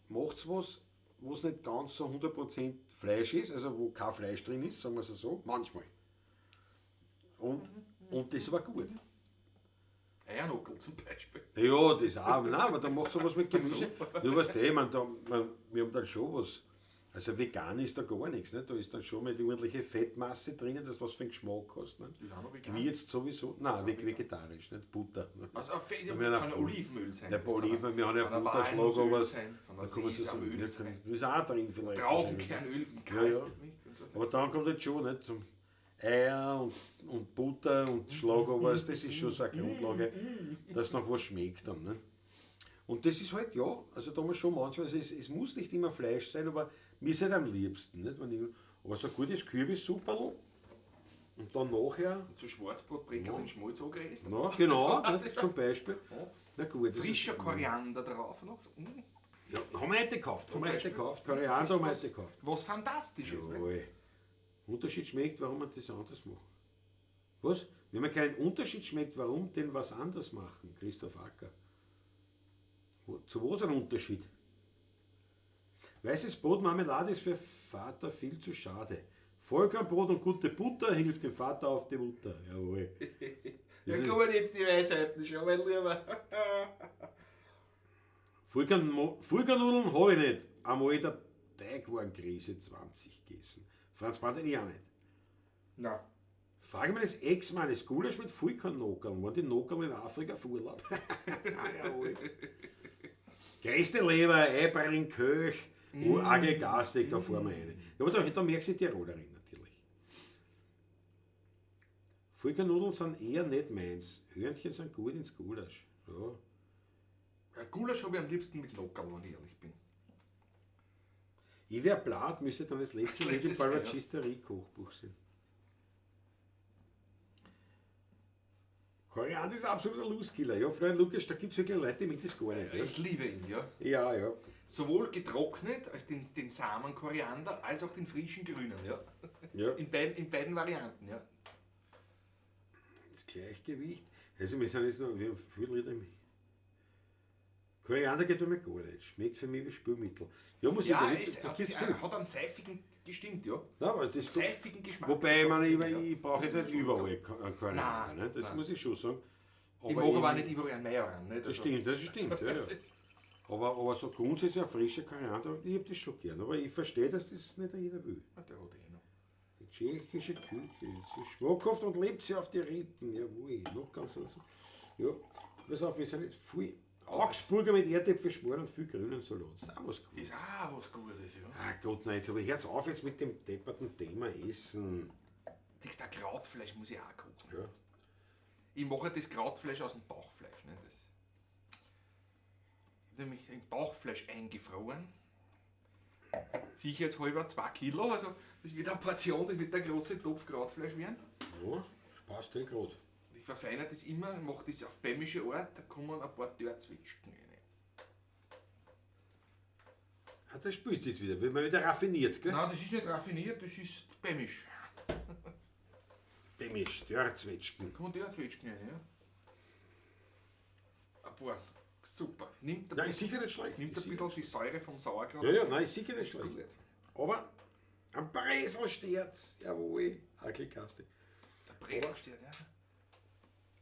macht es was, was nicht ganz so 100% Fleisch ist, also wo kein Fleisch drin ist, sagen wir es so, manchmal. Und das war gut. Eiernockel zum Beispiel. Ja, das auch. Nein, aber dann macht sowas mit Gemüse. Nur weißt du, ich mein, da, man, wir haben dann schon was. Also vegan ist da gar nichts. Ne? Da ist dann schon mit ordentliche Fettmasse drinnen, dass du was für einen Geschmack hast. Ne? Ist auch noch vegan. Gewürzt sowieso. Nein, vegetarisch, nicht Butter. Ne? Also auf Fett, Ja, wir haben kann ja- Olivenöl sein. Ja, Das kann Oliven, wir haben ja kann ein Butterschlag, Walnussöl aber sein, kann da ein kann man so sagen, Sesamöl ja, sein. das ist auch drin vielleicht. Traubenkernöl von Ja, Kalt. ja. Nicht? Und so. Aber dann kommt jetzt schon nicht zum Eier und Butter und Schlagobers, das ist schon so eine Grundlage, dass noch was schmeckt dann. Ne? Und das ist halt, ja, also da muss schon manchmal, also es muss nicht immer Fleisch sein, aber mir ist halt am liebsten. Nicht? Wenn ich, aber so ein gutes Kürbissupperl und dann nachher, Und so Schwarzbrotbrecher und Schmalz angeräst. na, genau, nicht, zum Beispiel. Ja. Na gut, das Frischer ist, Koriander drauf noch. Mm. Ja, haben wir heute gekauft, haben wir heute Beispiel. gekauft, Koriander haben wir heute gekauft. Was Fantastisches. Ne? Jawohl. Unterschied schmeckt, warum man das anders macht. Was? Wenn man keinen Unterschied schmeckt, warum denn was anders machen? Christoph Acker. Zu was ein Unterschied? Weißes Brot Marmelade ist für Vater viel zu schade. Vollkornbrot und gute Butter hilft dem Vater auf die Mutter. Jawohl. Da kommen jetzt die Weisheiten schon, mein Lieber. Vollkornnudeln habe ich nicht. Einmal in der Teigwarenkrise 20 gegessen. Franz Brandl ich auch nicht. Na, Frage meines Ex-Mannes, Gulasch mit Vollkornnockern. Waren die Nockern in Afrika auf Urlaub? Jawohl. Größte Leber, Eiberin, Köch, mm. Gastig, da fahren wir rein. Ja, aber da merkst du die Tirolerin natürlich. Vollkornnudeln sind eher nicht meins. Hörnchen sind gut ins Gulasch. Ja. Ja, Gulasch habe ich am liebsten mit Nockerl, wenn ich ehrlich bin. Ich wär blatt, müsste dann das letzte Das Lied im letzte sein, ja. Balachisterie-Kochbuch sein. Koriander ist ein absoluter Loskiller. Ja, Freund Lukas, da gibt es wirklich Leute, die mögen das gar nicht. Ich liebe ihn, ja. Ja, ja. Sowohl getrocknet als den Samen Koriander, als auch den frischen Grünen, ja. Ja. In beiden Varianten, ja. Das Gleichgewicht. Also wir sind jetzt noch, wir haben viel Lieder im Koriander geht bei mir gar nicht. Schmeckt für mich wie Spülmittel. Ja, muss Ja, ich es da hat, gibt's viel. hat einen seifigen, gestimmt, ja. Ja, aber das ist gut. Seifigen Geschmack. Wobei, ich meine, Ja. ich brauche jetzt nicht überall Koriander. Nein, ne? Das nein. muss ich schon sagen. Ich mag aber auch eben- nicht überall einen Majoran. Nicht? Das Also- stimmt, das stimmt. Ja, ja. Aber so grundsätzlich ein frischer Koriander, ich hab das schon gern. Aber ich verstehe, dass das nicht jeder will. Ja, der hat eh noch. Die tschechische Küche, sie ist schmackhaft und lebt sie auf die Rippen. Jawohl, noch ganz anders. Ja, pass auf, wir sind jetzt viel. Augsburger mit Erdäpfelschmarrn und viel grünen Salat. Das ist auch was Gutes. Ist auch was Gutes, ja. Ah Gott, nein, jetzt aber hört's auf jetzt mit dem depperten Thema Essen. Denkst du, Krautfleisch muss ich auch kochen. Ja. Ich mache das Krautfleisch aus dem Bauchfleisch. Ne? Das ich habe nämlich ein Bauchfleisch eingefroren. Sicher jetzt halber 2 Kilo, also das wird eine Portion, das wird der große Topf Krautfleisch werden. Ja, das passt eh grad. Und ich verfeinere das immer, mache das auf bämische Art, da kommen ein paar Dörrzwetschgen rein. Das spielst du jetzt wieder. Wird man wieder raffiniert, gell? Nein, das ist nicht raffiniert, das ist bämisch. Bämisch, Dörrzwetschgen. Kommen die auch Zwetschgen rein, ja? Ein paar. Super. Nimmt ein Nein, ist sicher nicht schlecht. Nimmt Ist ein bisschen die Säure vom Sauerkraut. Ja, ja, nein, ist sicher nicht schlecht. Gut. Aber am Bresel steht's. Jawohl. Hakelkaste. Der Bresel steht, ja.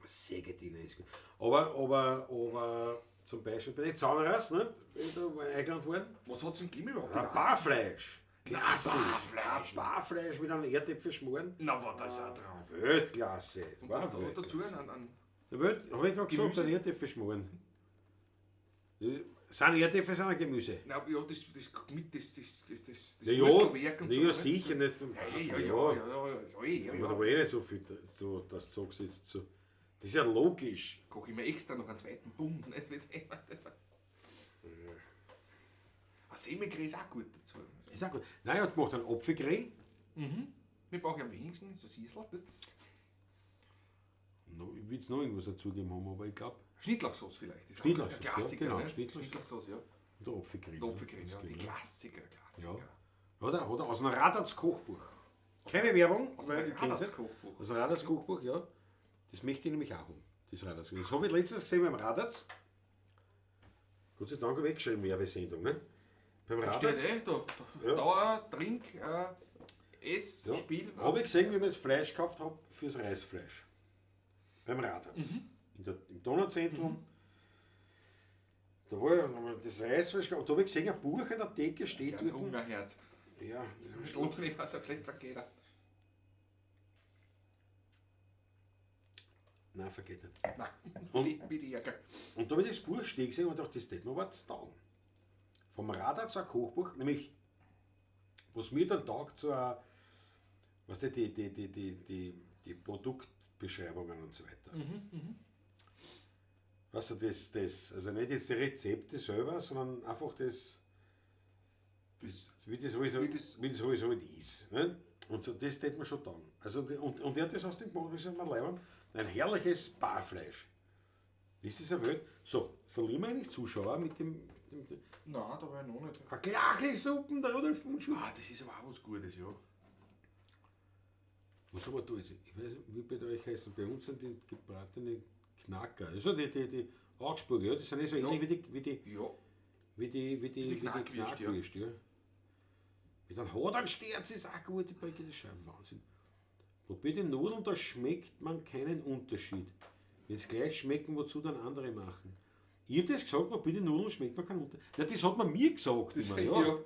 Sägediener ist gut. Aber zum Beispiel bei den Zahnras, ne? Da war eingeladen worden. Was hat's denn gegeben überhaupt? Ein Barfleisch. Klassisch. Barfleisch. Ein Barfleisch mit einem Erdäpfelschmoren. Na, war das auch drauf. Weltklasse. Und War was, was dazu? Weltklasse. An Welt, hab ich gerade gesagt, Gemüse? ein Erdäpfelschmoren. Sind Erdäpfel sind ein Gemüse? na, ja, das, das, mit, das, das, das, das, das Ja, ja, Wurzelwerk und ja, so. ne? sicher nicht vom Ja, ja, ja, ja, ja, ja, ja, Aber da ja. war eh nicht so viel, so, das sagst du jetzt so. Das ist ja logisch. Koche ich mir extra noch einen zweiten Bund. Nicht mit dem. Ein Semmelgrä ist auch gut dazu. Ist auch gut. Nein, er hat gemacht einen Apfelgrä. Wir brauchen am wenigsten, so Siesel. No, ich will jetzt noch irgendwas dazugeben haben, aber ich glaube, Schnittlauchsauce vielleicht. Das ist auch Schnittlauchsauce, der Klassiker, ja, genau, ne? Schnittlauchsauce. Schnittlauchsauce, ja. der Apfelgrä. Der Apfelgrä, ja. Das Die geht, Klassiker, Klassiker. Ja. Hat er aus einem Radatz-Kochbuch. Keine Werbung, Aus weil einem ich kenn's nicht. Radatz-Kochbuch. Aus einem Radatz-Kochbuch, ja. Das möchte ich nämlich auch haben. Das Radatz. Das habe ich letztens gesehen beim Radatz. Gott sei Dank habe ich geschrieben, Werbesendung, ne? Beim Da Radatz. steht eh, da, da, Ja. Dauer, Trink, Ess, Ja. Spiel. Habe ich gesehen, wie ich mir das Fleisch gekauft habe fürs Reisfleisch. Beim Radatz. Mhm. Im Donauzentrum. Da war ja noch das Reisfleisch gekauft. Und da habe ich gesehen, ein Buch an der Theke steht Ja, ein dort. Hungerherz. Ja, Schluck nicht, hat er vielleicht vergeht er. nein, vergeht nicht. Nein, Und- die, bitte Ärger. Und da habe ich das Buch stehen gesehen und dachte, das tät mir was taugen. Vom Radatzer Kochbuch, nämlich, was mir dann taugt, so ein, weißt du, die Produktbeschreibungen und so weiter. Weißt du, das, also nicht jetzt die Rezepte selber, sondern einfach das, wie das alles, Wie das- wie das alles halt ist. Ne? Und so, das tät mir schon taugen. Also, und der hat das aus dem gemacht, das ist mir leibend, ein herrliches Barfleisch. Das ist eine Welt. So, verlieren wir eigentlich Zuschauer mit dem Nein, da war ich noch nicht. Eine Klachelsuppen, der Rudolf Mundschuh. Ah, das ist aber auch was Gutes, ja. Was haben wir da jetzt? Ich weiß nicht, wie bei euch heißen. Bei uns sind die gebratene Knacker. Also die Augsburger, ja, die sind eh so ähnlich wie die, Ja. wie die, wie die, die wie die Knackwürst, ja. Knackwürst, ja. Mit einem Hodernsterz ist auch gut, die Brücke, das ist schon Wahnsinn. Probier die Nudeln, da schmeckt man keinen Unterschied. Wenn es gleich schmecken, wozu dann andere machen? Ich hab das gesagt, probier die Nudeln, schmeckt man keinen Unterschied. Na, das hat man mir gesagt. Das, immer, ja. ja.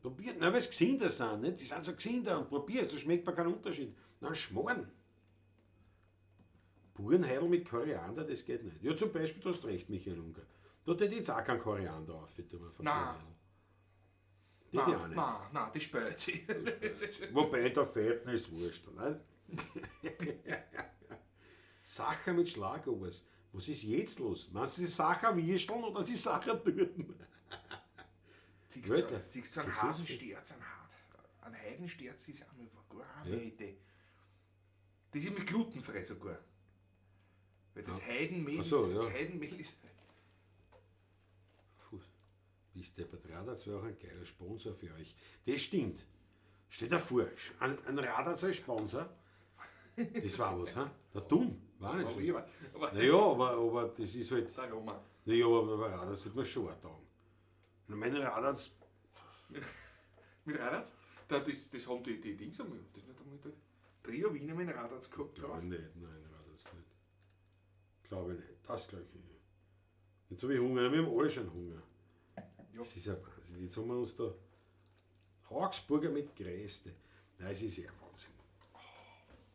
Probiert, nein, weil es gesünder sind, nicht? Die sind so gesünder und probier's, da schmeckt man keinen Unterschied. Na, Schmarrn. Burenheidel mit Koriander, das geht nicht. Ja, zum Beispiel, du hast recht, Michael Unger. Da tät ich jetzt auch keinen Koriander auf, tut mir von Nein. Burenheidel. Tät ich auch Nein, nicht. nein, nein, das spürt sich. Wobei der Fetten ist wurscht, oder? Sacher mit Schlagobers. Was ist jetzt los? Meinst du die Sacher Würsteln oder die Sacher Türen? Siehst du, Wörter. siehst du einen Das ist Hasensterz, einen Hart. Ein Heidensterz ist auch noch gar eine Idee. Das ist nämlich glutenfrei sogar. Weil das Heidenmehl Ach so, ist. Das ja. Heidenmehl ist. Puh, bist der Radatz wäre auch ein geiler Sponsor für euch. Das stimmt. Stell dir vor, ein Radatz als Sponsor. Das war was, hä? Der dumm, war nicht Aber schlecht. lieber. Aber Naja, aber das ist halt. der Roma. Naja, aber Radatz wird mir schon auch taugen. Und meine Radatz, Mit Radatz? Da, das haben die Dings einmal. Das nicht einmal da. Trio Wiener mit Radatz gehabt Glaube drauf. ich nicht, nein, Radatz nicht. Glaube ich nicht. Das glaube ich nicht. Jetzt habe ich Hunger, wir haben alle schon Hunger. Ja. Das ist ja Wahnsinn. Jetzt haben wir uns da Augsburger mit Gräste. Nein, es ist ja Wahnsinn.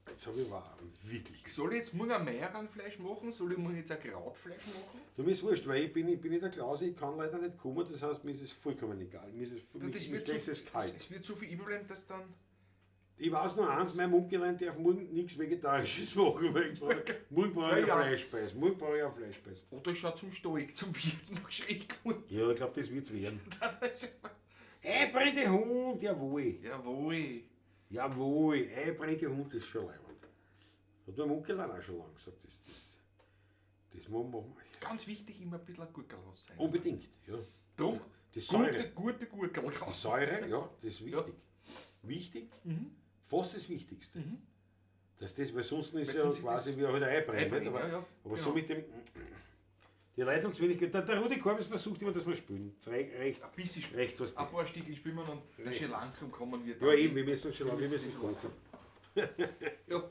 Jetzt habe ich aber wirklich. Soll ich jetzt morgen ein Meieranfleisch machen? Soll ich morgen jetzt ein Krautfleisch machen? Du, mir ist wurscht, weil ich bin in der Klause, ich kann leider nicht kommen, das heißt, mir ist es vollkommen egal. Mir ist es, Das mich, mich wird lässt zu, es kalt. Es wird zu viel überbleiben, dass dann. Ich weiß nur eins, mein Munkelein darf morgen nichts Vegetarisches machen, weil ich brauche, morgen brauche ich Ja, eine ja. Fleischspeise. Morgen brauche ich eine Fleischspeise. Oder es schaut zum Stoik, zum Wirten noch schräg geworden. Ja, ich glaube, das wird's werden. Einbrennende Hund, jawohl. Jawohl. Jawohl, einbrennende Hund ist schon leibend. Hat mein Munkelein auch schon lange gesagt, das machen wir. Ganz wichtig, immer ein bisschen ein Gurkelhaus sein. Unbedingt, ja. Drum, Die Säure. Gute, gute Gurkel Die kaufen. Säure, ja, das ist wichtig. Wichtig, fast das Wichtigste. Dass das, weil sonst ist Weil ja sonst ist quasi das wie halt ein Eibrei, Eibrei, nicht? Aber, ja, ja, aber so genau. mit dem. Die Leute uns wenig. Der Rudi Korbis versucht immer, dass wir spielen. Das recht, Ein bisschen spielen. recht was. Ein paar Stickel spielen wir und dann schon langsam kommen wir Ja, eben, wir müssen schon lange, wir müssen kurz. Ja.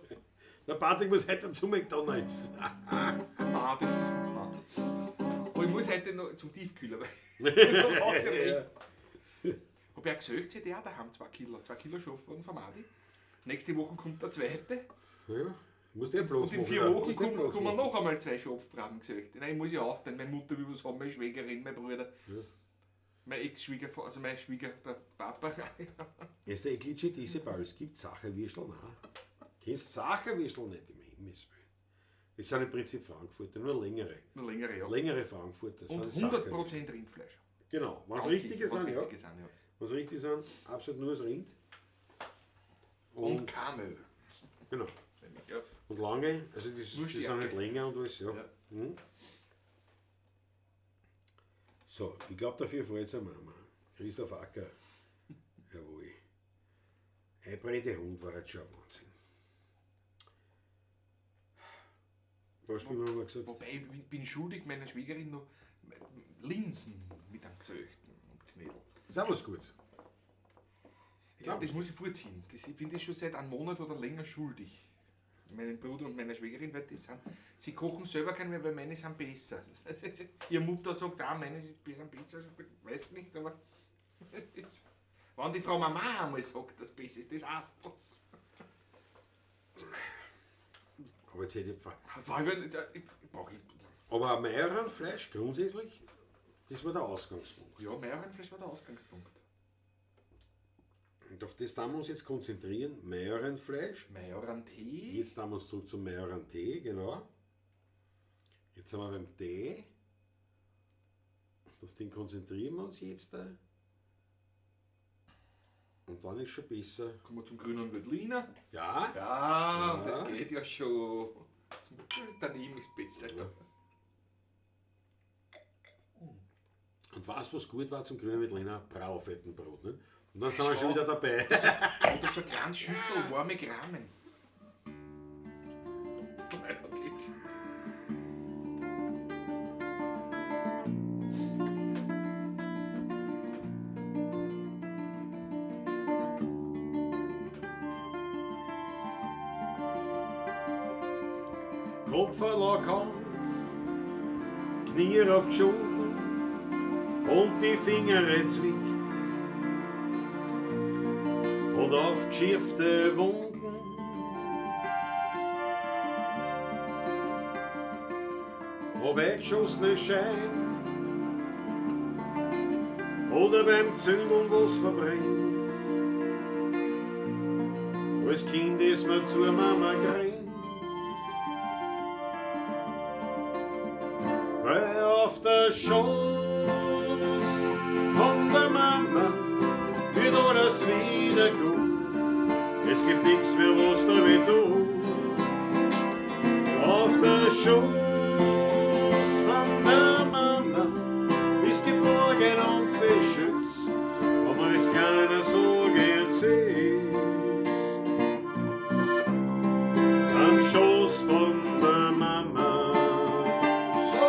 Der Patrick muss heute zu McDonalds. Nein, das ist. Nein. Aber ich muss heute noch zum Tiefkühler, weil das war's ja nicht. Hab ich auch gesagt, sie hat auch daheim 2 Kilo. 2 Kilo Schafwagen vom Adi. Nächste Woche kommt der zweite. Ja, muss der Platz Und in machen, 4 ja. Wochen Muss der Platz kommen machen. noch einmal 2 Schafbraten gesagt. Nein, ich muss ja aufteilen. Meine Mutter will was haben, meine Schwägerin, mein Bruder. Mein Ex-Schwiegervater, also mein Schwieger, der Papa. Das ist der Eklitsche Dieseball. Es gibt Sacherwürstel auch. Kennst Sacherwürstel nicht im Himmels Willen. Das sind im Prinzip Frankfurter, nur längere. Nur längere, ja. Längere Frankfurter. Und sind 100% Rindfleisch. Genau, wenn es Ganz richtige sicher, wenn's sind, ja. richtige sind, ja. Wenn es richtig sind, absolut nur das Rind. Und Kamel. Genau. Ja. Und lange, also die Nur sind Stärke. nicht länger und alles, ja. Ja. Mhm. So, ich glaube, dafür freut sich Mama. Christoph Acker. Jawohl. Einbrennende Hund war jetzt schon ein Wahnsinn. Was spielen wir mal gesagt? Wobei, ich bin schuldig meiner Schwiegerin noch Linsen mit einem Gesöchten und Knödel. Ist auch was Gutes. Ich glaube, das muss ich vorziehen. Ich bin das schon seit einem Monat oder länger schuldig. Meinem Bruder und meiner Schwägerin, weil die sind, sie kochen selber kein mehr, weil meine sind besser. Ihr Mutter sagt auch, meine sind besser, ich weiß nicht, aber es ist, wenn die Frau Mama einmal sagt, dass besser ist, das heißt was. Aber jetzt hätte ich Ich brauche ich. Aber Majoranfleisch grundsätzlich, das war der Ausgangspunkt. Ja, Majoranfleisch war der Ausgangspunkt. Und auf das da wir uns jetzt konzentrieren, Majoranfleisch. Majorantee. Jetzt haben wir uns zurück zum Majorantee, genau. Jetzt sind wir beim Tee. Und auf den konzentrieren wir uns jetzt da. Und dann ist schon besser. Kommen wir zum grünen Veltliner. Ja. Ja, Ja. das geht ja schon. Daneben ist besser. Ja. Und weißt du, was gut war zum grünen Veltliner? Braufettenbrot, ne? Und dann sind wir schon wieder dabei. Oder so eine kleine Schüssel warme Gramen. Das ist leider geht. Kopf verlockert, Knie auf die Schultern und die Finger zwickt. Und auf geschärfte Wunden ob eingeschossene Schein oder beim Zündeln was verbrennt. Als Kind ist man zur Mama gerannt. Weil auf der Schoß von der Mama wird alles wieder gut. Es gibt nichts mehr, was da weh tut. Auf der Schoß von der Mama ist geborgen und beschützt, und man ist keiner Sorge entsetzt. Am Schoß von der Mama. So.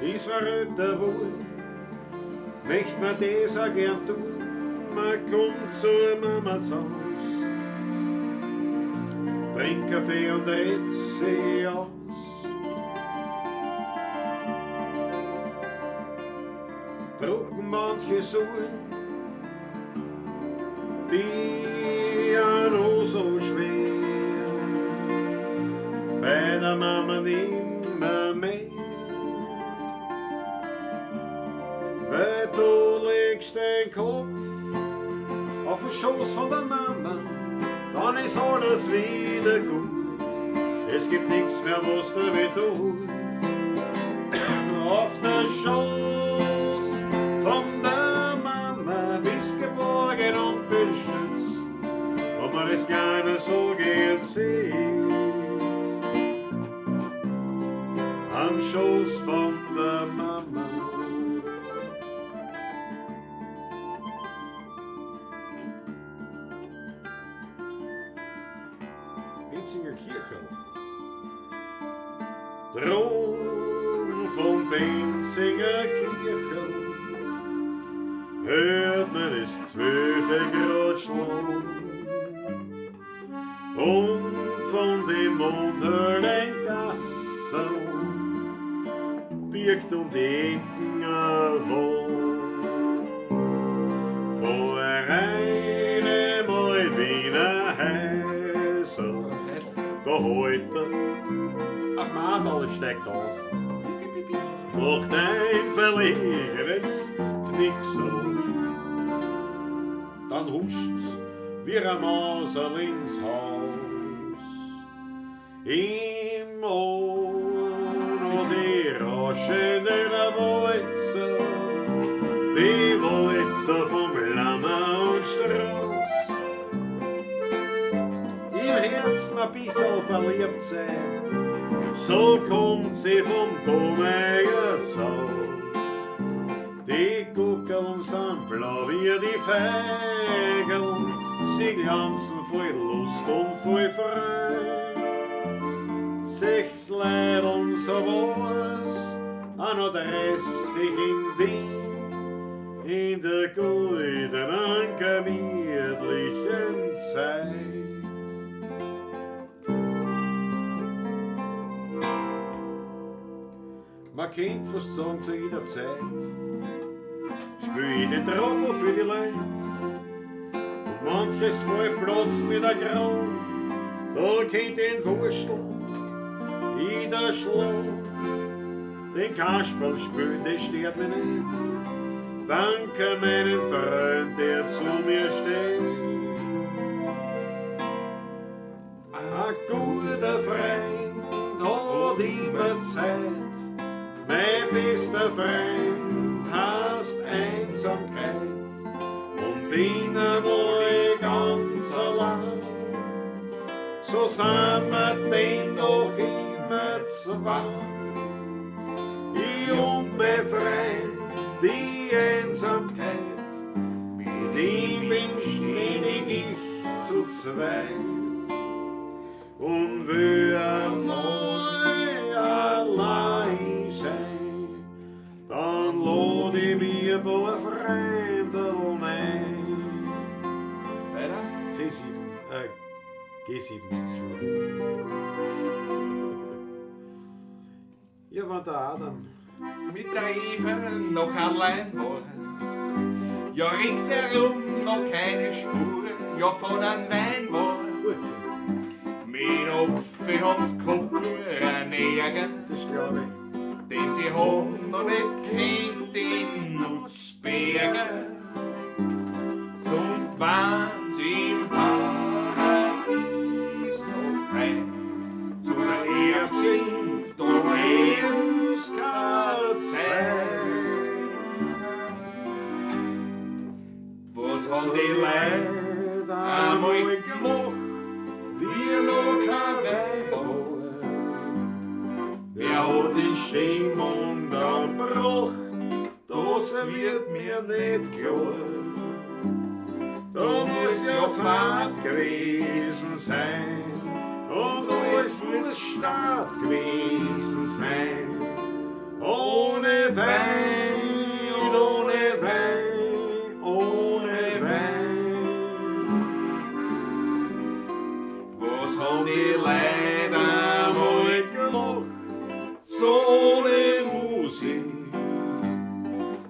Ist man älter wohl, möcht man das auch gern tun, man kommt zur Mama zu Haus, trinkt Kaffee und redet sie aus. Drucken manche Suchen, die ja noch so schwer, bei der Mama nimmer mehr. Weil du legst den Kopf auf den Schoß von der Mama, dann ist alles wieder gut. Es gibt nichts mehr, was dir weh tut. Auf der Schoß von der Mama bist geborgen und beschützt, ob man es gerne so geht, sitzt. Am Schoß von der Mama. Benzinger Kirchel. Drum vom Benzinger Kirchel hört man es 12 Grad schlagen. Und von dem Unterlein Gassel birgt um die Ecken ein Wohn. Vor einem alt Wiener Häusl, da holt er ein Madel steigt aus, macht ein verlegenes Knicksel. Dann huscht's wie ein Maserl ins Haus. Im Ohr noch die rauschenden Walzer, die Walzer vom Lanner und Strauß. Im Herzen ein bisschen verliebt sein, so kommt sie vom Domeier-Haus. Die Guckeln sind blau wie die Feigeln, sie glanzen voll Lust und voll Freude. Sechs Leideln, so war's, auch noch 30 in Wien, in der goldenen, gemütlichen Zeit. Man kennt fast sagen zu jeder Zeit, spiel ich den Trottel für die Leute. Und manches Mal platzt mir der Grauen, da kennt den Wurstel jeder Schlag. Den Kasperl spielen, das stört mich nicht. Danke meinem Freund, der zu mir steht. Ein guter Freund hat immer Zeit. Mein bester Freund heißt Einsamkeit. Und bin einmal ganz allein, so sind wir denn noch immer zwei. Ich und mein Freund, die Einsamkeit, mit ihm bin ständig ich zu zweit. Und will einmal allein sein, dann lad ich mir ein paar Freunde ein. Weiter? C7, G7, Entschuldigung. Ja, war der Adam. Mit der Eva noch allein war. Ja, ringsherum noch keine Spur, ja, von einem Wein war. Gut. Mit Opfer haben's gehabt, nur ein Ärger. Das glaub ich. Denn sie haben noch nicht kennt den Nussberger. Sonst waren sie im Paradies noch heim. Zu der Erde sind da lebens keine Zeit. Was haben die Leute einmal gemacht, wie noch kein Wein war? Wer hat die Stimmung dann gebracht? Das wird mir nicht klar. Da muss ja Fahrt gewesen sein und alles muss Start gewesen sein. Ohne Wein, ohne Wein, ohne Wein. Was haben die Leute einmal gemacht, so ohne Musik?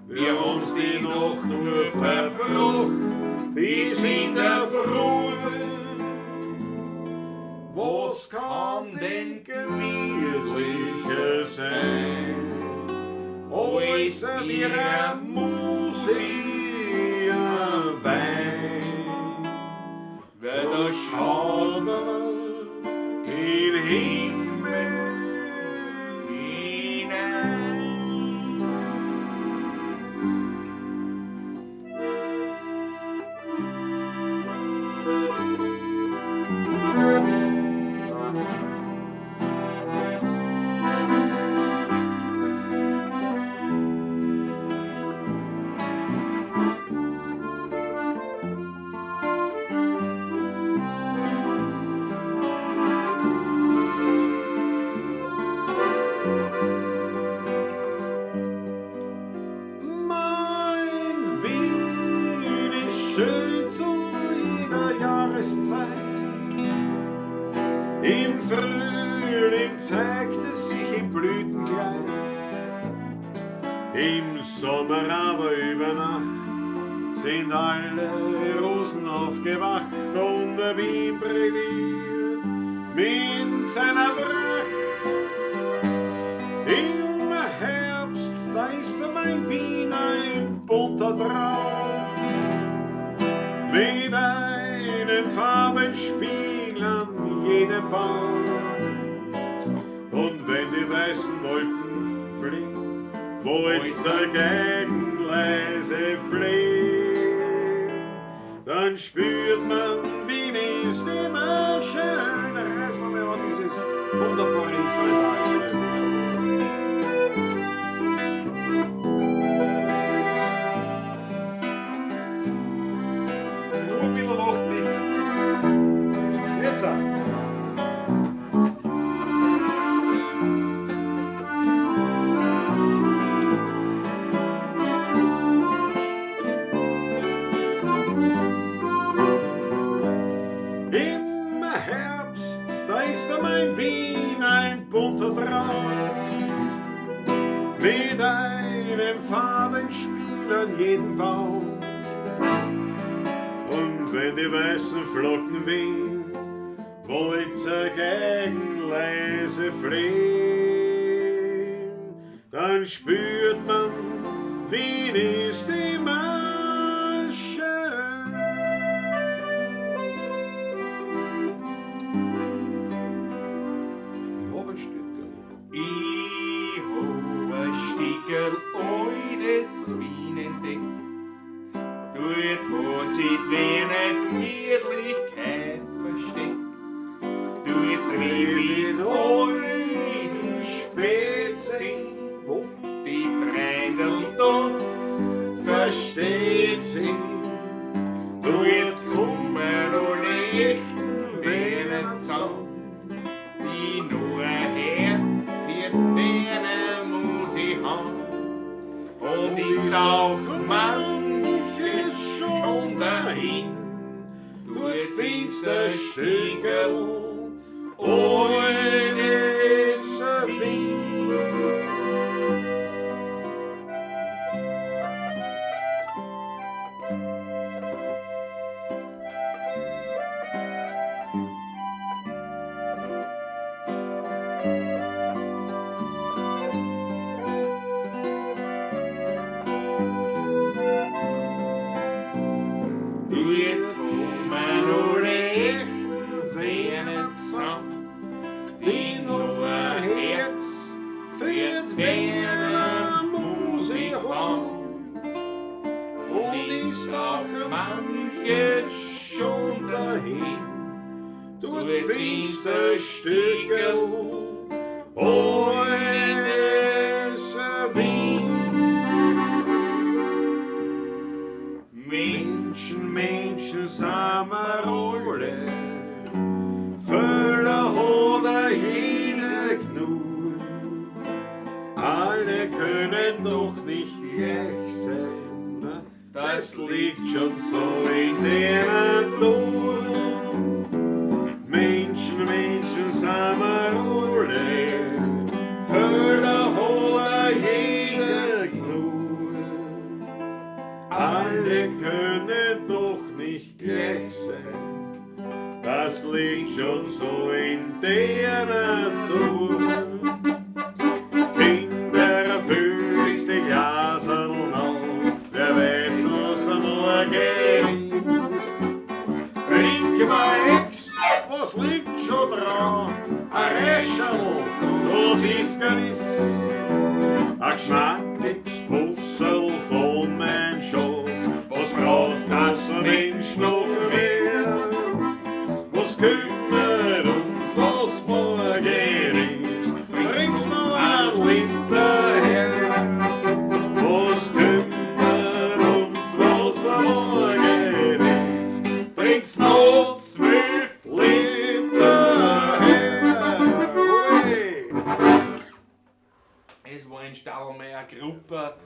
Wir haben's die Nacht nur verbracht, bis in der Früh. Was kann denn gemütlicher sein, als serviere muss ich ein Wein, weil da schaut er in den Himmel hinein. Mein Wien ist schön zu jeder Jahreszeit. Im Frühling zeigt es sich im Blütenkleid. Im Sommer aber über Nacht sind alle Rosen aufgewacht und der Wien brilliert mit seiner Pracht. Im Herbst, da ist mein Wien ein bunter Traum, mit einem Farbenspiegel an jedem Baum. Und wenn die weißen Wolken fliegen, wo jetzt dagegen leise fliegen, dann spürt man, Wien ist immer schön. Reiß noch mal an dieses wunderbare Instrumental. Nur ein bisschen macht nichts. Jetzt auch. Im Herbst, da ist mein Wien ein bunter Traum, mit einem Farbenspiel an jedem Baum. Und wenn die weißen Flocken wehen, Wolzer gegen leise flehen, dann spürt man, Wien ist immer schön. Ich hab ein Stückerl. Ich hab ein Stickerl altes Wien entdeckt. Dort hat sich die Wiener Gemütlichkeit versteckt. Dort triff ich den alten Spezi, Wo? die Freundel, das versteht sie. Dort kommen alle echten Wiener zusammen, die nur ein Herz für die Musik haben. Und ist auch manches schon dahin, dort finster Stückerl altes Wien. Dort kommen alle echten Wiener zusammen, die nur ein Herz für die Wiener Musik haben. Und ist auch manches schon dahin, Dort finster Stückerl altes Wien. Menschen, Menschen sind wir alle, Völler hat er jeder genug. Alle können doch nicht gleich sein, na, das liegt schon so in der Natur. Menschen, Menschen sind wir alle, Völler hat er jeder genug. Alle können doch nicht gleich sein, das liegt schon so in der Natur. Kinder, füllt die Glas gewiss. Ein geschmackiges Puzzle von mein Schatz. Was braucht das Mensch noch mehr? Was kümmert uns, was morgen ist? Bring's noch ein Liter her. Was kümmert uns, was morgen ist? Bring's noch 12 Liter her. Ui. Es war ein Stadelmeier, Grupper,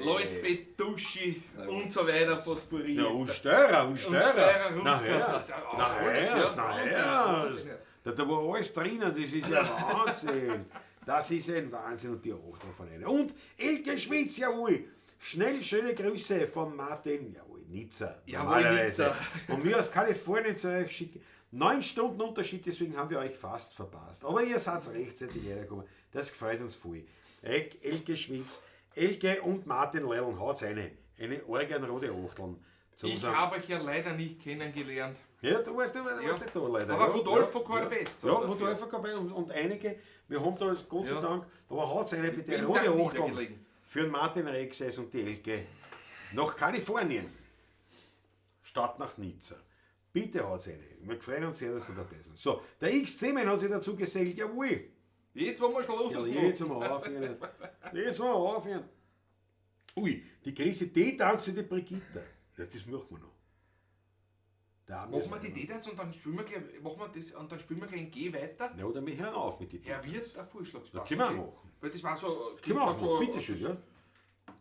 Lois Betuschi und so weiter, Potpourri. Ja, jetzt und da. Steurer, und Steurer, Steurer. Rundfunk, Na her, das ist ja na alles, her, ja, na Wahnsinn, her. Wahnsinn. Da war alles drinnen, das ist ja Wahnsinn. Das ist ein Wahnsinn und die Achtel von einer. Und Elke Schmitz, jawohl. Schnell schöne Grüße von Martin, jawohl, Nizza. Jawohl, normalerweise. Nizza. Und wir aus Kalifornien zu euch schicken. 9 Stunden Unterschied, deswegen haben wir euch fast verpasst. Aber ihr seid rechtzeitig weitergekommen. Das gefreut uns voll. Elke Schmitz, Elke und Martin Leiln, haut's eine. Eine organrote Achteln. Zu Ich unserem- habe euch ja leider nicht kennengelernt. Ja, du warst, du warst Ja. nicht da leider. Aber ja, Rodolfo ja, Corbes, Ja, oder? Rodolfo Corbes und einige. Wir haben da, Gott sei Ja. Dank, aber haut's eine bitte, bin rote da Achteln niedergelegen. für den Martin Rexes und die Elke nach Kalifornien statt nach Nizza. Bitte haut's eine. Wir freuen uns sehr, dass du dabei bist. So, der XC-Man hat sich dazu gesellt, jawohl. Jetzt wollen wir schon Ja, los. jetzt mal aufhören. Jetzt mal aufhören. Ui, die Krise D-Tanz für die Brigitte. Ja, das machen wir noch. Da Machen wir die D-Tanz und dann spielen wir gleich, machen wir das, und dann spielen wir gleich in G weiter. Ja, oder wir hören auf mit den Er wird ein Vorschlag. Das können wir auch machen. Weil das war so. Können wir auch so, machen, bitteschön, ja.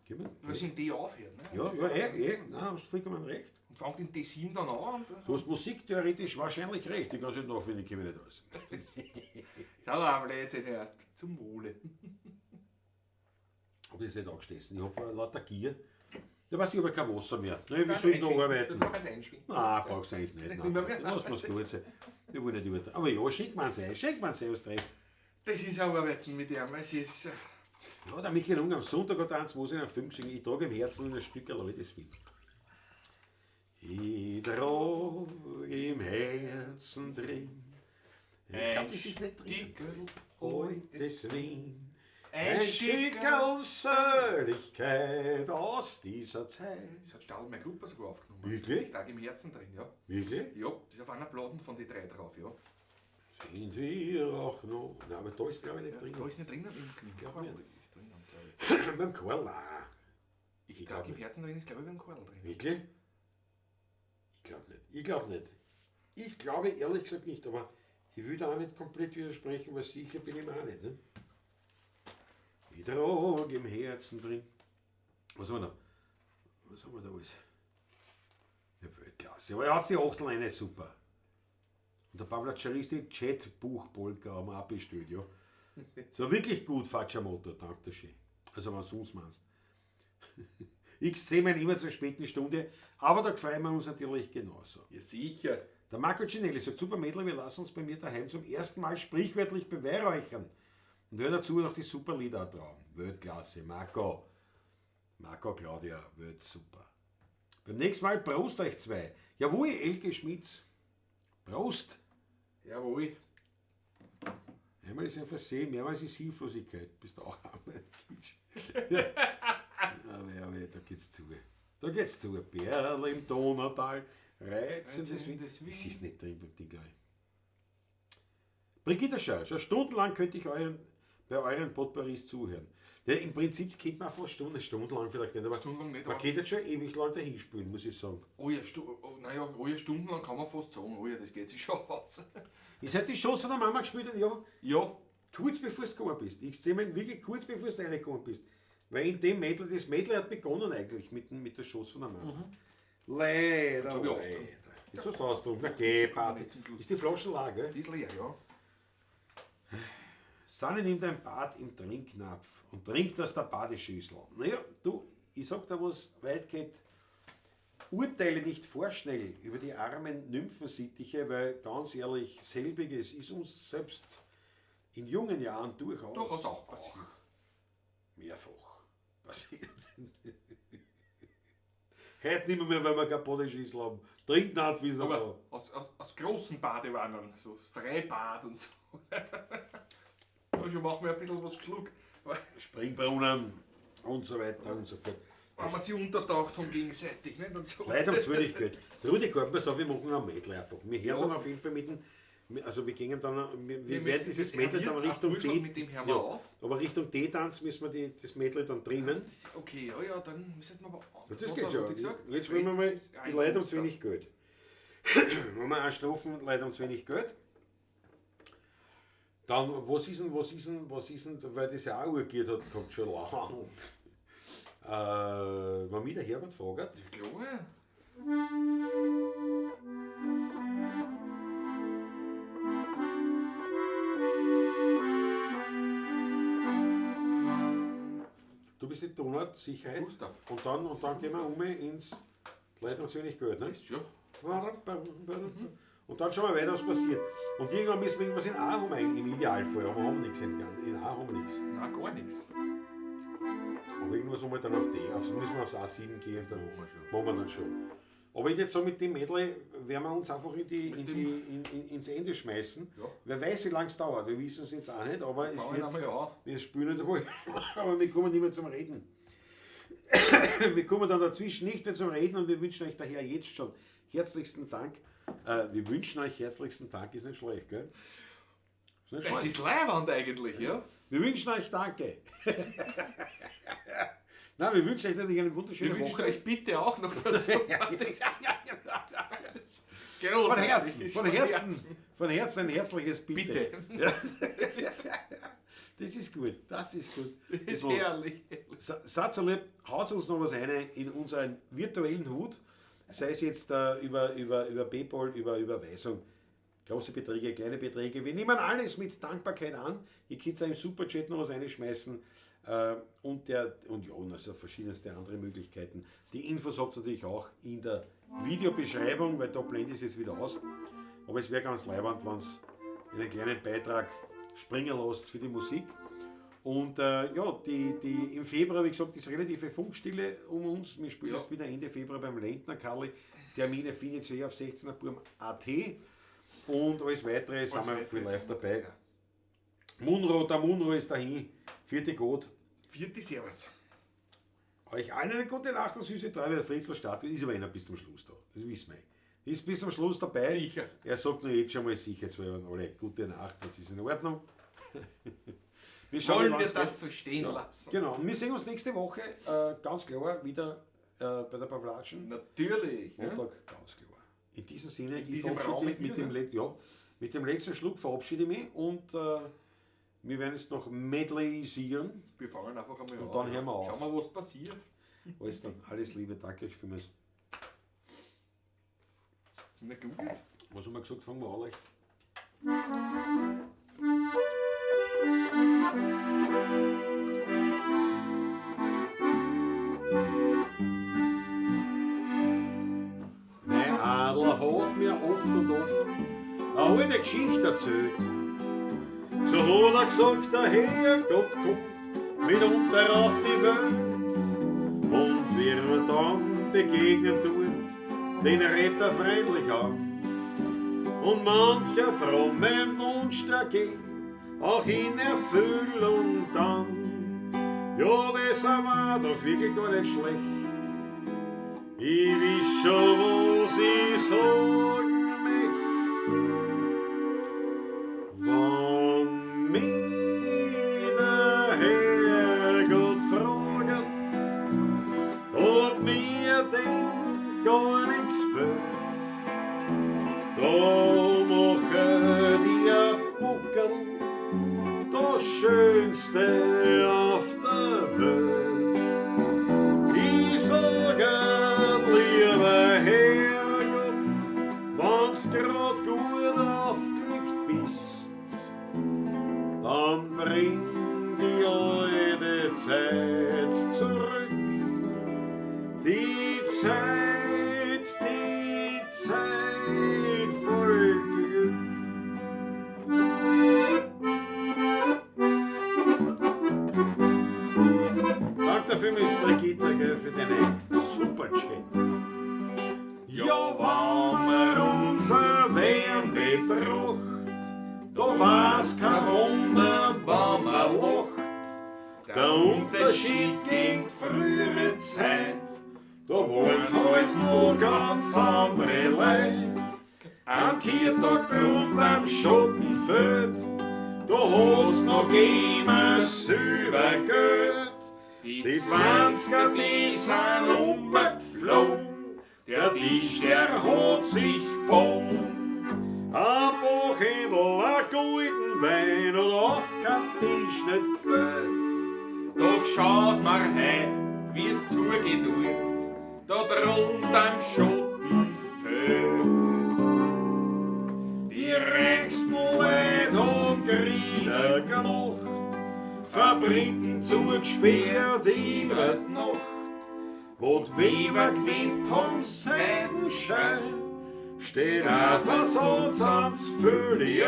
Können wir? Weil sie in D aufhört, ne? Ja, ja, nein, hast vollkommen recht. Und fängt in D7 dann an. Und Du hast musiktheoretisch wahrscheinlich recht, ich kann es nicht nachfinden, ich komme nicht aus. Ja, aber jetzt erst zum Wohle. Hab ich das nicht angeschlossen, ich hab vor lauter Gier. Ja, weißt du, ich habe kein Wasser mehr. Nein, wir sollten noch arbeiten. Noch eins einschenken. Nein, brauchst du eigentlich nicht. Nein, lass mir's gut sein. Wir wollen nicht übertreiben. Aber ja, schenk mir's ein, schenk mir's ein, hast recht. Das ist auch Arbeiten mit ihm. Es ist. Ja, der Michael Unger am Sonntag hat eins, wo sie in einem Film gesungen, ich trage im Herzen ein Stück altes Wien. Ich trage im Herzen drin. Ich glaube, das ist nicht drin. Altes Wien. Ein Stückerl Seligkeit aus dieser Zeit. Das hat Stadelmeier Gruppe sogar aufgenommen. Wirklich? Ich trage im Herzen drin, ja. Wirklich? Ja, das ist auf einer Platte von den drei drauf, ja. Sind wir auch noch. Nein, aber da ist glaube ich nicht Ja, drin. da ist nicht drinnen, im Glaub Karl nicht. ist drinnen, glaube ich. Beim Karl, nein. Ich Ich glaub trage im nicht. Herzen drin, ist glaube ich beim Karl drin. Wirklich? Ich glaube nicht. Ich glaube nicht. Ich glaube ehrlich gesagt nicht, aber ich will da auch nicht komplett widersprechen, weil sicher bin ich mir auch nicht. Ne? Ich trage im Herzen drin. Was haben wir da? Was haben wir da alles? Ja, Weltklasse. Aber er hat die Achtel eine super. Und der Pablo Ceristi, Chat Buchpolka haben wir auch bestellt, ja. So wirklich gut, Facciamoto, danke schön. Also, wenn du uns meinst. Ich sehe ihn immer zur späten Stunde, aber da freuen wir uns natürlich genauso. Ja, sicher. Der Marco Cinelli sagt, super Mädel, wir lassen uns bei mir daheim zum ersten Mal sprichwörtlich beweihräuchern. Und hören dazu noch die super Lieder drauf. Weltklasse, Marco. Marco, Claudia, wird super. Beim nächsten Mal Prost euch zwei. Jawohl, Elke Schmitz. Prost. Jawohl. Einmal ist ein Versehen, mehrmals ist Hilflosigkeit. Bist du auch einmal Kitsch. Ja, aber da geht's zu. Da geht's zu. Perle im Donautal, reizendes Wind. Reizendes Es ist nicht drin beim Ding, glaube ich. Brigitte Scheuer, schon stundenlang könnte ich bei euren Potpourris zuhören. Ja, im Prinzip könnte man fast stundenlang vielleicht nicht, aber Stundenlang nicht, man aber- könnte jetzt schon ewig lang dahin spielen, muss ich sagen. Oh ja, oh, ja, stundenlang kann man fast sagen, oh ja, das geht sich schon aus. Ist halt die Chance von der Mama gespielt, und ja, Ja, kurz bevor du gekommen bist. Ich sehe mich wirklich kurz bevor du reingekommen bist. Weil in dem Mädel, das Mädel hat begonnen eigentlich mit der Schoß von der Mama. Leider, Jetzt hab ich leider. ausgetrunken. Jetzt hast du ausgetrunken. Na geh, Party. nicht zum Schluss. Ist die Flasche leer, gell? die ist leer, ja. Sanne nimmt ein Bad im Trinknapf und trinkt aus der Badeschüssel. Naja, du, ich sag da was, Wildcat, urteile nicht vorschnell über die armen Nymphensittiche, weil ganz ehrlich, selbiges ist uns selbst in jungen Jahren durchaus, Durchaus auch passiert. mehrfach passiert. Heute nicht mehr, weil wir keine Badeschüssel haben. Trinknapf ist noch da. Aber aus großen Badewannen, so Freibad und so. Da schon machen wir ein bisschen was geschluckt. Springbrunnen und so weiter und so fort. Wenn wir sie untertaucht haben gegenseitig, nicht? Und so. Leute haben zu wenig Geld. Rudi, pass auf, wir machen ein Mädel einfach. Wir hören Ja. dann auf jeden Fall mit dem, also wir gehen dann, wir Wir werden müssen- dieses er Mädel wird dann auch Richtung wursteln, D, mit dem hören wir ja, auf. aber Richtung D-Tanz müssen wir das Mädel dann trimmen. Okay, ja, ja, dann müssen wir aber. Ja, das Hat geht er schon. Rudi gesagt? Jetzt wollen wir mal, Das ist die Leute haben zu ein wenig Geld. Wenn wir auch Strophen, Leute haben zu wenig Geld. Dann, was ist denn, weil das ja auch urgiert hat, kommt schon lang. Wenn mich der Herbert fragt, Ja, klar. Du bist die Tonart, Sicherheit. Gustav. Und dann gehen wir um ins Leute haben zu wenig Geld, ne? Ist ja. Und dann schauen wir weiter, was passiert. Und irgendwann müssen wir irgendwas in A haben, im Idealfall, aber wir haben nichts in A haben wir nichts. Nein, gar nichts. Aber irgendwas haben wir dann auf D, müssen wir aufs A7 gehen, dann Machen wir schon. machen wir dann schon. Aber ich jetzt so mit dem Mädel werden wir uns einfach ins Ende schmeißen. Ja. Wer weiß, wie lange es dauert, wir wissen es jetzt auch nicht, aber es Fangen wird, wir einmal an. wir spielen nicht einmal, aber wir kommen nicht mehr zum Reden. Wir kommen dann dazwischen nicht mehr zum Reden und wir wünschen euch daher jetzt schon herzlichsten Dank. Wir wünschen euch herzlichsten Dank, ist nicht schlecht, gell? Ist nicht Das schlecht. ist Leiwand eigentlich, ja? Wir wünschen euch Danke. Nein, wir wünschen euch natürlich eine wunderschöne Wir wünschen Woche. euch bitte auch noch dazu. Von Herzen, von Herzen ein herzliches Bitte. Bitte. Ja. Das ist gut, das ist gut. Das ist herrlich. Seid so lieb, haut uns noch was rein in unseren virtuellen Hut, sei es jetzt über PayPal, über Überweisung, große Beträge, kleine Beträge. Wir nehmen alles mit Dankbarkeit an. Ihr könnt auch im Superchat noch was reinschmeißen und ja, und also verschiedenste andere Möglichkeiten. Die Infos habt ihr natürlich auch in der Videobeschreibung, weil da blende ich es jetzt wieder aus. Aber es wäre ganz leibend, wenn es einen kleinen Beitrag springen lasst für die Musik. Und ja, die im Februar, wie gesagt, ist relative Funkstille um uns. Wir spielen Ja. erst wieder Ende Februar beim Lendner Karli. Termine findet ihr auf 16er-Burm.at. Und alles Weitere sind wir viel live dabei. Ja. Munro, der Munro ist dahin. Vierte Gott. Vierte Servus. Euch allen eine gute Nacht und süße Träume. Der Fritzl startet, ist aber einer bis zum Schluss da. Das wissen wir. Ist bis zum Schluss dabei. Sicher. Er sagt nur jetzt schon mal sicherheitshalber alle gute Nacht, das ist in Ordnung. Wir schauen, Wollen wie wir lang's das geht. so stehen Ja, lassen? Genau. Und wir sehen uns nächste Woche ganz klar wieder bei der Pavlatschen. Natürlich. Ne? Montag, ganz klar. In diesem Sinne, In ich diesem verabschiede Raum mich mit hier, dem, ne? mit dem letzten Schluck verabschiede ich mich und wir werden jetzt noch medleyisieren. Wir fangen einfach einmal Und an. dann hören wir auf. Schauen wir, was passiert. Alles dann, alles Liebe, danke euch vielmals. Na gut. Was haben wir gesagt? Fangen wir an leicht. Mein Adler hat mir oft und oft eine alte Geschichte erzählt. So hat er gesagt, der Herrgott kommt mitunter auf die Welt. Und wer mir dann begegnen tut, den redet er freundlich an. Und mancher fromme Wunsch, der geht auch in Erfüllung dann. Ja, das war doch wirklich gar nicht schlecht. Ich wiss schon, was ich sagen möcht. Wann mich der Herrgott fragt, ob mir denn gar nichts fehlt, da mache dir Buckel das Schönste auf der Welt. Ich sage, lieber Herrgott, wenn's grad gut aufgelegt bist, dann bring die alte Zeit zurück. Die Zeit voll Glück. Dank dafür, Miss Brigitte, gell, für deine Superchat. Ja, wenn wir unser Wehren betracht, da war's kein Wunder, wenn Der Unterschied gegen frühere Zeit, da waren's halt noch ganz andere Leute. Am Kirtag drunter am Schottenfeld, da hat's noch gegeben Silbergeld. Die 20er, die sind umgeflogen, der Tisch, der hat sich gebogen. Ein Bochendl, ein guten Wein und auf kein Tisch nicht gefällt. Doch schaut mal heut, wie's zugeht dort, da drunter am Schottenfeld. Die reichsten Leute haben Griller gemacht, Fabriken zugesperrt über die Nacht, wo die Weber gewebt haben Seidenschein, steht ein Versatz ans Völlig.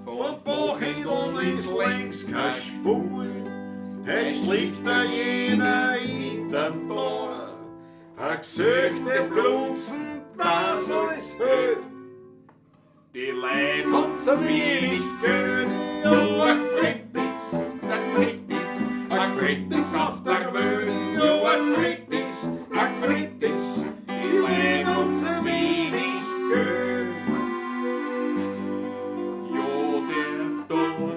Von Bochendeln ist längst keine Spur, heut schlägt da jeder in dem Tor. Ein Gesöchte blunzen, das alles hört. Die Leute Haben zu wenig Geld, ja, ja, ein Gefrittis, ein Gefrittis, ein Gefrittis auf der Welt. Ja, ein Gefrittis, ein Gefrittis, die Leute haben zu wenig Geld. Ja, der Dornbacher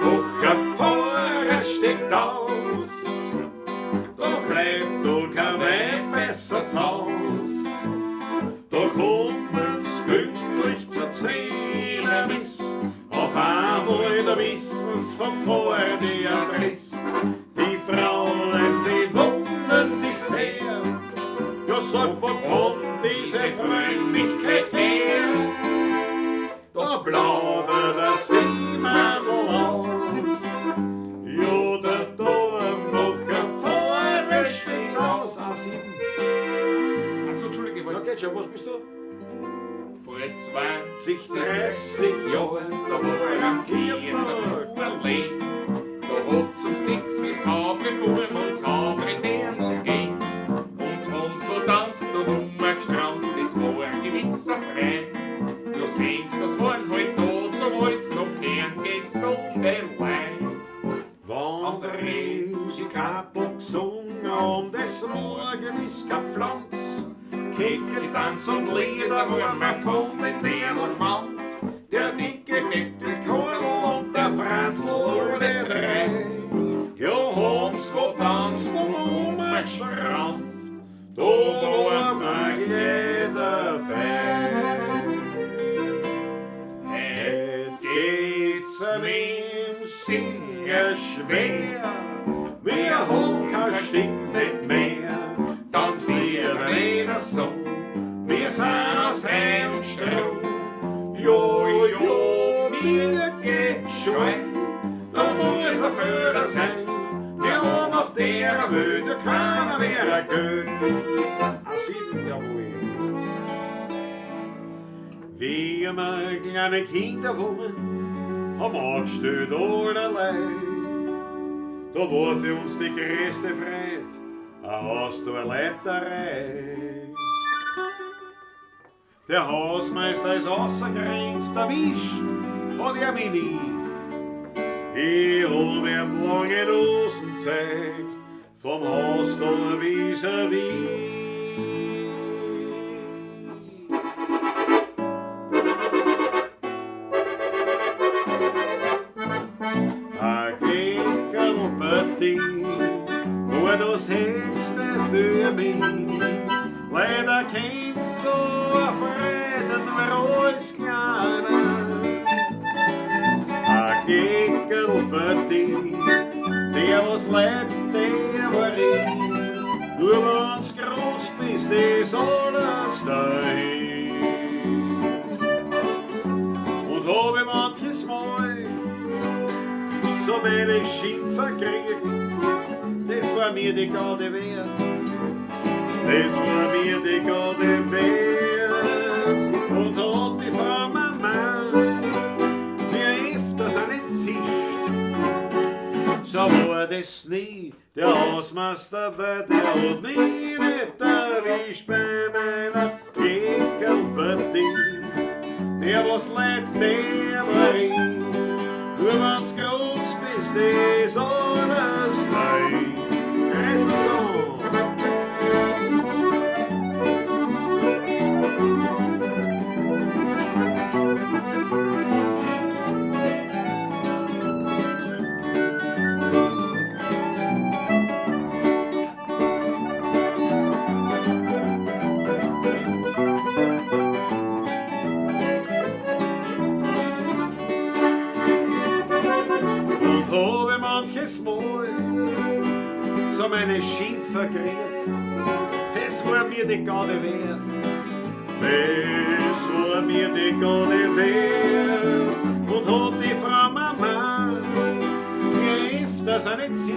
Doch ein Pfarrer steckt aus, da bleibt doch kein Weib besser zu Haus. Da kommen's pünktlich zur Zehner Miss, auf einmal da wissen's vom Pfarrer die Adresse. Die Frauen, die wundern sich sehr, ja sag, wo kommt diese Freundlichkeit her? Da plaudert der Seemandl aus. Ja, der Dornbacher Pfarrer steht aus. A7. Achso, Entschuldige, Na was? geht schon, was bist du? Vor 20, 30 Jahren, da war er am Kirtag. allein. Da hat's ums nix wie saubere Buben und saubere Dirndl gegeben. Und haben's vertanzt und umgestrannt, das war ein gewisser Freund. Ja, sehen's, das waren halt da zum alles noch gern gesunde Leid. Wann der Musikator gesungen und es war gewiss kein Pflanz. Kicke, Tanz und Lieder waren wir von den Dirndl gewandt. Der dicke Bettelkorl und der Franzl, alle drei. Ja, haben's vertanzt und umgestrampft, da waren wir gleich dabei. Heut geht's mir im Singen schwer, wir haben kein Stimm nicht mehr. Tanz lieber nicht so, wir sind aus Heu und Stroh. Jo, jo, mir geht's schon ein, da muss ein Föder sein. Wir haben auf der Welt ja keiner mehr Geld. A7, jawohl. Wie wir kleine Kinder waren, haben angestellt allerlei. Da war für uns die größte Freude, ein Haus der Leiterei. Der Hausmeister ist rausgerannt, erwischt hat er mich nie. Ich hab ihm lange Nosen gezeigt, vom Haus da vis-à-vis. Ein Klickerl-Partie war das Höchste für mich. Leider kennst so eine Freude nur als Kleiner. Ein Klickerl-Partie, der was leid, der war ich. Nur wenn's groß bist, ist alles dahin. Und hab ich manches Mal so meine Schimpfer gekriegt, das war mir die Garde wert. Das war mir die Garde wert. Und hat die Frau Mama mir öfters einen zischt, so war das nie der Hausmeister, weil der hat mich nicht erwischt bei meiner Kickerlpartie. Der was leid, der war ich. Nur wenn's groß bist, ist alles gekriegt, das war mir die Garde wert. Das war mir die Garde wert. Und hat die Frau Mama mir öfters einen zischt.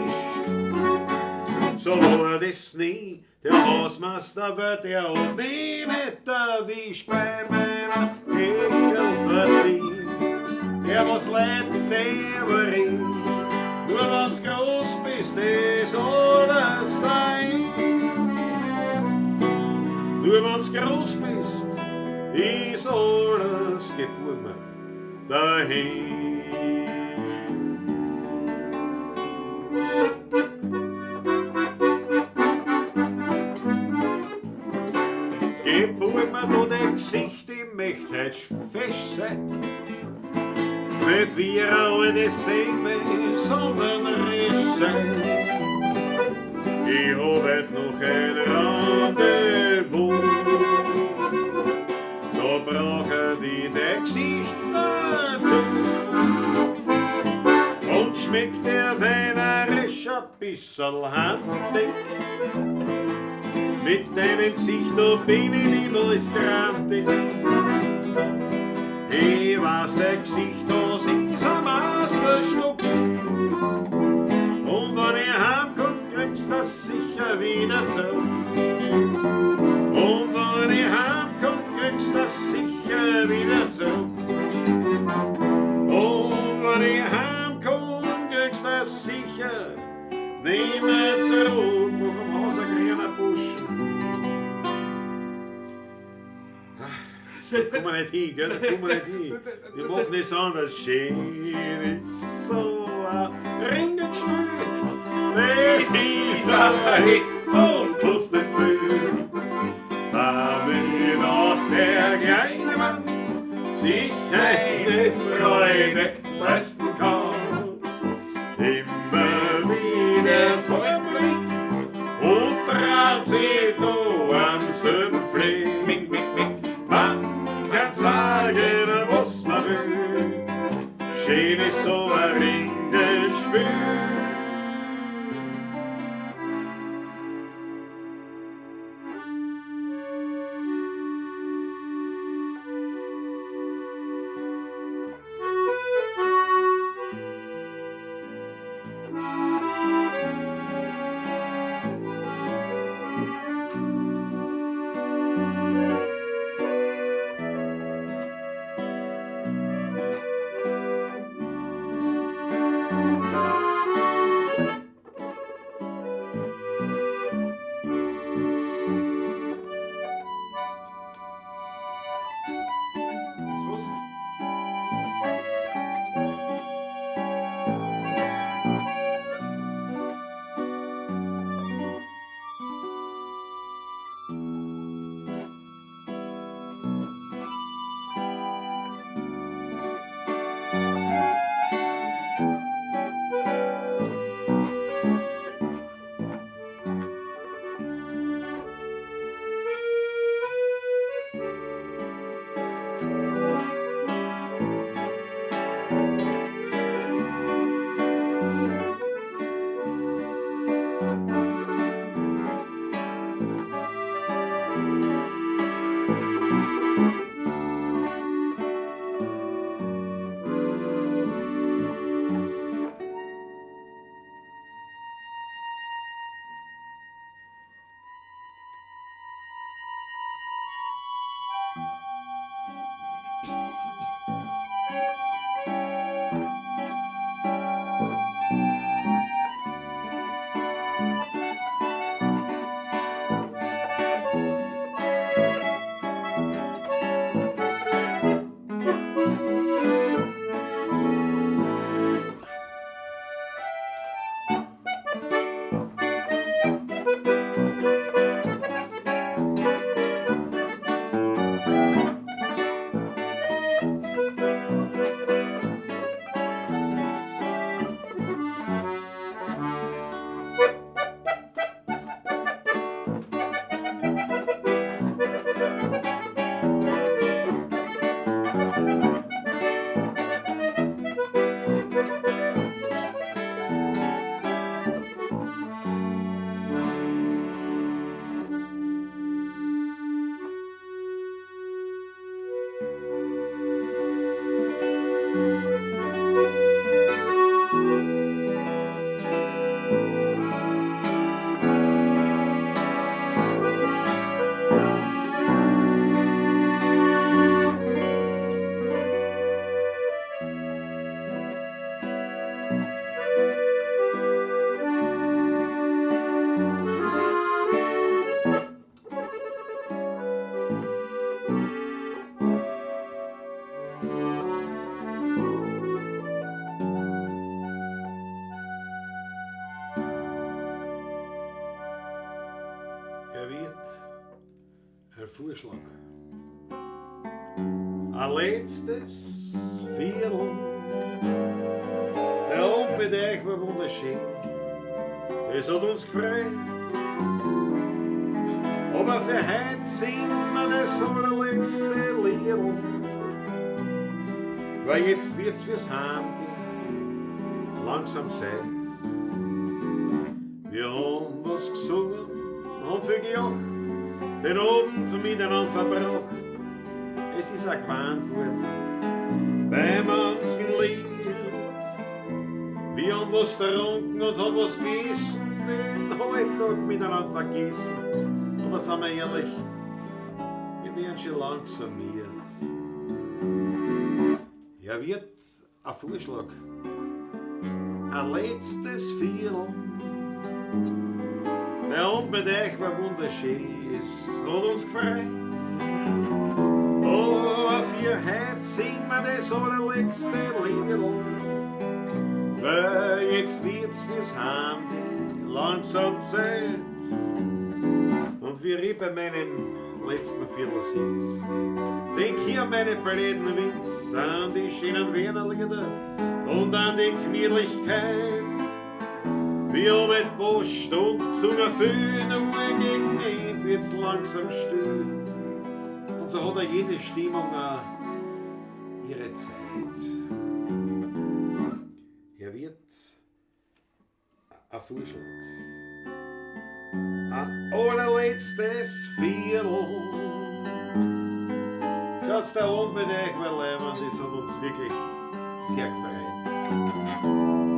So war das nie, der Hausmeister wird der hat nie nicht erwischt bei meiner Kegelpartie. Der was leid, der war ich. Nur wenn's groß bist, ist alles dein. Nur wenn's groß bist, ist alles geborgen dahin. Geh, mir da dein Gesicht, ich möcht heut fest sein. Nicht wie eine alte Semme, sondern resch sein. Ich hab heut noch ein Rendezvous. Da brauche ich dein Gesicht dazu. Und schmeckt der Wein ein bisserl handig. Mit deinem Gesicht, da bin ich niemals grantig. Ich weiß, dein Gesicht, das ist ein Meisterstück. Und wenn ich heimkomm, kriegst du das sicher wieder zurück. Und wenn ich heimkomm, kriegst du das sicher wieder zurück. Und wenn ich heimkomm, kriegst du das sicher nicht mehr zurück. Wo vom Haus ein grüner Busch. Da kommen wir nicht hin, gell? Da kommen wir nicht hin. Ich mach nicht anders. Schön ist so ein Ringelspiel. Das ist ein Hit und kostet viel. Damit auch der kleine Mann sich eine Freude leisten kann. Immer wieder vor Blick und trat sie da am selben Fleck. Man kann sagen, was man will. Schön ist so ein Ringelspiel. Herr Wirt, ein Vorschlag. Ein letztes Viertel. Der Abend mit euch war wunderschön. Es hat uns gefreut. Aber für heute sind wir das allerletzte Liedl. Weil jetzt wird's fürs Heimgehen langsam Zeit. Wir haben was gesungen und viel gelacht, den Abend miteinander verbracht. Es ist auch gewarnt worden bei manchen Lied. Wir haben was getrunken und haben was gegessen, den Alltag miteinander vergessen. Aber sind wir ehrlich, wir werden schon langsam miert. Herr Wirt, ein Vorschlag. Ein letztes Viertel. Der Abend mit euch war wunderschön, es hat uns gefreut. Aber für heute singen wir das allerletzte Liedl. Weil jetzt wird's fürs Heimgehen langsam Zeit. Und wie ich bei meinem letzten Viertel sitz, denk hier an meine blöden Witz, an die schönen Wiener Lieder und an die Gemütlichkeit. Wir haben mit Post und gesungen viel, nur gegen End wird's langsam still. Und so hat auch jede Stimmung auch ihre Zeit. Herr Wirt, ein Vorschlag. Ein allerletztes Viertel. Schaut's da unten mit euch war leibend, das hat uns wirklich sehr gefreut.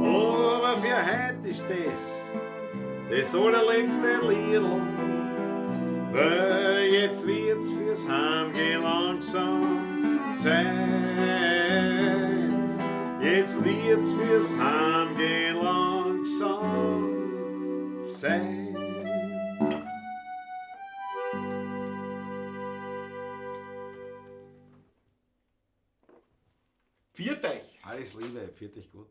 Aber für heute ist das allerletzte Liedl. Weil jetzt wird's fürs Heimgehen langsam Zeit. Jetzt wird's fürs Heimgehen langsam Zeit. Pfiat euch! Alles Liebe, pfiat euch gut.